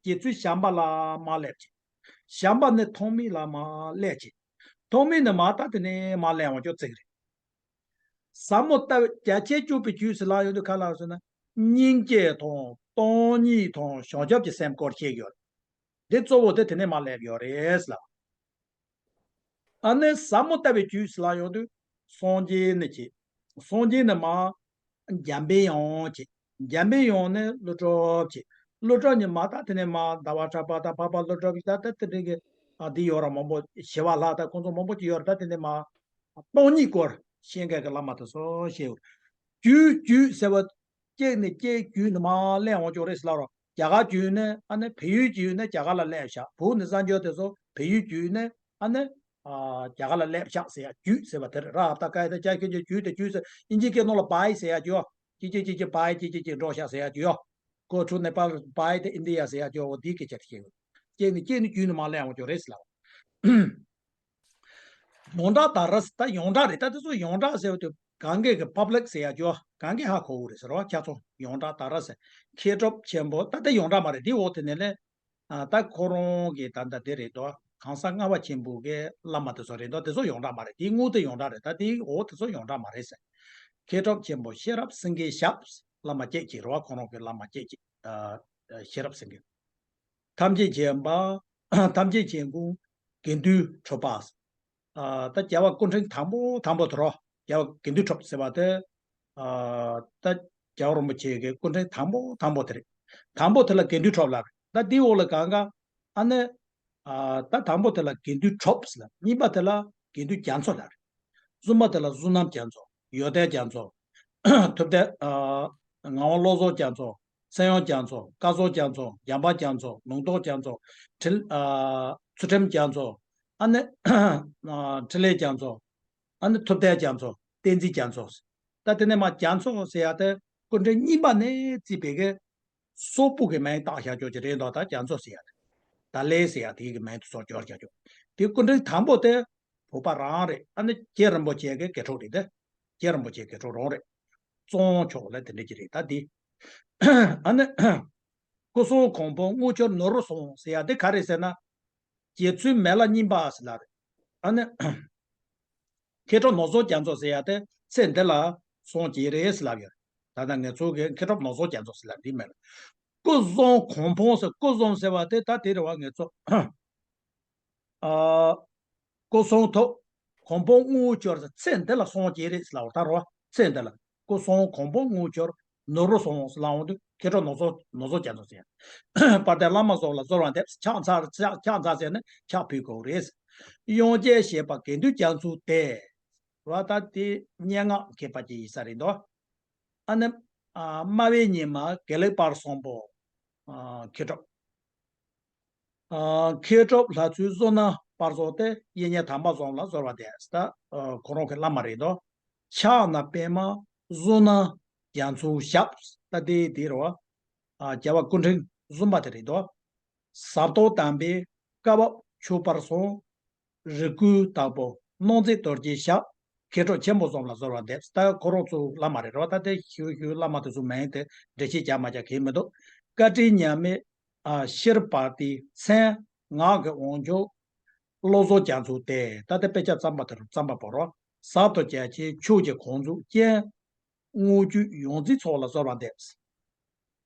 རྗེ་བཙུན་བྱམས་པ་ལ་མར་སླེབས་བྱས། བྱམས་པ་ནས་ཐོགས་མེད་ལ་མར་སླེབས་བྱས། ཐོགས་མེད་ནས་མར་ད་དེ་ནས་མར་སླེབས་ཡོང་ཅོག་ཙིག་རེད། ཟབ་མོ་ལྟ་བའི་རྒྱལ་ཆེན་སྤྱོད་པའི་རྒྱུད་ཟེར་ལབ་ཡོང་དུས་ག་ལ་ཟེར་ན། སྙིང་རྗེ་དང་སྟོང་ཉིད་དང་བྱང་ཆུབ་ཀྱི་སེམས་སྐོར་བཤད་ཡོད། འདི་གཙོ་བོ་དེ་དེ་ནས་མར་སླེབས་ཡོད་རེད་ལ། ཨ་ནི་ཟབ་མོ་ལྟ་བའི་རྒྱུད་ཟེར་ལབ་ཡོང་དུས་སངས་རྒྱས་ནས་བྱས། སངས་རྒྱས་ནས་མར་འཇམ་པའི་དབྱངས་བྱས། འཇམ་པའི་དབྱངས་ནས་ཀླུ་སྒྲུབ་བྱས། ཀླུ་སྒྲུབ་ནས་མ་ད་དེ་ནས་མ་ཟླ་བ་གྲགས་པ་དང་འཕགས་པ་ཀླུ་སྒྲུབ་ཀྱི་ད་ད་དེ་འདྲའི་གི་ཨ་འདི་ཡོད་ར་མང་པོ་ཞི་བ་ལྷ་དང་ཁོང་ཚོ་མང་པོ་ཅིག་ཡོད་ར། ད་དེ་ནས་མ་སྟོང་ཉིད་སྐོར་བཤད་མཁན་གྱི་བླ་མ་དེ་ཚོ་བཤད་ཡོད། རྒྱུད་རྒྱུད་ཟེར་བ་གཅིག་ནས་གཅིག་རྒྱུད་ནས་མ་གླེང་འོང་ཆོག་རེད་ཟེར་ལབ་རོགས། རྒྱ་གར་རྒྱུད་ནས་ཨ་ནི་བལ་ཡུལ་རྒྱུད་ནས་རྒྱ་གར་ལ་སླེབས་བཞག་བོད་ནས་གསར་འབྱོར་དེ་ཚོ་བལ་ཡུལ་རྒྱུད་ནས་ཨ་ནི་ཨ་རྒྱ་གར་ལ་སླེབས་བཞག་ཟེར་ཡ་རྒྱུད་ཟེར་བ་དེ་རེད་ར། ད་ཀ་ཡ་ད་ཀྱ་ཁྱོད་ཀྱི་རྒྱུད་དེ་རྒྱུད་ཟེར་ཨིན་ཇི་སྐད་ནང་ལ་བྷའི་ཟེར་ཡ་རྒྱུད་ཨ། ཅི་ཅི་ཅི་ཅི་བྷའི་ཅི་ཅི་ཅི་འགྲོ་བཞག་ཟེར་ཡ་རྒྱུད་ཨ། Go to Nepal, bye to India ཟེར་ཡ་རྒྱུད་ཨ། འོ་འདིའི་སྐད་ཆ་རེད། ཅེས་ནི་ཅེས་ནི་རྒྱུད་ནི་མ་གླེང་འོང་ཆོག་རེད་ཟེར་ལབ། ཡོངས་གྲགས་ད་ར་ད་ཡོངས་གྲགས་རེད། ད་དེ་ཚོ་ཡོངས་གྲགས་ཟེར་བ་དེ་གང་གས་ཀྱི་པབ་ལིག་ཟེར་ཡ་ཅོ་གང་གས་ཧ་གོ་གི་རེད་ཟེར་བ། ཁྱ་ཚོ་ཡོངས་གྲགས་ད་ར་ཟེར། མཁས་གྲུབ་ཆེན་པོ་ད་ལྟ་ཡོངས་གྲགས་མ་རེད། དེ་འོག་དེ་ནས་ལས་ཨ་ད་ཁོ་རང་གི་ད་ལྟ་དེ་རེད་དོ། གང་ཟག་ལྔ་པ་ཆེན་པོ་གི་བླ་མ་དེ་ཚོ་རེད་དོ། དེ་ཚོ་ཡོངས་གྲགས་མ་རེད། དེ་དངོས་དེ་ཡོངས་གྲགས་རེད། ད་དེ་འོག་དེ་ཚོ་ཡོངས་གྲགས་མ་རེད་ཟེར། མཁས་གྲུབ་ཆེན་པོ་ཤེས་རབ་སེང་གེའི་ཞབས། བླ་མ་སྐྱེས་ཀྱི་རེད་བ། ཁོ་རང་གི་བླ་མ་སྐྱེས་ཀྱི་ཨ་ཤེས་རབ་སེང་གེ། ཐམས་ཅད་མཁྱེན་པ། ཐམས་ཅད་མཁྱེན་ཀུན་དགེ་འདུན་གྲུབ་པ། ཨ་ད་རྒྱལ་བ་སྐུ་ཕྲེང་དང་པོ་དང་པོ་དེ་རོ། རྒྱལ་བ་དགེ་འདུན་གྲུབ་ཟེར་བ་དེ། ཨ་ད་རྒྱལ་བ་རིན་པོ་ཆེ་གི་སྐུ་ཕྲེང་དང་པོ་དང་པོ་དེ་རེད། དང་པོ་དེ་ལ་དགེ་འདུན་གྲུབ་ལབ་རེད། ད་འདི་འོག་ལ་གང་ག་ཨ་ནི། ཨ་ད་དང་པོ་དེ་ལ་དགེ་འདུན་གྲུབ་ཟེར་ལབ། གཉིས་པ་དེ་ལ་དགེ་འདུན་རྒྱ་མཚོ་ལབ་རེད། གསུམ་པ་དེ་ལ་བསོད་ནམས་རྒྱ་མཚོ། ཡོན་ཏན་རྒྱ་མཚོ། ཐུབ་བསྟན། ཨ་ངག་དབང་བློ་བཟང་རྒྱ་མཚོ། སེང་གཡང་རྒྱ་མཚོ། སྐལ་བཟང་རྒྱ་མཚོ། འཇམ་དཔལ་རྒྱ་མཚོ། ལུང་རྟོགས་རྒྱ་མཚོ། འཕྲིན་ཨ་ཚུལ་ཁྲིམས་རྒྱ་མཚོ། ཨ་ནི་ཨ་འཕྲིན་ལས་རྒྱ་མཚོ། ཨ་ནི་ཐུབ་བསྟན་རྒྱ་མཚོ། བསྟན་འཛིན་རྒྱ་མཚོ། ད་དེ་ནས་མ་རྒྱ་མཚོ་ཟེར་ཡ་དེ་སྐུ་ཕྲེང་གཉིས་པ་ནས་བརྩིས་པའི་གི་སོག་པོ་གི་མིང་བཏགས་བཞག་ཆོག་ཅིག་རེད་འདུག་ད་རྒྱ་མཚོ་ཟེར་ཡ་དེ། ད་ལེ་ཟེར་ཡ་དེ་གི་མིང་དེ་ཚོ་སྦྱོར་བཞག་ཆོག་དེ་སྐུ་ཕྲེང་དང་པོ་དེ་བོད་པ་རང་རེད། ཨ་ནི་རྗེ་རིན་པོ་ཆེ་གི་དགེ་ཕྲུག་རེད་དེ། རྗེ་རིན་པོ་ཆེ་དགེ་ཕྲུག་རང་རེད། བཙོང་ཆོག་ལ་དེ་འདྲ་ཅིག་རེད་ད་དེ། ཨ་ནི་སྐུ་གསུང་གོང་འཕེལ་དངུལ་ཆོར་ནོར་བུར་སོང་ཟེར་ཡ་དེ་ག་རེད་ཟེར་ན། རྗེ་བཙུན་མི་ལ་སྙིང་པ་ཟེར་ལ་རེད། ཨ་ནི། མཁས་གྲུབ་ནོར་བཟང་རྒྱ་མཚོ་ཟེར་ཡ་དེ་ཚེ་འདི་ལ་སངས་རྒྱས་རེད་ཟེར་ལབ་ཡོད། ད་ལྟ་ངེད་ཚོ་གི་མཁས་གྲུབ་ནོར་བཟང་རྒྱ་མཚོ་ཟེར་ལབ་འདི་མེད་ལ། སྐུ་གསུང་གོང་འཕེལ་ཟེར། སྐུ་གསུང་ཟེར་བ་དེ་ད་དེ་རེད་བ་ངེད་ཚོ། ཨ་སྐུ་གསུང་ཐུགས། གོང་འཕེལ་དངུལ་འབྱོར་ཟེར། ཚེ་འདི་ལ་སངས་རྒྱས་རེད་ཟེར་ལབ་པ་ད་རེད་བ། ཚེ་འདི་ལ་སྐུ་གསུང་གོང་འཕེལ་དངུལ་འབྱོར་ནོར་བུར་སོང་ཟེར་ལབ་འོང་དུས་མཁས་གྲུབ་ནོར་བཟང་ནོར་བཟང་རྒྱ་མཚོ་ཟེར། དཔལ་ལྡན་བླ་མ་ཚོ་ལ་གསོལ་བ་འདེབས། ཕྱག་འཚལ་ཕྱག་ཕྱག་འཚལ་ཟེར་ནས་ཕྱག་ཕུལ་དགོས་རེད། དབྱངས་ཅན་བཞད་པ་དགེ་འདུན་རྒྱ་མཚོ་སྟེ། ར་ད་དེ་སྙན་ངག་མཁས་པ་ཅིག་ཡིན་ས་རེད་འདུག་ཨ་ནི། ཨ་སྨྲ་བའི་ཉི་མ་དགེ་ལེགས་དཔལ་བཟང་པོ། ཨ་མཁས་གྲུབ། ཨ་མཁས་གྲུབ་ལྷ་མཚོའི་བསོད་ནམས་དཔལ་བཟང་སྟེ། གཡས་བརྙན་དམ་པ་བཟང་ལ་གསོལ་བ་འདེབས། ད་ཨ་ཁོ་རང་གི་བླ་མ་རེད་དོ། ཕྱག་ན་པདྨ་བསོད་ནམས་རྒྱ་མཚོའི་ཞབས། ད་དེ་དེ་རེད་བ། ཨ་རྒྱལ་བ་སྐུ་ཕྲེང་གསུམ་པ་དེ་རེད་དོ། ཟབ་དོན་དམ་པའི་བཀའ་བབས་ཆོས་འཕེལ་གསུང་། རིགས་ཀུན་བདག་པོ་སྣང་མཛད་རྡོ་རྗེའི་ཞབས། མཁས་གྲུབ་ཆེན་པོ་བཟང་ལ་གསོལ་བ་འདེབས། ད་ཁོ་རང་ཚོ་བླ་མ་རེད་རོ། ད་དེ་ཞུ་ཞུ་བླ་མ་དེ་ཚོ་མིང་དེ་འགྲེལ་བཤད་རྒྱག་མ་རྒྱག་གལ་མི་འདུག་བཀའ་དྲིན་མཉམ་མེད་ཨ་ཤེར་པ་ཏི་མཚན། ངག་གི་དབང་ཕྱུག་བློ་བཟང་རྒྱ་མཚོ་སྟེ། ད་དེ་དཔེ་ཆ་བརྩམས་པ་དེ་རུ་བརྩམས་པ་པོ་རོ། ཟབ་ཏུ་རྒྱ་ཆེའི་ཆོས་ཀྱི་གོ་འཛུགས་ཅན། དངོས་བརྒྱུད་ཡོངས་འཛིན་ཚོགས་ལ་གསོལ་བ་འདེབས།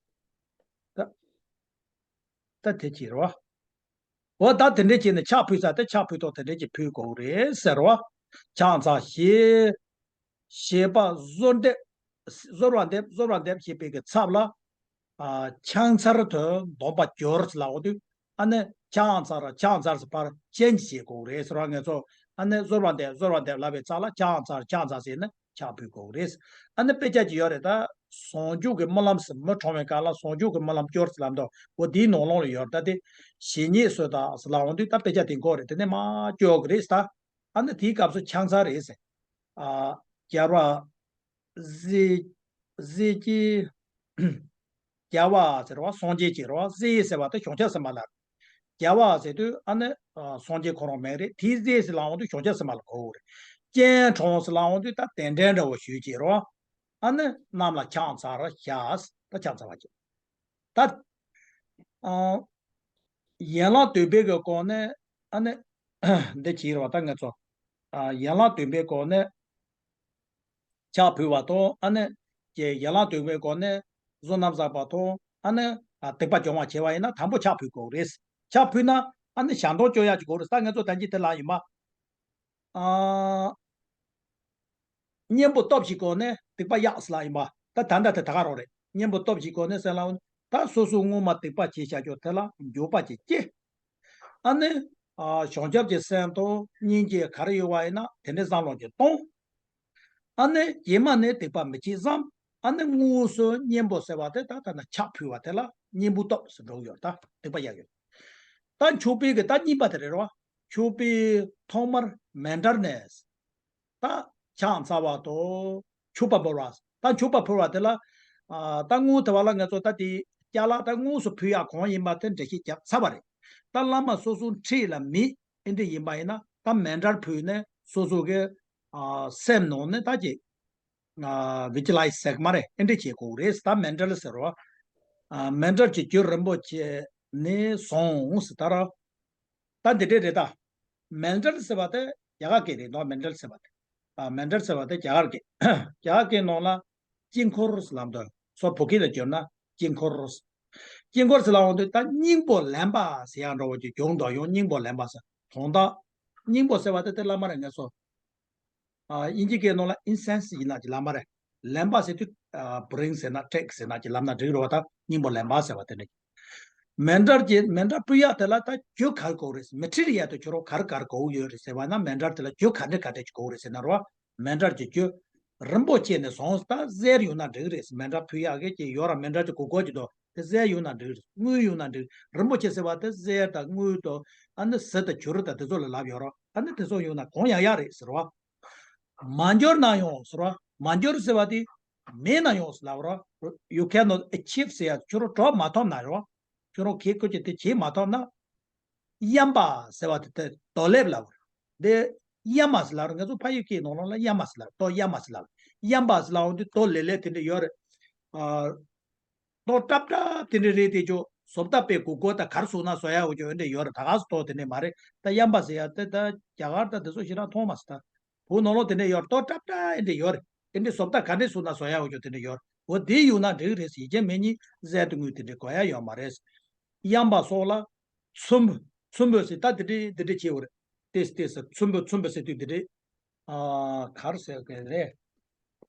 ད་ད་དེ་ཅི་རེད་བ། འོ་ད་དེ་འདྲས་བྱས་ནས་ཕྱག་ཕུལ་ས་དེ་ཕྱག་ཕུལ་ཐོག་དེ་འདྲས་ཀྱི་ཕུལ་དགོས་རེད་ཟེར་བ། ཕྱག་འཚལ་ཞེས། ཞེས་པ་གསོལ་འདེབས། གསོལ་བ་འདེབས་གསོལ་བ་འདེབས་ཞེས་པའི་གི་ཚབ་ལ། ཨ་ཕྱག་འཚལ་དུ་འདོན་པ་སྦྱོར་ལབ་འོ་དུས། ཨ་ནི་ཕྱག་འཚལ་ར་ཕྱག་འཚལ་ཟེར་བར་ཅན་གྱིས་བྱེད་དགོས་རེད་ཟེར་བ་ངེད་ཚོ། ཨ་ནི་གསོལ་བ་འདེབས་གསོལ་བ་འདེབས་ལབ་པའི་ཚབ་ལ་ཕྱག་འཚལ་ཕྱག་འཚལ་ཟེར་ནས་ཕྱག་ཕུལ་དགོས་རེད། ཨ་ནི་དཔེ་ཆ་ཅིག་ཡོད་རེད་ད། ཟུང་འཇུག་གི་སྨོན་ལམ་ཟེར། མི་གྲོངས་པའི་སྐབས་ལ་ཟུང་འཇུག་གི་སྨོན་ལམ་སྐྱོར་ཟེར་ལབ་འདུག་འོ་དེའི་ནང་ལོགས་ལ་ཡོད་རེད་ད། དེ་ཞེ་སྙེག་གསོལ་དག་ཟེར་ལབ་འོང་དུས་ད་དཔེ་ཆ་དེ་འགོ་རེད། དེ་ནས་མ་སྐྱོར་གི་རེད་ད། ཨ་ནི་དེའི་སྐབས་སུ་ཕྱག་འཚལ་རེད་ཟེར། ཨ་རྒྱལ་བ་གཟི་གཟི་བརྗིད། རྒྱལ་བ་ཟེར་བ་སངས་རྒྱས་ཀྱི་རེད་བ། གཟི་ཟེར་བ་དེ་བྱང་ཆུབ་སེམས་དཔའ་ལ། རྒྱལ་བ་ཟེར་དུས་ཨ་ནི་ཨ་སངས་རྒྱས་ཁོ་རང་མིང་རེད། དེའི་གཟི་ཟེར་ལབ་འོང་དུས་བྱང་ཆུབ་སེམས་དཔའ་ལ་གོ་གི་རེད། སྤྱན་དྲངས་ཟེར་ལབ་འོང་དུས་ད་རྟེན་འབྲེལ་འདྲ་བོ་ཞུས་ཀྱི་རེད་བ། ཨ་ནི་གནམ་ལ་ཕྱག་འཚལ་ར་བཞག་ད་ཕྱག་འཚལ་བ་ཅིག་ད་ཨ་ཡན་ལག་བདུན་པའི་གི་སྒོ་ནས་ཨ་ནི་འདི་བྱས་རེད་བ། ད་ང་ཚོ་ཨ་ཡན་ལག་བདུན་པའི་སྒོ་ནས་ཕྱག་ཕུལ་བ་དང་། ཨ་ནི་ཀྱི་ཡན་ལག་བདུན་པའི་སྒོ་ནས་བསོད་ནམས་བསགས་པ་དང་། ཨ་ནི་ཨ་སྡིག་པ་སྦྱོང་བ་བྱས་པ་ཡིན་ན་དང་པོ་ཕྱག་ཕུལ་དགོས་རེད། ཕྱག་ཕུལ་ན་ཨ་ནི་ཞལ་མདོག་སྐྱོ་ཡག་ཅིག་དགོས་རེད། ད་ང་ཚོ་ད་གིན་དེ་ལ་ཡིན་པ། ཨ། གཉེན་པོ་སྟོབས་ཀྱི་སྒོ་ནས་སྡིག་པ་གཡོགས་ལ་ཡིན་པ། ད་ད་ལྟ་དེ་ད་ག་རང་རེད། གཉེན་པོ་སྟོབས་ཀྱི་སྒོ་ནས་སེམས་ལ་ ད་སོ་སོ་སྔོན་མ་སྡིག་པ་བྱས་བཞག་ཆོག་དེ་ལ་འགྱོད་པ་ཅིག་སྐྱེ། ཨ་ནི། ཨ། བྱང་ཆུབ་ཀྱི་སེམས་དང་སྙིང་རྗེ་ག་རེ་ཡོད་པ་ཡིན་ན་དེ་འདྲའི་བསམ་བློ་ཅིག་གཏོང་། ཨ་ནི་རྗེས་མ་ནས་སྡིག་པ་མི་བྱེད་བསམ། ཨ་ནི་དངོས་སུ་གཉེན་པོ་ཟེར་བ་དེ་ད་ལྟ་ན་ཕྱག་ཕུལ་བ་དེ་ལ་གཉེན་པོ་སྟོབས་སུ་འགྲོ་གི་ཡོད། ད་སྡིག་པ་ཡག་ཡོད། ད་མཆོད་པའི་གི་ད་གཉིས་པ་དེ་རེད་རོ། མཆོད་པའི་ཐོག་མར་མཎྜལ་ནས། ད་ཕྱག་འཚལ་བ་དང་མཆོད་པ་འབུལ་བ། ད་མཆོད་པ་ཕུལ་བ་དེ་ལ། ཨ། ད་དངུལ་དེ་བ་ལ་ང་ཚོ་ད་དེ་ཅ་ལག་ད་དངོས་སུ་ཕུལ་ཡག་གང་ཡིན་པ་དེ་འགྲེལ་བཤད་བརྒྱབ་ཚར་བ་རེད། ད་བླ་མ་སོ་སོ་འཁྲིས་ལ་མེད་ཨེ་འདྲ་ཡིན་པ་ཡིན་ན་ད་མཎྜལ་ཕུལ་ནས་སོ་སོ་གི། ཨ། སེམས་ནང་ནས་ད་ཅིག་ཨ། བི་ཇུ་ལའི་ཟེར་གི་མ་རེད། ཨེ་འདྲ་བྱེད་དགོས་རེད། ད་མཎྜལ་ཟེར་བ། ཨ། མཎྜལ་གྱི་རྒྱུ་རིན་པོ་ཆེ་ནས་བཟུང་ཟེར་ད་ར། ད་འདི་འདྲས་རེད་ད། མཎྜལ་ཟེར་བ་དེ་རྒྱ་གར་སྐད་རེད་འདུག་མཎྜལ་ཟེར་བ་དེ། ཨ། མཎྜལ་ཟེར་བ་དེ་རྒྱ་གར་སྐད། རྒྱ་གར་སྐད་ནང་ལ་དཀྱིལ་འཁོར་ཟེར་ལབ་འདུག་སོ་བོད་སྐད་ལ་བསྒྱུར་ན་དཀྱིལ་འཁོར། དཀྱིལ་འཁོར་ཟེར་ལབ་འོང་དུས་ད་སྙིང་པོ་ལེན་པ་ཟེར་ཡག་འདྲ་བོ་ཅིག་བྱུང་འདུག་ཡང་སྙིང་པོ་ལེན་པ་ཟེར། དོན་དག་སྙིང་པོ་ཟེར་བ་དེ་དེ་བླ་མ་རེད་ངས་སོ། ཨ། དབྱིན་ཇི་སྐད་ནང་ལ་ཨིན་སེན་སི་ཡིན་ན་ཅིག་ལབ་མ་རེད། ལེན་པ་ཟེར་དུས། ཨ། བྷི་རིང་ཟེར་ན་ཊེག་ཟེར་ན་ཅིག་ལབ་ན་འགྲིག་རེད་བ། ད་སྙིང་པོ་ལེན་པ་ཟེར་བ་དེ་འདྲ། མཎྜལ་གྱི་མཎྜལ་ཕུལ་ཡག་དེ་ལ་ད་རྒྱུ་ག་རེ་དགོས་རེད། མི་ཁྲིད་ཡག་ཏུ་ཁྱོད་རང་ག་རེ་ག་རེ་དགོས་ཡོད་རེད་ཟེར་བ་ན་མཎྜལ་དེ་ལ་རྒྱུ་ག་འདྲ་ག་འདྲ་ཅིག་དགོས་རེད་ཟེར་ན་རོ། མཎྜལ་གྱི་རྒྱུ། རིན་པོ་ཆེ་ནས་བཟུང་ད་གསེར་ཡོད་ན་འགྲིག་རེད། མཎྜལ་ཕུལ་ཡག་གི་ཅིག་ཡོད་ར། མཎྜལ་གྱི་གོ་སྐབས་ཅིག་འདུག་དེ་གསེར་ཡོད་ན་འགྲིག་རེད། དངུལ་ཡོད་ན་འགྲིག་རིན་པོ་ཆེ་ཟེར་བ་དེ་གསེར་དང་དངུལ་དང་ཨ་ནི་གསེར་དང་བྱུ་རུ་དང་དེ་ཚོ་ལ་ལབ་ཡོད་ར། ཨ་ནི་དེ་ཚོ་ཡོད་ན་གང་ཡག་ཡག་རེད་ཟེར་བ། མ་འབྱོར་ན་ཡང་ཟེར་བ། མ་འབྱོར་ཟེར་བ་དེ་མེད་ན་ཡང་ཟེར་ལབ་ར། You cannot achieve ཟེར་ཡ་ཁྱོད་རང་གྲུབ་མ་ཐུབ་ན་ར། ཁྱོད་རང་གི་ཁོ་ཅིག་དེ་བྱེད་མ་ཐུབ་ན། གཡམ་པ་ཟེར་བ་དེ་དེ་རྡོ་ལེབ་ལབ་ར། དེ་གཡམ་པ་ཟེར་ལབ་ར། ང་ཚོ་ཕ་ཡུལ་སྐད་ནང་ལོགས་ལ་གཡམ་པ་ཟེར་ལབ་ར། རྡོ་གཡམ་པ་ཟེར་ལབ་ར། གཡམ་པ་ཟེར་ལབ་འོང་དུས་རྡོ་ལེབ་ལེབ་དེ་འདྲ་ཡོད་རེད། ཨ། རྡོ་སྲབ་སྲབ་དེ་འདྲ་རེད་དེ་ཅོ། བཟོ་ལྟ་དཔེ་གུ་གུ་དང་གར་བཟོ་ན་བཟོ་ཡག་འོ་ཅོ་འདྲ་ཡོད་རེད། ད་ག་སོ་ཐོག་དེ་འདྲ་མ་རེད། ད་གཡམ་པ་ཟེར་ཡ་དེ་ད་རྒྱ་གར་ད་དེ་ཚོ་ཞེ་དྲག་མཐོང་མ་སོང་། ད་བོད་ནང་ལོགས་དེ་འདྲ་ཡོད་རེད། རྡོ་སྲབ་སྲབ་ཨེ་འདྲ་ཡོད་རེད། ཨེ་འདྲ་བཟོ་ལྟ་ག་འདྲ་བཟོ་ན་བཟོ་ཡག་འོ་ཅོ་དེ་འདྲ་ཡོད་རེད། འོ་དེ་ཡོད་ན་འགྲིག་རེད། ཡིན་གཅིག་མིན་གཉིས་གསེར་དང་དངུལ་དེ་འདྲ་དགོས་ཡག་ཡོད་མ་རེད། གཡམ་པ་སོགས་ལ་ཚོམ་བུ། ཚོམ་བུ་ཟེར་ད་དེ་འདྲ་དེ་འདྲ་བྱེད་འོ་རེད། ཏེས་ཏེས་ཚོམ་བུ། ཚོམ་བུ་ཟེར་དུས་དེ་འདྲ། ཨ། གར་ཟེར་གི་རེད།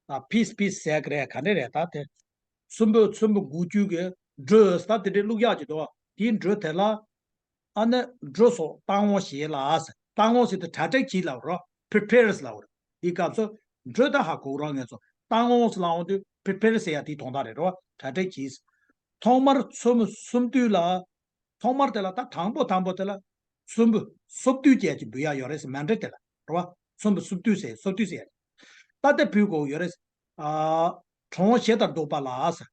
ཨ། པིས་པིས་ཟེར་གི་རེད། ག་འདྲ་རེད་ད་དེ། ཚོམ་བུ་ཚོམ་བུ་འགུལ་སྐྱོད་ཀྱི་འགྲོས་ད་དེ་འདྲའི་བླུག་ཡག་ཅིག་འདུག་དེའི་འགྲོས་དེ་ལ་ཨ་ནི་འགྲོས་སོགས་བཏང་འོང་ཞེས་ལ་ཟེར། བཏང་འོང་ཟེར་དུས་གྲ་སྒྲིག་གྱིས་ལབ་རོ། པི་རི་པེར་ལབ་རོ། དེའི་སྐབས་སུ་འགྲོས་ད་ཧ་གོ་རོགས། ངེས་སོ་བཏང་འོང་ཟེར་ལབ་འོང་དུས་པི་རི་པེར་ཟེར་ཡ་དེའི་དོན་དག་རེད་རོ། གྲ་སྒྲིག་གྱིས། ཐོག་མར་ཚོམ་བུ་སུམ་བསྡུས་ལ། ཐོག་མར་དེ་ལ་ད་དང་པོ་དང་པོ་དེ་ལ་ཚོམ་བུ་སུམ་བསྡུས་བཅས་ཀྱི་འབུལ་ཡག་ཡོད་རེད་ཟེར། མཎྜལ་དེ་ལ་རེད་བ། ཚོམ་བུ་སུམ་བསྡུས་ཟེར། སུམ་བསྡུས་ཟེར། ད་དེ་ཕུལ་དགོས་ཡོད་རེད། ཨ། གྲོང་ཞེ་དང་སྡོད་པ་ལ་ཟེར།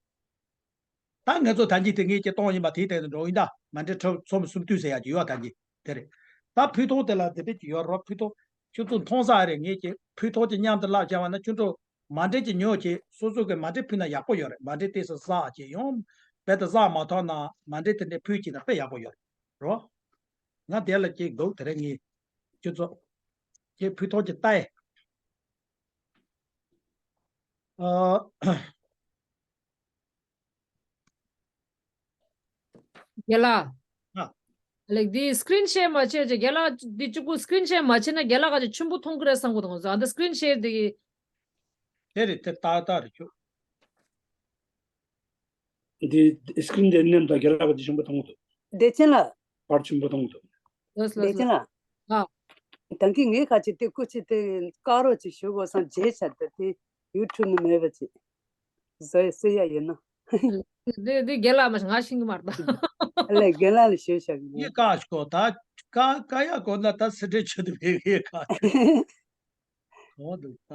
ད་ང་ཚོ་ད་གིན་དེ་ངེད་ཀྱི་གཏོང་ཡིན་པ་དེའི་སྟེང་དུ་འགྲོ་ཡིན་ད། མཎྜལ་ཚོམ་བུ་སུམ་བསྡུས་ཟེར་ཡག་ཅིག་ཡོད་ད་གིན་དེ་རེད། ད་ཕུལ་ཐོག་དེ་ལ་དེ་འདྲ་ཅིག་ཡོད་རོགས། ཕུལ་ཐོག་ཁྱོད་ཚོ་མཐོང་ས་རེད། ངེད་ཀྱི་ཕུལ་ཐོག་ཅིག་མཉམ་དུ་བསླབ་བྱ་བ་ན་ཁྱོད་ཚོ། མཎྜལ་གྱི་ཉོ་བྱེད། སོ་སོ་གི་མཎྜལ་ཕུལ་ན་ཡག་པོ་ཡོད་རེད། མཎྜལ་ཏོག་ཙམ་བསགས་བྱེད་ཡོང་། རྦད་དེ་བསགས་མ་ཐུབ་ན་མཎྜལ་དེ་འདྲ་ཕུལ་བྱེད་ན་དཔེ་ཡག་པོ་ཡོད་རེད་རོ། ང་དེ་ལ་ཅིག་འདུག་དེ་རིང་ངས་ཁྱོད་ཚོ་ཁྱེད་ཕུལ་ཐོག་ཅིག་ལྟ་ཡི། ཨ། རྒན་ལགས། ཨ། ལེགས། འདི་སི་ཀི་རིན་ཤེར་མ་བྱས་ཅེ། རྒན་ལགས་འདི་གཅིག་པུ་སི་ཀི་རིན་ཤེར་མ་བྱས་ན་རྒན་ལགས་ག་ཅིག་ཆེན་པོ་མཐོང་གི་རེད་བསམ་གི་འདུག་ང་ཚོ་ཨ་འདི་སི་ཀི་རིན་ཤེར་འདི། དེ་རེད། དེ་ཏག་ཏག་རེད་ཁྱོད། འདི་སི་ཀི་རིན་འདི་མཉམ་དུ་རྒན་ལགས་ག་ཅིག་ཆེན་པོ་མཐོང་གི་འདུག་བདེ་ཆེན་ལགས། པར་ཆེན་པོ་མཐོང་གི་འདུག་ལགས་སོ་ལགས་སོ། བདེ་ཆེན་ལགས། ཨ། ད་གིན་ངས་ཁ་ཅིག་དེ་སྐུ་མཁྱེན་དེ་བཀའ་རོགས་ཅིག་ཞུ་དགོས་བསམ་བརྗེད་ཆགས་འདུག་དེ་ཡུ་ཊུབ་ནས་མེད་པ་ཅིག་བཟོ་ཡ་སྲིད་ཡ་ཡིན་ན། འདི་འདི་རྒན་ལགས་མ་ང་ཤེས་ཀྱི་མ་རེད་ད། ཨ་ལས་རྒན་ལགས་ལ་ཞུས་བཞག་གི་ཡིན། ཡི་བཀའ་ཞིག་གོ་ད། བཀའ་བཀའ་ཡག་གོ་ན་ད་སི་ཁྲོན་ཆུ་དུ་བས་ཡི་བཀའ་གོ་འདུག་ད།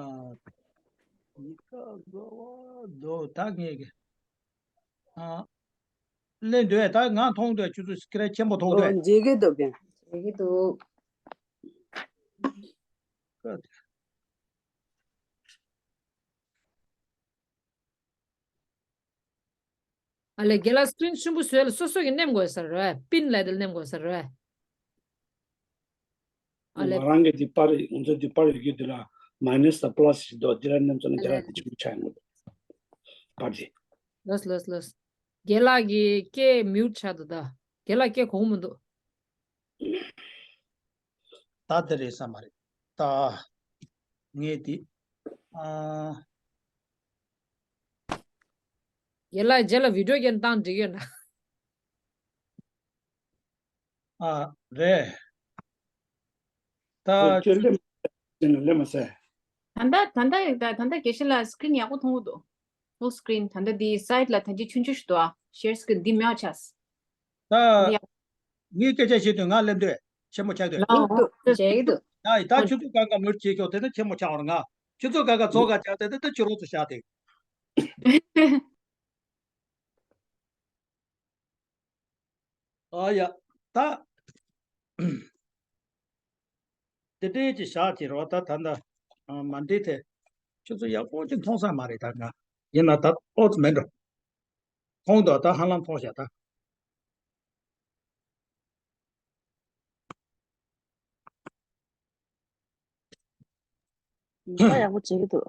ཡི་བཀའ་གོ་བ་འདུག་ད་ངས་གི། ཨ། ལེན་འདོད་ད་ང་མཐོང་འདོད་ཁྱོད་ཚོ་སི་ཀི་རིན་ཆེན་པོ་མཐོང་འདོད། ཨོ་མཇལ་གི་འདུག་གི། མཇལ་གི་འདུག་ཨ་ལས་རྒན་ལགས་སི་ཀི་རིན་ཆེན་པོ་བཟོས་ལ་སོ་སོ་གི་མནན་དགོས་ས་རེད། པིན་ལབ་དེ་མནན་དགོས་ས་རེད། ཨ་ལས། ང་རང་གི་འདི་པར་ང་ཚོ་འདི་པར་ཡོད་རྒྱུ་འདི་ལ་མའི་ནས་དང་པ་ལ་སི་ཞིག་འདུག་འདི་ལ་མནན་ཚོ་ན་རྒན་ལགས་དེ་ཆེན་པོ་ཆགས་ཡོང་གི་འདུག་པར་འདི། ལོས་ལོས་ལོས། རྒན་ལགས་ཀྱི་སྐད་མིའུཊ་ཆགས་འདུག་ད། རྒན་ལགས་སྐད་གོ་གི་མི་འདུག་ད་དེ་རེད་ས་མ་རེད། ད་ངས་དེ། ཨ། ཡན་ལག་རྗེས་ལ་བི་ཌིའོ་རྒྱན་བཏང་འགྲིག་ཡོད་ན། ཨ་རེད། ད་ཁྱོད་ཁྱོད་སླེབས་མ་སླེབས་མ་ཟེར། ད་ལྟ་ད་ལྟ་ད་ལྟ་དགེ་བཤེས་ལགས་སི་ཀི་རིན་ཡག་པོ་མཐོང་གི་འདུག་ཕུལ་སི་ཀི་རིན། ད་ལྟ་འདི་སའིཌ་ལ་ད་ཅི་ཆུང་ཆུང་ཞིག་འདུག་ཨ་ཤེར་སི་ཀི་རིན་འདི་མེད་པ་ཆགས། ད་འདི་ཡག་ངས་སྐད་ཆ་བཤད་དུས་ང་སླེབས་དུས་ཆེན་མོ་ཆགས་དུས། ལའོ་ཡག་འདུག་བྱེད་ཀྱི་འདུག་ད་ད་ཁྱོད་ཚོ་གང་ག་མུར་བྱེད་ཤོག་དེ་ནི་ཆེན་མོ་ཆགས་བར་ང་ཁྱོད་ཚོ་གང་ག་ཚོ་ག་ཆགས་དེ་ནི་ད་ཁྱོད་རོགས་ཚོ་བཞག་དེ། ཨ་ཡ། ད། དེ་འདྲའི་ཅིག་བཞག་ཅིག་རོགས། ད་ད་ད་མ་འདྲེས་ཐལ། ཁྱོད་ཚོ་ཡག་པོ་ཅིག་མཐོང་ས་མ་རེད་ད་ང་། ཡིན་ན་ད་ཨོ་ཙི་མེད་འགྲོ། མཐོང་འདུག་ད་ཧ་ལམ་མཐོང་བཞག་ད། ཡིན་པ་ཡག་པོ་བྱེད་ཀྱི་འདུག་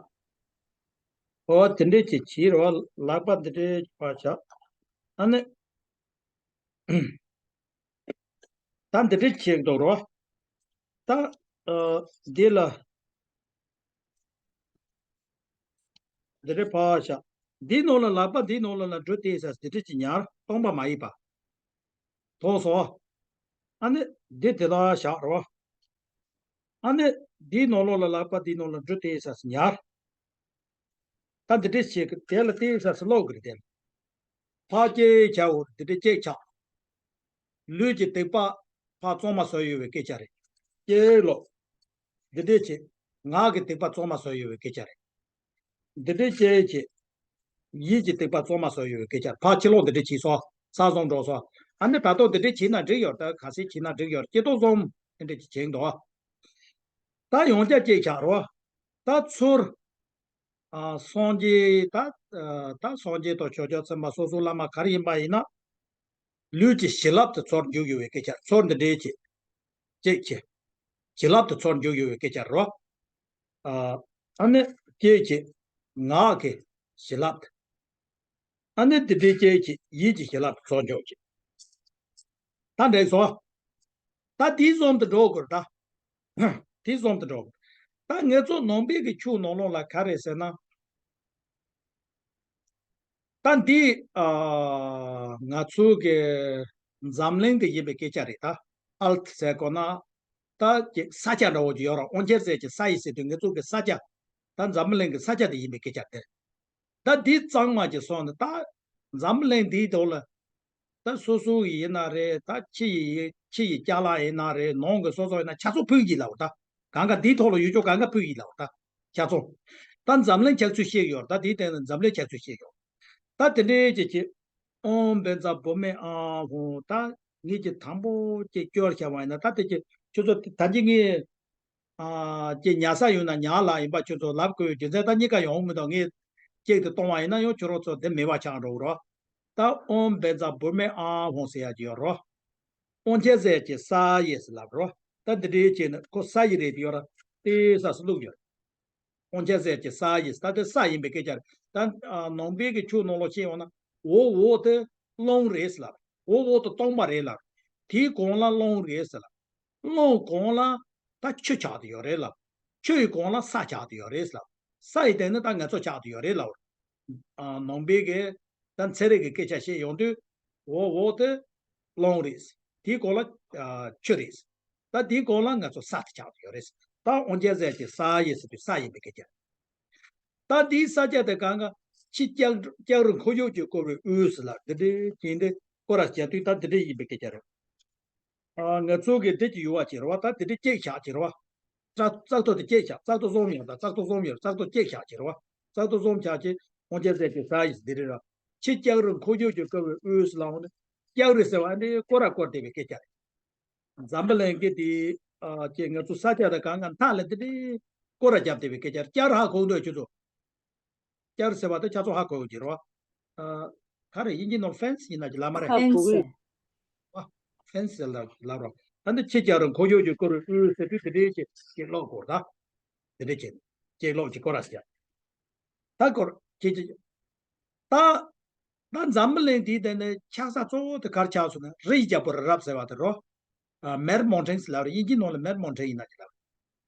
ཨོ་དེ་འདྲའི་ཅིག་བྱིས་རོགས། ལག་པ་འདི་འདྲའི་ཅིག་ཕར་བཞག་ཨ་ནི། ད་འདི་འདྲའི་བྱེད་འདུག་རོགས། ད། ཨ། འདི་ལ། འདི་འདྲའི་ཕར་བཞག་འདིའི་ནང་ལ་ལག་པ་འདིའི་ནང་ལ་ལ་འགྲོ་དེ་ས་འདི་འདྲའི་ཅིག་ཉར་སྟོང་པ་མ་ཡིན་པ། མཐོང་སོང་། ཨ་ནི་འདི་དེ་ལ་བཞག་རོགས། ཨ་ནི་འདིའི་ནང་ལོགས་ལ་ལག་པ་འདིའི་ནང་ལ་འགྲོ་དེ་ས་ཉར། ད་འདི་འདྲའི་ཞིག་དེ་ལ་དེའི་ས་སུ་ཀློག་གི་རེད་དེ། ཕར་སྐྱེལ་བྱའོ་འདི་འདྲའི་སྐྱེལ་བྱ། ལུས་ཀྱི་སྡིག་པ་ཕར་བཙོང་མ་བཟོ་ཡོད་པའི་སྐད་ཆ་རེད། སྐྱེལ་ལོ། འདི་འདྲའི་ཆེ། ངག་གི་སྡིག་པ་བཙོང་མ་བཟོ་ཡོད་པའི་སྐད་ཆ་རེད། འདི་འདྲའི་སྐྱེལ་ཆེ། ཡིད་ཀྱི་སྡིག་པ་བཙོང་མ་བཟོ་ཡོད་པའི་སྐད་ཆ་རེད། ཕར་ཕྱི་ལོགས་འདི་འདྲའི་བྱས་སོ། ས་བཟུང་འགྲོ་སོ། ཨ་ནི་ད་དུང་འདི་འདྲའི་བྱས་ན་འགྲིག་ཡོད་ད་ག་སེ་བྱས་ན་འགྲིག་ཡོད་སྐྱེ་ཏོ་བཟུང་འདི་འདྲའི་བྱས་འདུག་ད་ཡང་བསྐྱར་སྐྱེལ་བྱ་རོ། ད་ཚུར། ཨ། སངས་རྒྱས་ད། ཨ། ད་སངས་རྒྱས་དང་ཆོས་སྐྱོང་མཚན་མ་སོ་སོ་བླ་མ་ག་རེ་ཡིན་པ་ཡིན་ན། ལུས་ཀྱི་བྱིན་རླབས་དེ་ཚུར་འཇུག་ཡོད་པའི་སྐད་ཆ་ཚུར་འདི་འདྲའི་ཆེ། གཅིག་ཆེ། བྱིན་རླབས་དེ་ཚུར་འཇུག་ཡོད་པའི་སྐད་ཆ་རོ། ཨ། ཨ་ནི་སྐད་ཆེ། ངག་གི་བྱིན་རླབས་དེ། ཨ་ནི་འདི་འདྲའི་སྐད་ཆེ་ཡིད་ཀྱི་བྱིན་རླབས་དེ་ཚུར་འཇུག་ཆེ། ད་འགྲིག་སོང་། ད་དེའི་བཟུམ་དུ་འགྲོ་དགོས་ད། དེའི་བཟུམ་དུ་འགྲོ་དགོས། ད་ངེད་ཚོ་ནང་པའི་གི་ཆོས་ནང་ལོགས་ལ་ག་རེ་ཟེར་ན། ད་འདི། ཨ། ང་ཚོའི་གི་འཛམ་གླིང་གི་ཡིན་པའི་སྐད་ཆ་རེད་ད། ཨལ་ཟེར་དགོས་ན། ད་ཀྱི་ས་ཆ་འདྲ་བོ་ཅིག་ཡོད་ར་ཨོ་འཁྱེར་ཟེར་གྱི་ས་ཡི་ཟེར་དུས་ངེད་ཚོ་གི་ས་ཆ། ད་འཛམ་བུ་གླིང་གི་ས་ཆ་དེ་ཡིན་པའི་སྐད་ཆ་དེ། ད་འདི་གཙང་མ་ཅིག་སོང་ནས་ད་འཛམ་བུ་གླིང་འདིའི་ཐོག་ལ་ད་སོ་སོ་ཡི་ཡིན་ན་རེད། ད་ཁྱི་ཡི་ཡི་ཁྱི་ཡི་ཅ་ལག་ཡིན་ན་རེད། ནང་གི་སོ་སོ་ཡིན་ན་ཆ་ཚང་ཕུལ་གྱི་ལབ་ད། གང་ག་འདིའི་ཐོག་ལ་ཡོད་ཆོག་གང་ག་ཕུལ་གྱི་ལབ་ད། ཆ་ཚང་། ད་འཛམ་གླིང་ཆགས་ཚུལ་ཤེས་ཡོད་ད། དེའི་སྟེང་ལ་འཛམ་གླིང་ཆགས་ཚུལ་ཤེས་ཡོད། ད་དེ་འདྲའི་ཅིག་ཅིག་ཨོཾ་བཛྲ་བྷཱུ་མི་ཨཱཿཧཱུྃ། ད་ངེད་ཀྱི་དང་པོ་ཅིག་སྐྱོར་བྱ་བ་ཡིན་ན་ད་དེ་ཅིག་ཁྱོད་ཚོ་ད་ཅི་ངས། ཨ། ཀྱེ་ཉ་ས་ཡོད་ན་ཉ་ལ་ཡིན་པ་ཁྱོད་ཚོ་ལབ་དགོས་རྒྱུ་མཚན་ད་གཉིས་ཀ་ཡོང་མི་འདུག་ངས་ཀྱེ་དེ་གཏོང་བ་ཡིན་ན་ཡང་ཁྱོད་རང་ཚོ་དེ་མེད་པ་ཆགས་འགྲོ་གི་རོ། ད་ཨོཾ་བཛྲ་བྷཱུ་མི་ཨཱཿཧཱུྃ་ཟེར་ཡ་ཅིག་ཡོད་རོ། ཨོ་རྒྱན་ཟེར་གྱི་ས་ཡིས་ལབ་རོ། ད་འདི་འདྲའི་ཅིག་ནི་ཁོ་ས་ཡི་རེད་དེ་ཡོད་ར། དེ་ས་སུ་བླུགས་ཡོད། ཨོ་རྒྱན་ཟེར་གྱི་ས་ཡིས་ད་དེ་ས་ཡིན་པའི་སྐད་ཆ་རེད། ད་ནང་པའི་གི་ཆོས་ནང་ལོགས་ཤེས་ཡོང་ན་འོ་འོ་དེ་རླུང་རེད་ལབ། འོ་འོ་དེ་སྟོང་པ་རེད་ལབ། དེའི་གོང་ལ་རླུང་རེད་ཟེར་ལབ། རླུང་གོང་ལ་ད་ཆུ་ཆགས་ཏེ་ཡོད་རེད་ལབ། ཆུ་ཡི་གོང་ལ་ས་ཆགས་ཏེ་ཡོད་རེད་ལབ། ས་ཡི་སྟེང་ན་ད་ང་ཚོ་ཆགས་ཏེ་ཡོད་རེད་ལབ། ཨ། ནང་པའི་གི་ད་ཚན་རིག་གི་སྐད་ཆ་བཤད་ཡོང་དུས་འོ་འོ་དེ་རླུང་རེད། དེའི་གོང་ལ་ཨ་ཆུ་རེད། ད་དེའི་གོང་ལ་ང་ཚོ་ས་དེ་ཆགས་ཏེ་ཡོད་རེད། ད་ཨོ་རྒྱན་ཟེར་གྱི་ས་ཡིས་ཟེར་དུས་ས་ཡིན་པའི་སྐད་ཆ། ད་དེའི་ས་ཆ་དེ་གང་ག་ཕྱི་ལྕགས་ལྕགས་རི་འཁོར་ཡུག་གིས་བསྐོར་བའི་དབུས་སུ་ལ་འདི་འདྲའི་ཅིག་འདི་སྐོར་ར་བྱས་དུས་ད་འདི་འདྲའི་ཡིན་པའི་སྐད་ཆ་རེད། ཨ། ང་ཚོ་གི་འདི་ཅིག་ཡོད་པ་ཅིག་རེད་བ། ད་འདི་འདྲའི་སྐྱེག་བཞག་ཅིག་རེད་བ། བཙག་བཙག་ཏོ་དེ་སྐྱེག་བཞག་བཙག་ཏོ་བཟོ་མི་ཡོང་ད། བཙག་ཏོ་བཟོ་མི་ཡོང་། བཙག་ཏོ་སྐྱེག་བཞག་ཅིག་རེད་བ། བཙག་ཏོ་བཟོ་བཞག་ཅིག་ཨོ་རྒྱན་ཟེར་གྱི་ས་ཡིས་འདི་རེད་ར། ཕྱི་ལྕགས་རི་འཁོར་ཡུག་གིས་བསྐོར་བའི་དབུས་སུ་ལ་འོང་ནས་ལྕགས་རི་ཟེར་བ་འདི་སྐོར་ར་བསྐོར་བསྡད་པའི་སྐད་ཆ་རེད། འཛམ་བུ་གླིང་གི་དེ། ཨ། ཅེས་ང་ཚོ་ས་ཆ་དང་གང་ག་མཐའ་ལ་དེ་འདྲའི་སྐོར་ར་བརྒྱབ་བསྡད་པའི་སྐད་ཆ་རེད། ལྕགས་རི་ཧ་གོ་འདོད་ཁྱོད་ཚོ། ལྕགས་རི་ཟེར་བ་དེ་ཆ་ཚང་ཧ་གོ་ཡོད་ཀྱི་རེད་བ། ཨ། ག་རེ་དབྱིན་ཇིའི་ནང་ཕེན་སི་ཡིན་ན་ཅིག་ལབ་མ་རེད། ཧ་གོ་གི། ཨ། ཕེན་སི་ལབ་ལབ་རོགས། ད་འདི་ཕྱི་ལྕགས་རི་འཁོར་ཡུག་གིས་བསྐོར་བའི་དབུས་ཟེར་དུས་དེ་འདྲའི་ཅིག་ཅིག་ཀློག་དགོས་རེད་ད། དེ་འདྲའི་ཅིག་ཅིག་ཀློག་ཅིག་སྐོར་ར་ཟེར། ད་སྐོར་ཅིག་ཅིག་ད། ད་འཛམ་བུ་གླིང་འདིའི་སྟེང་ནས་ཆགས་ས་གཙོ་བོ་དེ་ག་རེ་ཆགས་སོང་ན་རི་ཡི་རྒྱལ་པོ་རི་རབ་ཟེར་བ་དེ་རོ། ཨ། མེར་མོན་ཊེན་ཟེར་ལབ་རེད། དབྱིན་ཇིའི་ནང་ལ་མེར་མོན་ཊེན་ཡིན་ན་ཅིག་ལབ།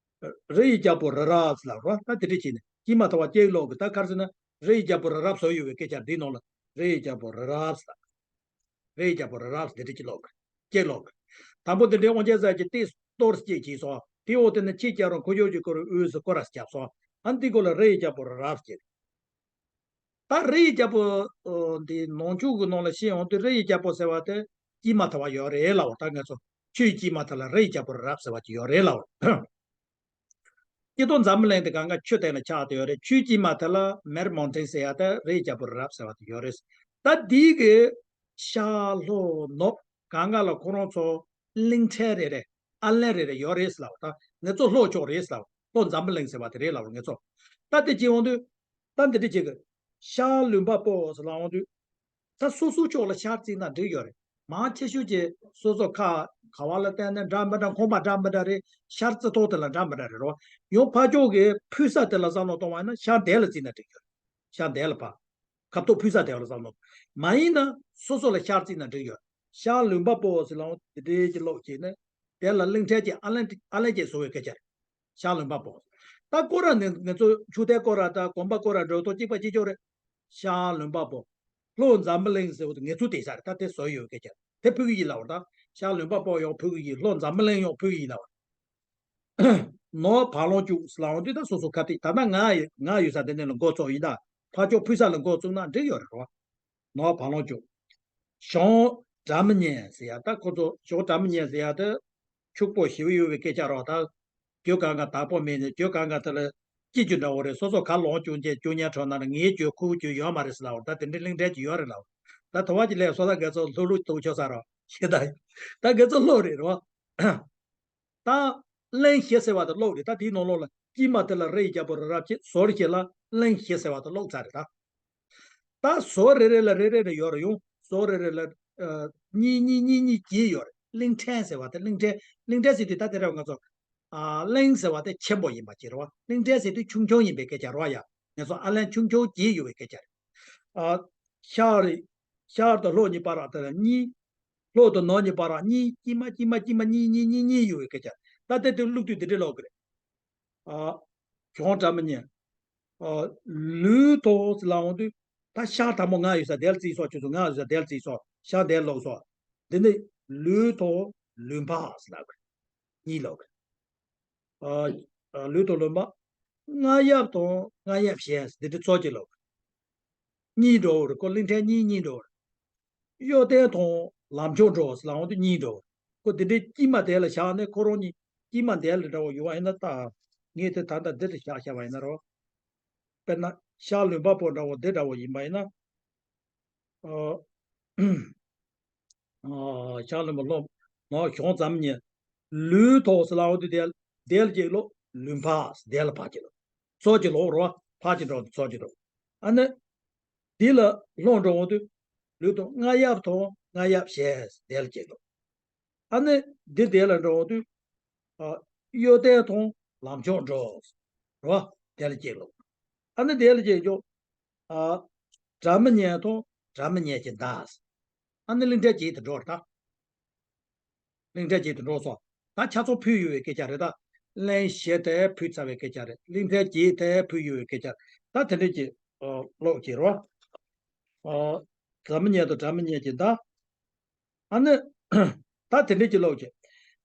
རི་ཡི་རྒྱལ་པོ་རི་རབ་ཟེར་ལབ་རོ། ད་དེ་འདྲ་བྱས་ནས་སྐྱིད་མ་ཐོག་པ་སྐྱེ་ལོག་གི་ད་ག་རེ་ཟེར་ན་རི་ཡི་རྒྱལ་པོ་རི་རབ་བཟོ་ཡོད་པའི་སྐད་ཆ་འདིའི་ནང་ལ། རི་ཡི་རྒྱལ་པོ་རི་རབ་ཟེར། རི་ཡི་རྒྱལ་པོ་རི་རབ་ཟེར་འདི་འདྲ་ཅིག་ཀློག་གི། ཅིག་ཀློག་གི། དང་པོ་འདི་འདྲའི་དབང་ཆེན་ཟེར་གྱི་ཏིས་གཏོར་སྐྱེས་ཀྱིས་སོ། དེའི་འོག་དེ་ནི་ཆེས་བསྐྱར་རུང་ཁུ་བྱུག་གི་སྐོར་དབུས་སུ་སྐོར་ར་བརྒྱབ་སོ། ཨ་ནི་འདི་སྐོར་ལ་རི་ཡི་རྒྱལ་པོ་རི་རབ་ཟེར། ད་རི་ཡི་རྒྱལ་པོ་འདི་ནང་ཆོས་ཀྱི་ནང་ལ་བཤད་ཡོང་དུས་རི་ཡི་རྒྱལ་པོ་ཟེར་བ་དེ་སྐྱེས་མ་ཐག་པ་ཡོད་རེད་ལབ་པ། ད་ང་ཚོ་ཆོས་སྐྱེས་མ་ཐག་ལ་རི་ཡི་རྒྱལ་པོ་རི་རབ་ཟེར་བ་ཅིག་ཡོད་རེད་ལབ་པ། སྐྱེས་རྡོ་འཛམ་བུ་གླིང་དེ་གང་ག་ཆོས་སྟེང་ལ་ཆགས་བསྡད་ཡོད་རེད། ཆོས་སྐྱེས་མ་ཐག་ལ་མེར་མོན་ཊེན་ཟེར་ཡ་དེ་རི་ཡི་རྒྱལ་པོ་རི་རབ་ཟེར་བ་དེ་ཡོད་རེད། ད་འདི་གི་ཤར་ལྷོ་ནུབ་གང་ག་ལ་ཁོ་རང་ཚོ་གླིང་ཕྲན་རེ་རེ་ཨ་ལན་རེ་རེ་ཡོད་རེད་ལབ་པ། ད་ང་ཚོ་ལྷོ་ཕྱོགས་རེད་ལབ་པ། ལྷོ་འཛམ་བུ་གླིང་ཟེར་བ་དེ་རེད་ལབ་པ་ང་ཚོ། ད་དེ་བྱེད་འོང་དུས་ད་འདི་འདྲ་བྱེད་གི། ཤར་ལུང་པ་པོ་ཟེར་ལབ་འོང་དུས་ད་སོ་སོའི་ཕྱོགས་ལ་ཤར་བརྩིས་ན་འགྲིག་ཡོད་རེད། མང་ཆེ་ཤོས་ཀྱིས་སོ་སོ་ཁ་ག་བ་ལ་བལྟས་ན་འདྲ་མི་འདྲ། ཁང་པ་འདྲ་མི་འདྲ་རེད། ཤར་རྩི་ཐོག་དེ་ལ་འདྲ་མི་འདྲ་རེད་རོ། ཡང་ཕར་ཕྱོགས་ཀྱི་ཕུག་ས་དེ་ལ་བསམ་བློ་གཏོང་བ་ཡིན་ན་ཤར་འདས་ལ་བརྩིས་ན་འགྲིག་ཡོད་རེད། ཤར་འདས་ལ་ཕར་ཁ་ཐོག་ཕུག་ས་དེ་ལ་བསམ་བློ། མ་ཡིན་ན་སོ་སོ་ལ་ཤར་བརྩིས་ན་འགྲིག་ཡོད། ཤར་ལུང་པ་པོ་ཟེར་ལབ་འོང་དེ་འདྲའི་ཀློག་བྱས་ནས་དེ་ལ་གླིང་ཕྲན་གྱི་ཨ་ལན་ཨ་ལན་ཅིག་བཟོ་བའི་སྐད་ཆ་རེད། ཤར་ལུང་པ་པོ། ད་སྐོར་ར་ནི་ང་ཚོ་ཆུ་གཏེར་སྐོར་ར་དང་གོམ་པ་སྐོར་ར་འགྲོ་ཐོག་གཅིག་པ་གཅིག་རྐྱང་རེད། ཤར་ལུང་པ་པོ། ལྷོ་འཛམ་བུ་གླིང་ཟེར་བ་དེ་ངེད་ཚོ་དེ་ས་རེད། ད་དེ་བཟོ་ཡོད་སྐད་ཆ་རེད། དེ་ཕུ་གུ་ཡིན་ལབ་པ། ད་ཤར་ལུང་པ་པོ་ཡང་ཕུ་གུ་ཡིན། ལྷོ་འཛམ་བུ་གླིང་ཡང་ཕུ་གུ་ཡིན་ལབ་པ། ནོར་བར་ལོང་བཅུག་ལབ་འོང་དུས་ད་སོ་སོ་ཁ་ཐིག་ད་ལྟ་ང་ཡི་ང་ཡོད་ས་དེ་ནས་ལ་འགོ་བཙུགས་ཡིན། ད་ཕར་ཕྱོགས་ཕུག་ས་ལ་འགོ་བཙུགས་ན་འགྲིག་ཡོད་རེད་རོ། ནོར་བར་ལོང་བཅུག་གཞོང་སྒྲ་མི་སྙན་ཟེར་ཡ་ད་ཁོ་ཚོ་གཞོང་སྒྲ་མི་སྙན་ཟེར་ཡ་ད་ཕྱུག་པོ་ཞེ་པོ་ཡོད་པའི་སྐད་ཆ་རོ། ད་རྒྱུ་གང་ག་བདག་པོ་མེད་ནས་རྒྱུ་གང་ག་དེ་ལ་སྐྱིད་རྒྱུ་འདྲ་བོ་རེད། སོ་སོ་ཁ་ལོངས་བྱུང་རྗེས་རྒྱུ་ཉལ་ཁྲོ་ན་ལ་ངའི་རྒྱུ་ཁོའི་རྒྱུ་ཡོད་མ་རེད་ཟེར་ལབ་པ། ད་དེ་འདྲའི་གླིང་ཕྲན་ཅིག་ཡོད་རེད་ལབ་པ། ད་དུ་བ་ཅིག་ལས་སོ་ད་དགེ་ཚོ་ལྷོ་ལུག་ཏུ་ཆོ་ས་རོ་ཞེ་ད་ཡིན། ད་དགེ་ཚོ་ལྷོ་རེད་རོ། ད་གླིང་བཞི་ཟེར་བ་དེ་ཀློག་རེད། ད་དེའི་ནང་ལོགས་ལ་དཀྱིལ་མ་དེ་ལ་རི་ཡི་རྒྱལ་པོ་རི་རབ་བྱས། ཟུར་བཞི་ལ་གླིང་བཞི་ཟེར་བ་དེ་ཀློག་ཚར་རེད་ད། ད་ཟུར་རེ་རེ་ལ་རེ་རེ་རེ་ཡོད་རེད། ཡང་ཟུར་རེ་རེ་ལ་ཨ་གཉིས་གཉིས་གཉིས་གཉིས་བརྒྱད་ཡོད་རེད། གླིང་ཕྲན་ཟེར་བ་དེ་གླིང་ཕྲན་གླིང་ཕྲན་ཟེར་དུས་ད་དེ་རེད་ང་ཚོ་ཨ་གླིང་ཟེར་བ་དེ་ཆེན་པོ་ཡིན་པ་ཅིག་རེད་བ། གླིང་ཕྲན་ཟེར་དུས་ཆུང་ཆུང་ཡིན་པའི་སྐད་ཆ་རེད་བ། ཡ་ང་ཚོ་ཨ་གླིང་ཆུང་ཆུང་བརྒྱད་ཡོད་པའི་སྐད་ཆ་རེད། ཨ་ཤར་ཤར་དང་ལྷོ་གཉིས་བར་དེ་ལ་གཉིས། ལྷོ་དང་ནུབ་གཉིས་བར་གཉིས། དཀྱིལ་མ་དཀྱིལ་མ་དཀྱིལ་མ་གཉིས་གཉིས་གཉིས་གཉིས་ཡོད་པའི་སྐད་ཆ། ད་དེ་དེ་ཀློག་དུས་དེ་འདྲ་ཀློག་གི་རེད། ཨ་གཞོང་སྒྲ་མི་སྙན། ཨ་ལུས་ཐོག་ཟེར་ལབ་འོང་དུས་ད་ཤར་དང་པོ་ང་ཡོད་ས་དེ་ལ་བརྩིས་སོ། ཁྱོད་ཚོ་ང་ཡོད་ས་དེ་ལ་བརྩིས་སོ། ཤར་དེ་ལ་ཀློག་སོ། འདི་ནི་ལུས་ཐོག་ལུས་འཕགས་ཟེར་ལབ་གི་རེད། གཉིས་ཀློག་གི་རེད། ཨ་ཨ་ལུས་ཐོག་ལུས་འཕགས། རྔ་ཡབ་དང་རྔ་ཡབ་གཞན་ཟེར་འདི་འདྲ་ཚོ་གཅིག་ཀློག་གི་རེད། གཉིས་འགྲོ་བ་རེད། ཁོ་གླིང་ཕྲན་གཉིས་གཉིས་འགྲོ་བ་རེད། གཡོ་ལྡན་དང་ལམ་མཆོག་འགྲོ་ཟེར་ལབ་འོང་དུས་གཉིས་འགྲོ་བ་རེད། ཁོ་འདི་འདྲའི་དཀྱིལ་མ་དེ་ལ་བཞག་ནས་ཁོ་རང་གཉིས་དཀྱིལ་མ་དེ་ལ་འདྲ་བོ་ཡོད་པ་ཡིན་ན། ད་ངས་དེ་ད་ལྟ་འདི་ལ་བཞག་བཞག་པ་ཡིན་ན་རོ། དཔེར་ན་ཤར་ལུང་པ་པོ་འདྲ་བོ་འདི་འདྲ་བོ་ཡིན་པ་ཡིན་ན། ཨ་ཨ་ཤར་ལུང་པ་ལྷོ་ནུབ་གཞོང་ཙམ་ཉིད། ལུས་ཐོག་ཟེར་ལབ་འོང་དུས་དེ་དེ་ལ་གཅིག་ཀློག་ལུས་འཕགས་ཟེར་དེ་ལ་ཕར་གཅིག་ཀློག་ཚོ་གཅིག་ཀློག་རོ། ཕར་གཅིག་འགྲོ་ཚོ་གཅིག་འགྲོ། ཨ་ནི་འདི་ལ་ལྷོ་འགྲོ་འོང་དུས་ལུས་ཐོག་རྔ་ཡབ་དང་རྔ་ཡབ་གཞན་ཟེར་དེ་ལ་གཅིག་ཀློག་ཨ་ནི་འདི་དེ་ལ་འགྲོ་འོང་དུས་ཨ་གཡོ་ལྡན་དང་ལམ་མཆོག་འགྲོ་རོ། དེ་ལ་གཅིག་ཀློག་ཨ་ནི་དེ་ལ་གཅིག་ཀློག་ཨ་སྒྲ་མི་སྙན་དང་སྒྲ་མི་སྙན་གྱི་མདའ། ཨ་ནི་གླིང་ཕྲན་གཅིག་ཏུ་འགྲོ་རེད་ད། གླིང་ཕྲན་གཅིག་ཏུ་འགྲོ་སོང་། ད་ཆ་ཚང་ཕུལ་ཡོད་པའི་སྐད་ཆ་རེད་ད། གླིང་བཞི་དེ་ཕུལ་ཚར་བའི་སྐད་ཆ་རེད། གླིང་ཕྲན་གཅིག་དེ་ཕུལ་ཡོད་པའི་སྐད་ཆ་རེད། ད་དེ་འདྲ་གྱི་ཨ་ཀློག་གི་རོ། ཨ་སྒྲ་མི་སྙན་དང་སྒྲ་མི་སྙན་གྱི་མདའ། ཨ་ནི་ད་དེ་འདྲ་གྱི་ཀློག་གི།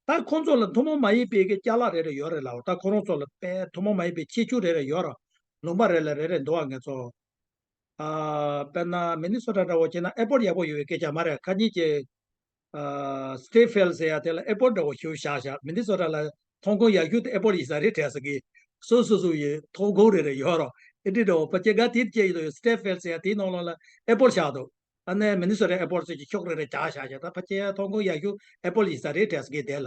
ད་ཁོང་ཚོ་ལ་ཐུན་མོང་མ་ཡིན་པའི་གི་ཅ་ལག་རེ་རེ་ཡོད་རེད་ལབ། ད་ཁོ་རང་ཚོ་ལ་དཔེ་ཐུན་མོང་མ་ཡིན་པའི་ཁྱད་ཆོས་རེ་རེ་ཡོད་རེད། ལུང་པ་རེ་ལ་རེ་རེ་འདུག་བ། ངེད་ཚོ་ཨ་དཔེར་ན་མི་ནི་སོ་ཊ་འདྲ་བོ་བྱས་ན་ཨེ་པོལ་ཡག་པོ་ཡོད་པའི་སྐད་ཆ་མ་རེད། ཁ་ཉིན་གྱི་ཨ་སི་ཊེ་ཕེལ་ཟེར་ཡ་དེ་ལ་ཨེ་པོལ་འདྲ་བོ་ཞིག་བཞག་བཞག་མི་ནི་སོ་ཊ་ལ་མཐོང་ཁུངས་ཡག་ཤོས་དེ་ཨེ་པོལ་ཡིན་ས་རེད་དྲན་ས་གི། སོ་སོ་སོ་ཡི་མཐོང་ཁུངས་རེ་རེ་ཡོད་རོ། ཨེ་འདྲ་འདྲ་བོ་ཕལ་ཆེར་ག་དེ་སྐྱེ་ཡོད་དོ། སི་ཊེ་ཕེལ་ཟེར་ཡ་དེའི་ནང་ལོགས་ལ་ཨེ་པོལ་བཞག་འདུག་ཨ་ནི་མི་ནི་སོ་ཊ་ཨེ་པོལ་ཟེར་གྱི་ཤོག་རེ་རེ་བརྒྱབ་བཞག་བཞག་ད་ཕལ་ཆེར་མཐོང་ཁུངས་ཡག་ཤོས་ཨེ་པོལ་ཡིན་ས་རེད་དྲན་ས་གི་དེ་ལ།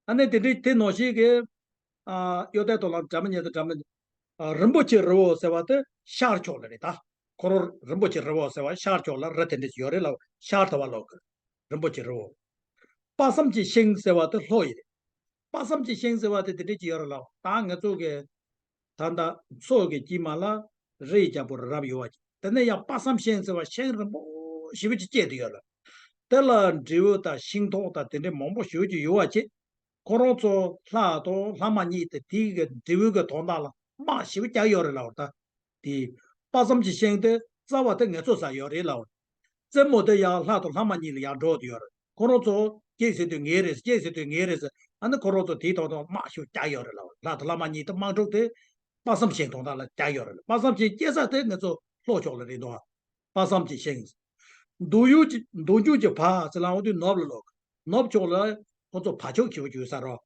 ཨ་ནི་དེ་འདྲའི་དེ་ནང་བཞིན་གྱི་ཨ་གཡོ་ལྡན་དང་ལམ་སྒྲ་མི་སྙན་དང་སྒྲ་མི་སྙན། ཨ་རིན་པོ་ཆེ་རི་བོ་ཟེར་བ་དེ་ཤར་ཕྱོགས་ལ་རེད་ད། ཁོ་རང་རིན་པོ་ཆེ་རི་བོ་ཟེར་བ་ཤར་ཕྱོགས་ལ་རི་དེ་འདྲ་ཞིག་ཡོད་རེད་ལབ། ཤར་དུ་བ་ལོག་གི་རིན་པོ་ཆེ་རི་བོ། དཔག་བསམ་གྱི་ཤིང་ཟེར་བ་དེ་ལྷོ་ཡི་རེད། དཔག་བསམ་གྱི་ཤིང་ཟེར་བ་དེ་དེ་འདྲ་ཅིག་ཡོད་རེད་ལབ། ད་ང་ཚོ་གི་ད་ལྟ་མཚོ་གི་དཀྱིལ་མ་ལ་རི་ཡི་རྒྱལ་པོ་རི་རབ་ཡོད་པ་ཅིག་དེ་ནས་ཡང་དཔག་བསམ་ཤིང་ཟེར་བ་ཤིང་རིང་པོ་ཞེ་པོ་ཅིག་སྐྱེས་བསྡད་ཡོད་ལ། དེ་ལ་འབྲས་བུ་དང་ཤིང་ཐོག་དང་དེ་འདྲའི་མང་པོ་ཞེ་པོ་ཅིག་ཡོད་པ་ཅིག་ཁོ་རང་ཚོ་ལྷ་དང་ལྷ་མ་གཉིས་དེ་དེའི་གི་འབྲས་བུ་གི་དོན་དག་ལ་དམག་ཞེ་པོ་རྒྱག་ཡོད་རེད་ལབ། ད་དེ་དཔག་བསམ་གྱི་ཤིང་དེ་ རྩ་བ་དེ་ངེད་ཚོ་ས་ཡོད་རེད་ལབ། རྩེད་མོ་དེ་ཡང་ལྷ་དང་ལྷ་མ་གཉིས་ལ་ཡང་འགྲོ་དུ་ཡོད་རེད། ཁོ་རང་ཚོ་སྐྱེས་ཟེར་དུས་ངའི་རེད། སྐྱེས་ཟེར་དུས་ངའི་རེད་ཟེར། ཨ་ནི་ཁོ་རང་ཚོ་དེའི་ཐོག་ཐོག་དམག་ཤུགས་བརྒྱབ་ཡོད་རེད་ལབ། ལྷ་དང་ལྷ་མ་གཉིས་དེ་དམག་འཁྲུག་དེ་དཔག་བསམ་ཤིང་སྡོང་དག་ལ་བརྒྱབ་ཡོད་རེད། དཔག་བསམ་ཤིང་སྐྱེས་ས་དེ་ངེད་ཚོ་ལྷོ་ཕྱོགས་ལ་རེད་འདུག་དཔག་བསམ་གྱི་ཤིང་། མདོ་ཡུལ་གྱི་མདོ་ཡུལ་གྱི་བ་ཟེར་ལབ་འོང་དུས་ནུབ་ལ་ལོག་ནུབ་ཕྱོགས་ལ་ཁོ་ཚོ་བ་ཕྱུགས་ཞེ་པོ་ཅིག་ཡོད་ས་རེད།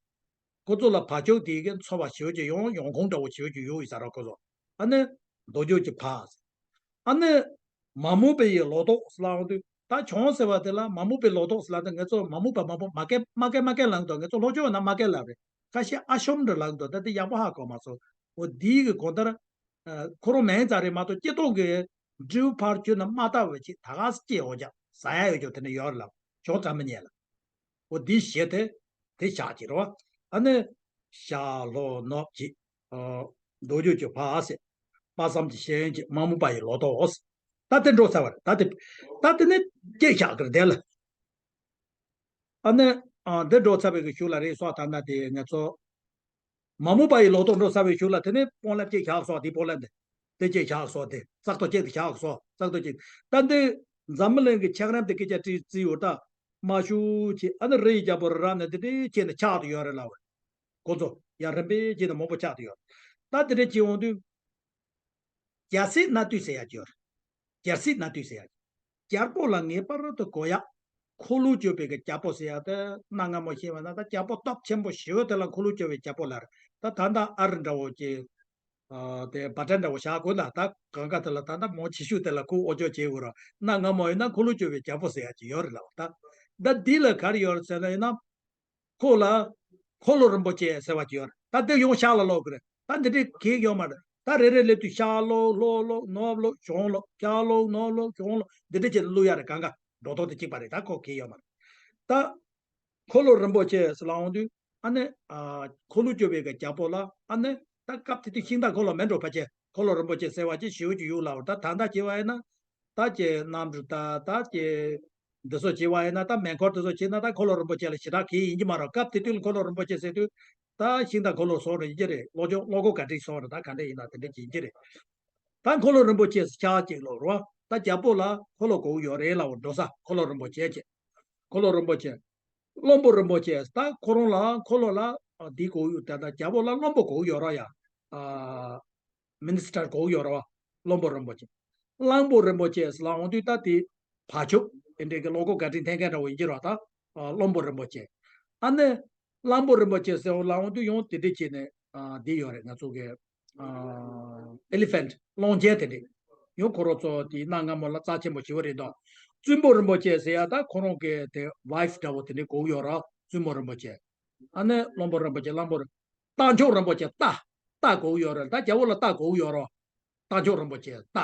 ཁོ་ཚོ་ལ་བ་ཕྱུགས་དེ་གི་འཚོ་བ་ཞེ་པོ་ཅིག་ཡོང་ཡོང་ཁུངས་འདྲ་བོ་ཞེ་པོ་ཅིག་ཡོད་ས་རེད་ཁོ་ཚོ། ཨ་ནི་མདོ་ཡུལ་གྱི་བ། ཨ་ནི་མ་རྨོས་པའི་ལོ་ཏོག་ཟེར་ལབ་འོང་དུས། ད་གྱང་ཟེར་བ་དེ་ལ་མ་རྨོས་པའི་ལོ་ཏོག་ཟེར་ལབ་དུས་ངེད་ཚོ་མ་རྨོས་པ་མ་རྨོས་མ་སྐྱེས་མ་སྐྱེས་མ་སྐྱེས་ལབ་འདུག་ངེད་ཚོ་ལྷོ་ཕྱོགས་ན་མ་སྐྱེས་ལབ་རེད། ཁ་ཤས་ཨ་ཤོམ་འདྲ་ལབ་འདུག་ད་དེ་ཡག་པོ་ཧ་གོ་མ་སོང་། འོ་དེའི་གི་གང་ལྟར། ཨ། ཁོ་རང་མིང་ཙམ་རེད་མ་གཏོགས་སྐྱེ་ཐོག་གི་འབྲས་བུ་ཕར་བསྐྱོན་ན་མ་བཏབ་པ་ཅིག་ད་ག་སེ་སྐྱེ་འོ་ཅག་ཟ་ཡ་ཡོད་ཅོག་དེ་འདྲ་ཡོད་རེད་ལབ། གྱང་གྲ་མི་ཉན་ལ། འོ་འདི་བཞེས་ཏེ་དེ་བཞག་ཅིག་རེད་བ། ཨ་ནི་ཤར་ལྷོ་ནུབ་ཅིག་ཨ། མདོ་ཡུལ་གྱི་བ་ཟེར། དཔག་བསམ་གྱི་ཤིང་ཅིག་མ་རྨོས་པ་ཡི་ལོ་ཏོག་ད་དེ་འགྲོ་ཚར་བ་རེད། ད་དེ་ད་དེ་ནི་སྐྱེས་བཞག་གི་རེད་དེ་ལ། ཨ་ནི། ཨ། འདི་འགྲོ་ཚར་བའི་གི་གཞུག་ལ་རེད་སོགས་ད་ན་དེ་ངེད་ཚོ། མ་རྨོས་པ་ཡི་ལོ་ཏོག་འགྲོ་ཚར་བའི་གཞུག་ལ་དེ་ནས་སྤང་ལེབ་ཅིག་བཞག་སོགས་དེ་སྤང་ལེབ་དེ། དེ་ཅིག་བཞག་སོགས་དེ་རྩ་ཏོ་ཅིག་དེ་བཞག་སོགས་རྩ་ཏོ་ཅིག་ད་འདི་འཛམ་བུ་གླིང་གི་ཆགས་རིམ་དེ་སྐད་ཆ་དྲིས་རྩིས་ཡོད་ད། མ་ཤུ་ཅིག་ཨ་ནི་རི་ཡི་རྒྱལ་པོ་རི་རབ་ནས་དེ་འདྲའི་ཅིག་ནས་ཆགས་དུ་ཡོད་རེད་ལབ་བས། ཁོ་ཚོ་ཡང་རིམ་པས་ཅིག་ནས་མང་པོ་ཆགས་དུ་ཡོད། ད་དེ་འདྲའི་ཅིག་འོང་དུས། རྒྱལ་སྲིད་སྣ་བདུན་ཟེར་ཡ་ཅིག་ཡོད་རེད། རྒྱལ་སྲིད་སྣ་བདུན་ཟེར་ཡ་ཅིག་རྒྱལ་པོ་ལ་ངེས་པར་དུ་དགོས་ཡ། འཁོར་ལོ་སྐྱོབ་པའི་གི་རྒྱལ་པོ་ཟེར་ཡ་དེ་གནའ་སྔ་མོ་ཤེས་པ་ན་ད་རྒྱལ་པོ་སྟོབས་ཆེན་པོ་ཞེ་པོ་དེ་ལ་འཁོར་ལོ་སྐྱོབ་པའི་རྒྱལ་པོ་ལབ་རེད། ད་ད་ལྟ་ཨ་རི་འདྲ་བོ་ཅིག་ཨ། དེ་བ་ཏན་འདྲ་བོ་བཞག་དགོས་ན་ད་གང་ག་དེ་ལ་ད་ལྟ་མང་ཆེ་ཤོས་དེ་ལ་ཁོ་འོ་ཅོག་བྱེད་དགོས་ར། གནའ་སྔ་མོ་ཡིན་ན་འཁོར་ལོ་སྐྱོབ་པའི་རྒྱལ་པོ་ཟེར་ཡ་ཅིག་ཡོད་རེད་ལབ་ད། ད་འདི་ལ་ག་རེ་ཡོད་རེད་ཟེར་ན་ཡིན་ན། ཁོ་ལ་འཁོར་ལོ་རིན་པོ་ཆེ་ཟེར་བ་ཅིག་ཡོད་རེད། ད་འདི་ཡང་ཤར་ལ་ལོག་གི་རེད། ད་འདི་འདྲའི་གེགས་ཡོད་མ་རེད། ད་རེ་རེ་སླེབས་དུས་ཤར་ལོག་ལྷོ་ལོག་ནུབ་ལོག་བྱང་ལོག་ཤར་ལོག་ནུབ་ལོག་བྱང་ལོག་འདི་འདྲ་བྱས་ནས་བླུག་ཡ་རེད། གང་ག་འགྲོ་ཐོག་དེ་གཅིག་པ་རེད། ད་ཁོ་གེགས་ཡོད་མ་རེད། ད་འཁོར་ལོ་རིན་པོ་ཆེ་ཟེར་ལབ་འོང་དུས་ཨ་ནི། ཨ། འཁོར་ལོ་སྐྱོབ་པའི་གི་རྒྱལ་པོ་ལ་ཨ་ནི་ད་སྐབས་དེ་དུས་ཤིང་རྟ་འཁོར་ལོ་མེད་འགྲོ་ཕལ་ཆེར་འཁོར་ལོ་རིན་པོ་ཆེ་ཟེར་བ་ཅིག་ཞེ་པོ་ཅིག་ཡོད་ལབ་ད། ད་ལྟ་བྱས་པ་ཡིན་ན། ད་ཀྱེ་གནམ་གྲུ་ད་ད་ཀྱེ་འདི་ཚོ་བྱས་པ་ཡིན་ན། ད་མེ་འཁོར་དེ་ཚོ་བྱས་ན་ད་འཁོར་ལོ་རིན་པོ་ཆེ་ལ་ཞེ་དྲག་གི་ཡིན་གྱི་མ་རེད། སྐབས་དེ་དུས་ལ་འཁོར་ལོ་རིན་པོ་ཆེ་ཟེར་དུས་ད་ཤིང་རྟ་འཁོར་ལོ་བཟོ་འདྲ་ཡིན་གྱི་རེད། གློག་ལྗོངས་གློག་འཁོར་ག་འདྲ་བཟོ་འདྲ་ད་ག་འདྲ་ཡིན་ན་དེ་འདྲ་ཅིག་ཡིན་གྱི་རེད། ད་འཁོར་ལོ་རིན་པོ་ཆེ་ཟེར་ཆག་ཅིག་ལོ་རོ། ད་རྒྱལ་པོ་ལ་འཁོར་ལོ་དགོས་ཡོད་རེད་ལབ་འགྲོ་ས། འཁོར་ལོ་རིན་པོ་ཆེ་ཅེ། འཁོར་ལོ་རིན་པོ་ཆེ། བློན་པོ་རིན་པོ་ཆེ། ད་ཁོ་རང་ལ་འཁོར་ལོ་ལ་ཨ་འདི་དགོས་ཡོད། ད་ད་རྒྱལ་པོ་ལ་བློན་པོ་དགོས་ཡོད་རོ་ཡ། ཨ། མི་ནི་སི་ཊར་དགོས་ཡོད་རོ། བློན་པོ་རིན་པོ་ཆེ། གླང་པོ་རིན་པོ་ཆེ་ཟེར་ལབ་འོང་དུས་ད་དེ་བ་ཕྱུགས་དེ་འདྲའི་གི་གློག་འཁོར་ག་འདྲ་འཐེན་མཁན་འདྲ་བོ་ཡིན་གྱི་རོ། ད་ཨ་བློན་པོ་རིན་པོ་ཆེ། ཨ་ནི་གླང་པོ་རིན་པོ་ཆེ་ཟེར་ལབ་འོང་དུས་ཡང་དེ་འདྲ་བྱས་ནས་ཨ་འདི་ཡོད་རེད། ང་ཚོ་གི་ཨ་ཨེ་ལི་ཕེན་ཊི་གླང་ཆེན་དེ་འདྲ་ཡང་ཁོ་རང་ཚོ་དེ་གནའ་སྔ་མོ་ལ་རྩ་ཆེན་པོ་ཞེ་པོ་རེད་དོ། བཙུན་མོ་རིན་པོ་ཆེ་ཟེར་ཡ་ད་ཁོ་རང་གི་དེ་ཝའི་ཕི་འདྲ་བོ་དེ་འདྲ་དགོས་ཡོད་ར། བཙུན་མོ་རིན་པོ་ཆེ། ཨ་ནི་བློན་པོ་རིན་པོ་ཆེ་གླང་པོ་རི། རྟ་མཆོག་རིན་པོ་ཆེ་རྟ། རྟ་དགོས་ཡོད་ར། ད་རྒྱལ་པོ་ལ་རྟ་དགོས་ཡོད་ར། རྟ་མཆོག་རིན་པོ་ཆེ་རྟ།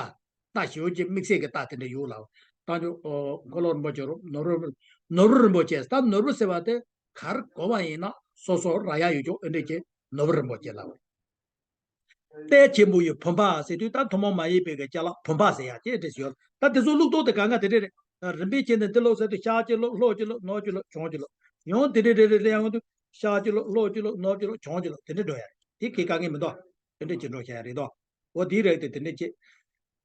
རྟ་ཞེ་པོ་ཅིག་དམིགས་བསལ་གྱི་རྟ་དེ་འདྲ་ཡོད་ལ། རྟ་མཆོག་ཨོ་འཁོར་ལོ་རིན་པོ་ཆེ་རུ་ནོར་བུ། ནོར་བུ་རིན་པོ་ཆེ། ད་ནོར་བུ་ཟེར་བ་དེ་གར་གོ་བ་ཡིན་ན་སོ་སོ་རག་ཡ་ཡོད་ཅོག་ཨེ་འདྲ་ཅིག་ནོར་བུ་རིན་པོ་ཆེ་ལ། ལྟས་ཆེན་པོ་ཡི་བུམ་པ་ཟེར་དུས་ད་ཐུན་མོང་མ་ཡིན་པའི་གི་ཅ་ལག་བུམ་པ་ཟེར་ཡ་ཅེས་འདྲ་ཞིག་ཡོད། ད་དེ་ཚོ་བླུགས་ཐོག་དེ་གང་ག་དེ་འདྲ་རེད། རིམ་པས་བྱས་ནས་འདི་ལོག་ཟེར་དུས་ཤར་གཅིག་ལོག་ལྷོ་གཅིག་ལོག་ནུབ་གཅིག་ལོག་བྱང་གཅིག་ལོག་ཡང་དེ་འདྲ་རེ་རེ་ལེན་ཡོང་དུས་ཤར་གཅིག་ལོག་ལྷོ་གཅིག་ལོག་ནུབ་གཅིག་ལོག་བྱང་གཅིག་ལོག་དེ་འདྲ་འགྲོ་ཡ་རེད། དེ་གི་དཀའ་ངལ་མི་འདུག་དེ་འདྲ་ཅིག་འགྲོ་བྱ་ཡ་རེད་དོ། འོ་དེའི་རིགས་དེ་དེ་འདྲ་ཅིག་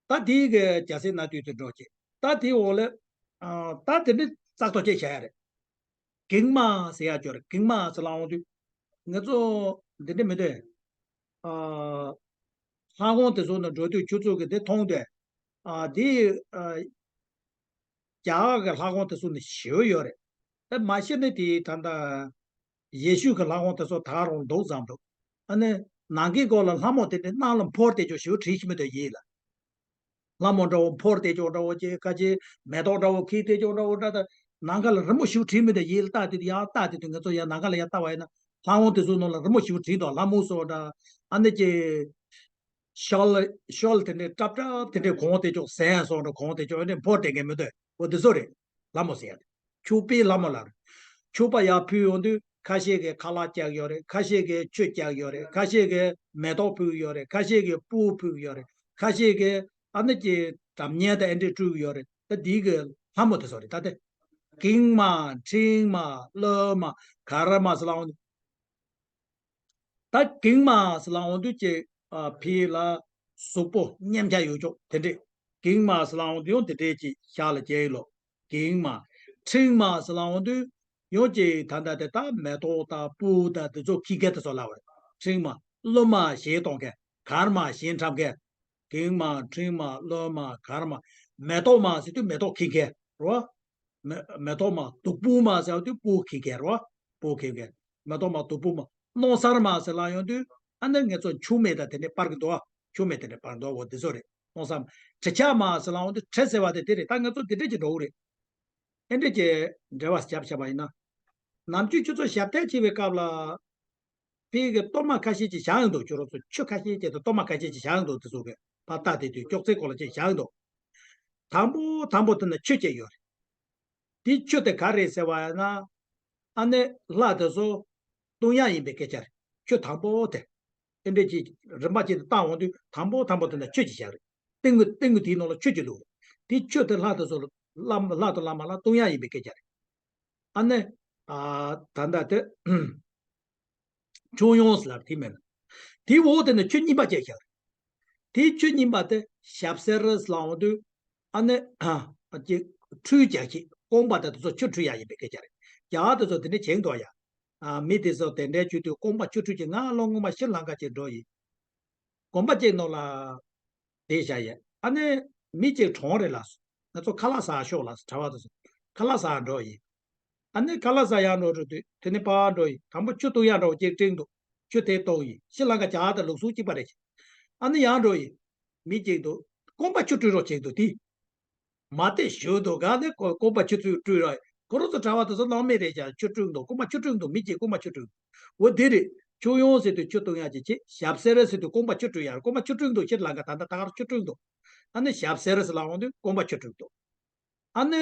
ད་དེའི་གི་རྒྱལ་སྲིད་སྣ་བདུན་དུ་འགྲོ་ཅིག་ད་དེའི་འོག་ལ་ཨ་ད་དེ་འདྲ་བཙག་འཐུ་ཅིག་བྱ་ཡ་རེད། གིང་མ་ཟེར་ཡ་ཅིག་ཡོད་རེད། གིང་མ་ཟེར་ལབ་འོང་དུས་ང་ཚོ་འདི་འདྲ་མི་འདུག་ཨ། ལྷ་ཁང་དེ་ཚོ་ནང་འགྲོ་དུས་ཁྱོད་ཚོ་གིས་དེ་མཐོང་དུས། ཨ། དེ་ཨ། རྒྱ་གར་གྱི་ལྷ་ཁང་དེ་ཚོ་ནི་ཞེ་པོ་ཡོད་རེད། ཨ། མ་གཞི་ནས་དེ་ད་ལྟ་ཡེ་ཤུ་གི་ལྷ་ཁང་དེ་ཚོ་ད་ག་རང་འདུག་བསམ་འདུག་ཨ་ནི་ནང་གི་སྒོ་ལ་ལྷ་མོ་དེ་འདྲ་ནང་ལ་འཕུར་བསྡད་ཅོག་ཞེ་པོ་བྲིས་ཤིག་མི་འདུག་ཡིད་ལ། ལྷ་མོ་འདྲ་བོ་འཕུར་བསྡད་ཅོག་འདྲ་བོ་ཅིག་ཁ་ཅིག་མེ་ཏོག་འདྲ་བོ་འཁྱེར་བསྡད་ཅོག་འདྲ་བོ་འདྲ། ད་ནམ་མཁའ་ལ་རི་མོ་ཞིག་བྲིས་མི་འདུག་ཡིད་ལ་བལྟ་དེ་དུས་ཡང་བལྟ་དེ་དུས་ང་ཚོ་ཡང་ནམ་མཁའ་ལ་ཡང་བལྟ་བ་ཡིན་ན་ལྷ་ཁང་དེ་ཚོའི་ནང་ལ་རི་མོ་ཞིག་བྲིས་འདུག་ལྷ་མོ་བཟོ་འདྲ། ཨ་ནི་ཅིག་ཤལ་ཤལ་དེ་འདྲའི་ཀྲབ་ཀྲབ་དེ་འདྲའི་གོང་དེ་ཅོག་ཟན་བཟོ་འདྲ་གོང་དེ་ཅོག་ཨ་ནི་འཕུར་བསྡད་མཁན་མི་འདུག་འོ་དེ་ཚོ་རེད། ལྷ་མོ་ཟེར་ཡ་དེ། ཕྱུག་པའི་ལྷ་མོ་ལ་རེད། ཕྱུག་པ་ཡར་ཕུལ་ཡོང་དུས་ཁ་ཤས་ཀྱིས་ཁ་ལག་བཀྱག་ཡོད་རེད། ཁ་ཤས་ཀྱིས་ཆུ་བཀྱག་ཡོད་རེད། ཁ་ཤས་ཀྱིས་མེ་ཏོག་ཕུལ་ཡོད་རེད། ཁ་ཤས་ཀྱིས་སྤོས་ཕུལ་ཡོད་རེད། ཁ་ཤས་ཀྱིས་ཨ་ནི་ཀྱི་སྒྲ་སྙན་དང་ཨེ་འདྲས་སྤྲུལ་ཡོད་རེད། ད་འདི་གི་ལྷ་མོ་དེ་ཚོ་རེད། ད་དེ་གིང་མ་ཁྲིང་མ་ལོ་མ་ག་ར་མ་ཟེར་ལབ་འོང་དུས། ད་གིང་མ་ཟེར་ལབ་འོང་དུས་ཀྱི་ཨ་ཕི་ལ་གཟུགས་པོ་མཉེན་ཆ་ཡོད་ཅོག་དེ་འདྲས། གིང་མ་ཟེར་ལབ་འོང་དུས་ཡང་དེ་འདྲས་ཅིག་ཞག་ལ་སྐྱེལ་ལོ། གིང་མ། ཁྲིང་མ་ཟེར་ལབ་འོང་དུས་ཡང་ཅིག་ད་ལྟ་དེ་ད་མེ་ཏོག་དང་སྤོས་དང་དེ་ཚོ་ཁེངས་མཁན་དེ་ཚོ་ལབ་པ་རེད། ཁྲིང་མ། ལོ་མ་ཞེས་གཏོང་མཁན། གར་མ་ཞེས་འཁྲབ་མཁན། གིང་མ། ཁྲིང་མ། ལོ་མ། གར་མ། མེ་ཏོག་མ་ཟེར་དུས་མེ་ཏོག་ཁེངས་མཁན་རེད་བ། མེ་མེ་ཏོག་མ། བདུག་སྤོས་མ་ཟེར་དུས་སྤོས་ཁེངས་མཁན་རེད་བ། སྤོས་ཁེངས་མཁན། མེ་ཏོག་མ། བདུག་སྤོས་མ། སྣང་གསར་མ་ཟེར་ལབ་ཡོང་དུས་ཨ་ནི་ངེད་ཚོ་མཆོད་མེ་དང་དེ་འདྲས་སྤར་གི་འདུག་ཨ། མཆོད་མེ་དེ་འདྲས་སྤར་འདུག་འོ་འདི་ཚོ་རེད། སྣང་གསར་མ། གྲི་ཆབ་མ་ཟེར་ལབ་ཡོང་དུས་གྲི་ཟེར་བ་དེ་དེ་རེད། ད་ངེད་ཚོ་དེ་འདྲས་ཀྱི་འགྲོ་གི་རེད། ཨེ་འདྲས་ཀྱི་འགྲེལ་བ་རྒྱབ་བྱས་པ་ཡིན་ན། ནམ་རྒྱུན་ཁྱོད་ཚོ་ཞབས་བརྟན་བྱེད་པའི་སྐབས་ལ། དཔེ་གི་གཏོར་མ་ཁ་ཤས་ཅིག་བཞག་ཡོང་འདུག་ཁྱོད་རང་ཚོ་ཆུ་ཁ་ཤས་ཅིག་དང་གཏོར་མ་ཁ་ཤས་ཅིག་བཞག་ཡོང་འདུག་དེ་ཚོ་གི་ཕར་ལྟ་དེ་དུས་ཅོག་ཙེའི་སྐོར་ལ་ཅིག་བཞག་ཡོང་འདུག་དང་པོ་དང་པོ་དེ་ན་ཆུ་ཅིག་ཡོད་རེད། དེ་ཆུ་དེ་ག་རེད་ཟེར་བ་ཡིན་ན། ཨ་ནི་ལྷ་དེ་ཚོ་གཏོང་ཡག་ཡིན་པའི་སྐད་ཆ་རེད། ཆུ་དང་པོ་དེ། དེ་འདྲས་ཀྱི་རིམ་པ་ཅིག་ཏུ་བཏང་འོང་དུས་དང་པོ་དང་པོ་དེ་ན་ཆུ་ཅིག་བཞག་རེད། ཏིང་ངེ་ཏིང་ངེ་དེའི་ནང་ལ་ཆུ་ཅིག་བླུགས་རེད། དེ་ཆུ་དེ་ལྷ་དེ་ཚོ་ལ་བླ་ལྷ་དང་བླ་མ་ལ་གཏོང་ཡག་ཡིན་པའི་སྐད་ཆ་རེད། ཨ་ནི། ཨ། ད་ལྟ་དེ། མཆོད་ཡོན་ཟེར་ལབ་དེ་མེད་ན། དེའི་འོག་དེ་ནས་ཆུ་གཉིས་པ་ཅིག་བཞག་རེད། དེའི་ཆུ་གཉིས་པ་དེ་ཞབས་སེར་ཟེར་ལབ་འོང་དུས་ཨ་ནི། ཨ། ཅིག་ཁྲུས་རྒྱག་ཆེད་རྐང་པ་དེ་ཚོ་ཆུ་ཁྲུས་ཡག་ཡིན་པའི་སྐད་ཆ་རེད། རྒྱ་གར་དེ་ཚོ་དེ་འདྲས་བྱེད་འདུག་ཡ། ཨ། མི་དེ་ཚོ་དེ་འདྲས་བྱེད་དུས་རྐང་པ་ཆུ་ཁྲུས་ཀྱི་ང་ལོ་སྔོན་མ་ཤྲི་ལང་ཀ་ཅིག་འགྲོ་ཡིན། དགོན་པ་ཅིག་ནང་ལ། དེ་བཞག་ཡས། ཨ་ནི་མི་གཅིག་གྲོངས་རེད་ལབ་སོང་། ང་ཚོ་ཁ་ལག་ཟ་ཤོག་ལབ་སོང་། གྲྭ་པ་དེ་ཚོ་ཁ་ལག་ཟ་འགྲོ་ཡིན། ཨ་ནི་ཁ་ལག་ཟ་ཡག་འགྲོ་འགྲོ་དུས་དེ་ནས་ཕར་འགྲོ་ཡིན། དང་པོ་ཆུ་བཏུང་ཡག་འདྲ་བོ་གཅིག་སྤྲད་འདུག་ཆུ་དེ་བཏུང་ཡིན། ཤྲི་ལང་ཀ་རྒྱ་གར་དང་ལུགས་སྲོལ་གཅིག་པ་རེད། ཨ་ནི་ཡར་འགྲོ་ཡིན། མི་གཅིག་འདུག་རྐང་པ་ཆུ་བཀྲུ་རོགས་བྱེད་འདུག་དེ། མ་བལྟས་ཞུ་འདུག་ག་ནི་ཁོ་རྐང་པ་ཆུ་ཚོད་བཀྲུས་ར། ཁོ་རང་ཚོ་གྲྭ་པ་དེ་ཚོ་ནང་མི་རེད་ཀྱང་ཆུ་བཀྲུས་འདུག་རྐང་པ་ཆུ་བཀྲུས་འདུག་མི་གཅིག་རྐང་པ་ཆུ་བཀྲུས་འདུག་འོ་དེ་རེད། ཆུ་ཡོན་ཟེར་དུས་ཆུ་བཏུང་ཡག་ཅིག་བྱེད། ཞབས་སེར་ཟེར་དུས་རྐང་པ་ཆུ་བཀྲུས་ཡག་རེད། རྐང་པ་ཆུ་བཀྲུས་འདུག་ཤྲི་ལང་ཀ་ད་ལྟ་ད་གར་ཆུ་བཀྲུས་འདུག་ཨ་ནི་ཞབས་སེར་ཟེར་ལབ་འོང་དུས་རྐང་པ་ཆུ་བཀྲུས་འདུག་ཨ་ནི་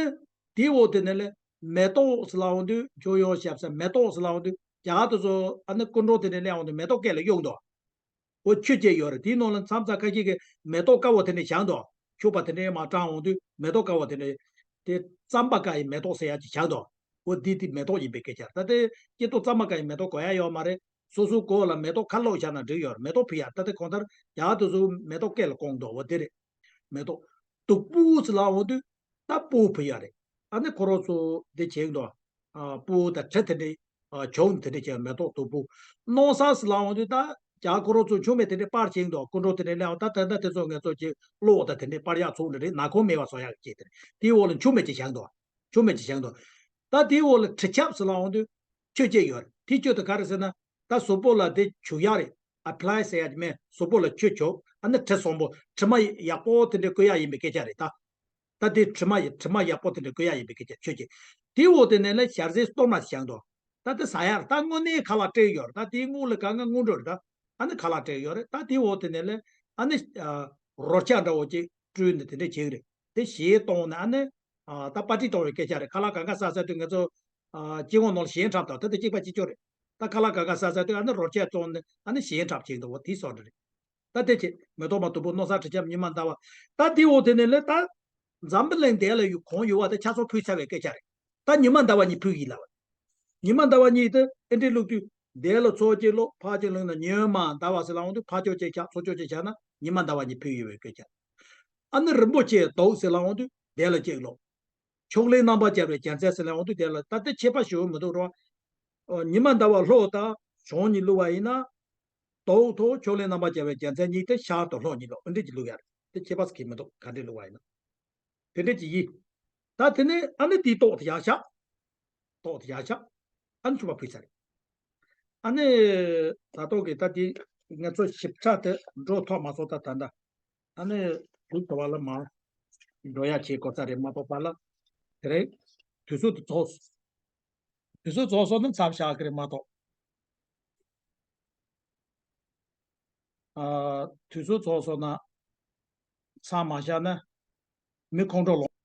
དེའི་འོག་དེ་ནས་ལས་མེ་ཏོག་ཟེར་ལབ་འོང་དུས་ཆུ་ཡོན་ཞབས་སེར་མེ་ཏོག་ཟེར་ལབ་འོང་དུས་རྒྱ་གར་དེ་ཚོ་ཨ་ནི་སྐུ་མགྲོན་དེ་ནས་སླེབས་འོང་དུས་མེ་ཏོག་སྐེ་ལ་གཡུག་འདུག་འོ་ཆུ་བཅད་ཡོད་རེད། དེའི་ནང་ལ་མཚམས་མཚམས་ཁ་ཤས་ཀྱིས་མེ་ཏོག་དཀར་པོ་དེ་འདྲ་བཞག་འདུག་ཕྱུ་པ་དེ་འདྲ་མར་དྲངས་འོང་དུས་མེ་ཏོག་དཀར་པོ་དེ་འདྲ། དེ་རྩམ་པ་དཀར་ཡི་མེ་ཏོག་ཟེར་ཡག་ཅིག་བཞག་འདུག་འོ་འདི་དེ་མེ་ཏོག་ཡིན་པའི་སྐད་ཆ་རེད། ད་དེ་སྐྱེ་སྟོབས་རྩམ་པ་དཀར་ཡི་མེ་ཏོག་གོན་ཡག་ཡོད་མ་རེད། སོ་སོའི་མགོ་ལ་མེ་ཏོག་ཁ་ལོག་བཞག་ན་འགྲིག་ཡོད་རེད། མེ་ཏོག་ཕུལ་ཡག་ད་དེ་གང་ལྟར་རྒྱ་གར་དེ་ཚོ་མེ་ཏོག་སྐེ་ལ་བསྐོན་འདུག་འོ་དེ་རེད། མེ་ཏོག་བདུག་སྤོས་ཟེར་ལབ་འོང་དུས་ད་སྤོས་ཕུལ་ཡག་རེད། ཨ་ནི་ཁོ་རང་ཚོ་འདི་བྱེད་འདུག་ཨ། སྤོས་དང་གྲི་དེ་འདྲའི། ཨ། བྱུག་དེ་འདྲ་བྱས་མེ་ཏོག་བདུག་སྤོས། སྣང་གསར་ཟེར་ལབ་འོང་དུས་ད་རྒྱ་གར་ཁོ་རང་ཚོ་མཆོད་མེ་དེ་འདྲ་སྤར་བྱེད་འདུག་སྐུ་མགྲོན་དེ་འདྲ་སླེབས་འོང་ད་ད་ལྟ་དེ་ཚོ་ངེད་ཚོ་ཅིག་གློག་དང་དེ་འདྲ་སྤར་ཡག་ཚོགས་འདྲ་རེད། ནག་ཁུང་མེད་པ་བཟོ་ཡག་གི་ཆེད་དེ་རེད། དེའི་འོག་ལ་མཆོད་མེ་ཅིག་བཞག་འདུག་མཆོད་མེ་ཅིག་བཞག་འདུག་ད་དེའི་འོག་ལ་གྲི་ཆབ་ཟེར་ལབ་འོང་དུས་ཆུ་བཅད་ཡོད་རེད། དེ་ཆུ་དེ་ག་རེ་ཟེར་ན། ད་གཟུགས་པོ་ལ་དེ་བྱུག་ཡག་རེད། ཨེ་པ་ལའི་ཟེར་ཡག་ཅིག་མེད། གཟུགས་པོ་ལ་ཆུ་བྱུག་ཨ་ནི་དྲི་བཟང་པོ་དྲི་མ་ཡག་པོ་དེ་འདྲ་བཀོལ་ཡག་ཡིན་པའི་སྐད་ཆ་རེད་ད། ད་དེ་དྲི་མ་ཡི་དྲི་མ་ཡག་པོ་དེ་འདྲ་བཀོལ་ཡག་ཡིན་པའི་སྐད་ཆ་ཆོས་ཅན། དེའི་འོག་དེ་ནས་ལ་ཞལ་ཟས་གཏོར་མ་ཞིག་བཞག་འདུག་ད་དེ་ཟ་ཡག་རེད། ད་དངོས་གནས་ཁ་ལག་སྤྲད་ཡོད་རེད། ད་དེའི་སྔོན་ལ་གང་ག་སྔོན་འགྲོ་རེད་ད། ཨ་ནི་ཁ་ལག་སྤྲད་ཡོད་རེད། ད་དེའི་འོག་དེ་ནས་ལ་ཨ་ནི་རོལ་ཆ་འདྲ་བོ་ཅིག་བཀྲུས་ནས་དེ་འདྲ་བྱེད་ཀྱི་རེད། དེ་གཞས་གཏོང་ནས་ཨ་ནི་ད་པར་ཊི་གཏོང་བའི་སྐད་ཆ་རེད། ཁ་ལག་གང་ག་ཟ་ཟ་དུས་ང་ཚོ་སྤྱི་ཡོངས་ནང་ལ་གཞས་འཁྲབ་དང་ད་དེ་གཅིག་པ་གཅིག་རྐྱང་རེད། ད་ཁ་ལག་གང་ག་ཟ་ཟ་དུས་ཨ་ནི་རོལ་ཆ་བཙོང་ནས་ཨ་ནི་གཞས་འཁྲབ་བྱེད་འདུག་བ། དེ་སོགས་འདྲ་རེད། ད་དེ་ཆེ། མེ་ཏོག་མ་བདུག་སྤོས་སྣང་གསར་དྲི་ཆབ་ཉི་མ་ཟླ་བ། ད་དེའི་འོག་དེ་ནས་ལས་ད། འཛམ་བུ་གླིང་དེ་ལ་ཡོད་གང་ཡོད་པ་དེ་ཆ་ཚང་ཕུལ་ཚར་བའི་སྐད་ཆ་རེད། ད་ཉི་མ་ཟླ་བ་གཉིས་ཕུལ་གྱི་ལབ་པ། ཉི་མ་ཟླ་བ་གཉིས་དེ་ཨེ་འདྲའི་བླུགས་དུས་དེ་ལ་ཚོགས་ཀྱི་བླུགས་ཕར་ཅིག་བླུགས་ན་ཉི་མ་ཟླ་བ་ཟེར་ལབ་འོང་དུས་ཕར་ཕྱོགས་གཅིག་ཆགས་ཚུར་ཕྱོགས་གཅིག་ཆགས་ན་ཉི་མ་ཟླ་བ་གཉིས་ཕུལ་ཡོད་པའི་སྐད་ཆ། ཨ་ནི་རིན་པོ་ཆེ་བདུག་ཟེར་ལབ་འོང་དུས་དེ་ལ་གཅིག་བླུགས། ཕྱོགས་ལས་རྣམ་པར་རྒྱལ་བའི་རྒྱལ་མཚན་ཟེར་ལབ་འོང་དུས་དེ་ལ་ད་ལྟ་ཁྱད་པར་ཞུ་མི་འདུག་རོ། ཨོ། ཉི་མ་ཟླ་བ་ལྷོ་དང་བྱང་གཉིས་བླུགས་པ་ཡིན་ན། དོག་ཐོག་ཕྱོགས་ལས་རྣམ་པར་རྒྱལ་བའི་རྒྱལ་མཚན་གཉིས་ཏེ་ཤར་དང་ལྷོ་གཉིས་ལོ་ཨེ་འདྲས་ཀྱི་བླུགས་ཡ་རེད། དེ་ཁྱད་པར་ཟེར་གྱི་མི་འདུག་ག་འདྲས་བླུགས་པ་ཡིན་ན། དེ་འདྲས་ཀྱི་ཡིན། ད་དེ་ནས་ཨ་ནི་དེའི་ཏོག་དེ་ཡར་བཞག་ཏོག་དེ་ཡར་བཞག་ཨ་ནི་ཕྱུ་པ་ཕུལ་ཚར་རེད། ཨ་ནི་ད་ཏོག་གི་ད་དེ་ང་ཚོ་ཞིབ་ཕྲ་དེ་འགྲོ་ཐུབ་མ་སོང་ད་ད་ད། ཨ་ནི་དུས་ཚོད་བ་ལ་མ་འགྲོ་ཡ་བྱེད་དགོས་ས་རེད་མ་གཏོགས་པ་ལ། དེ་རིང་དུས་ཚོད་དེ་རྫོགས། དུས་ཚོད་རྫོགས་སོང་ན་མཚམས་བཞག་གི་རེད་མ་གཏོགས། ཨ། དུས་ཚོད་རྫོགས་སོང་ན་མཚམས་མ་བཞག་ན་མི་ཁོང་ཁྲོ་ལངས།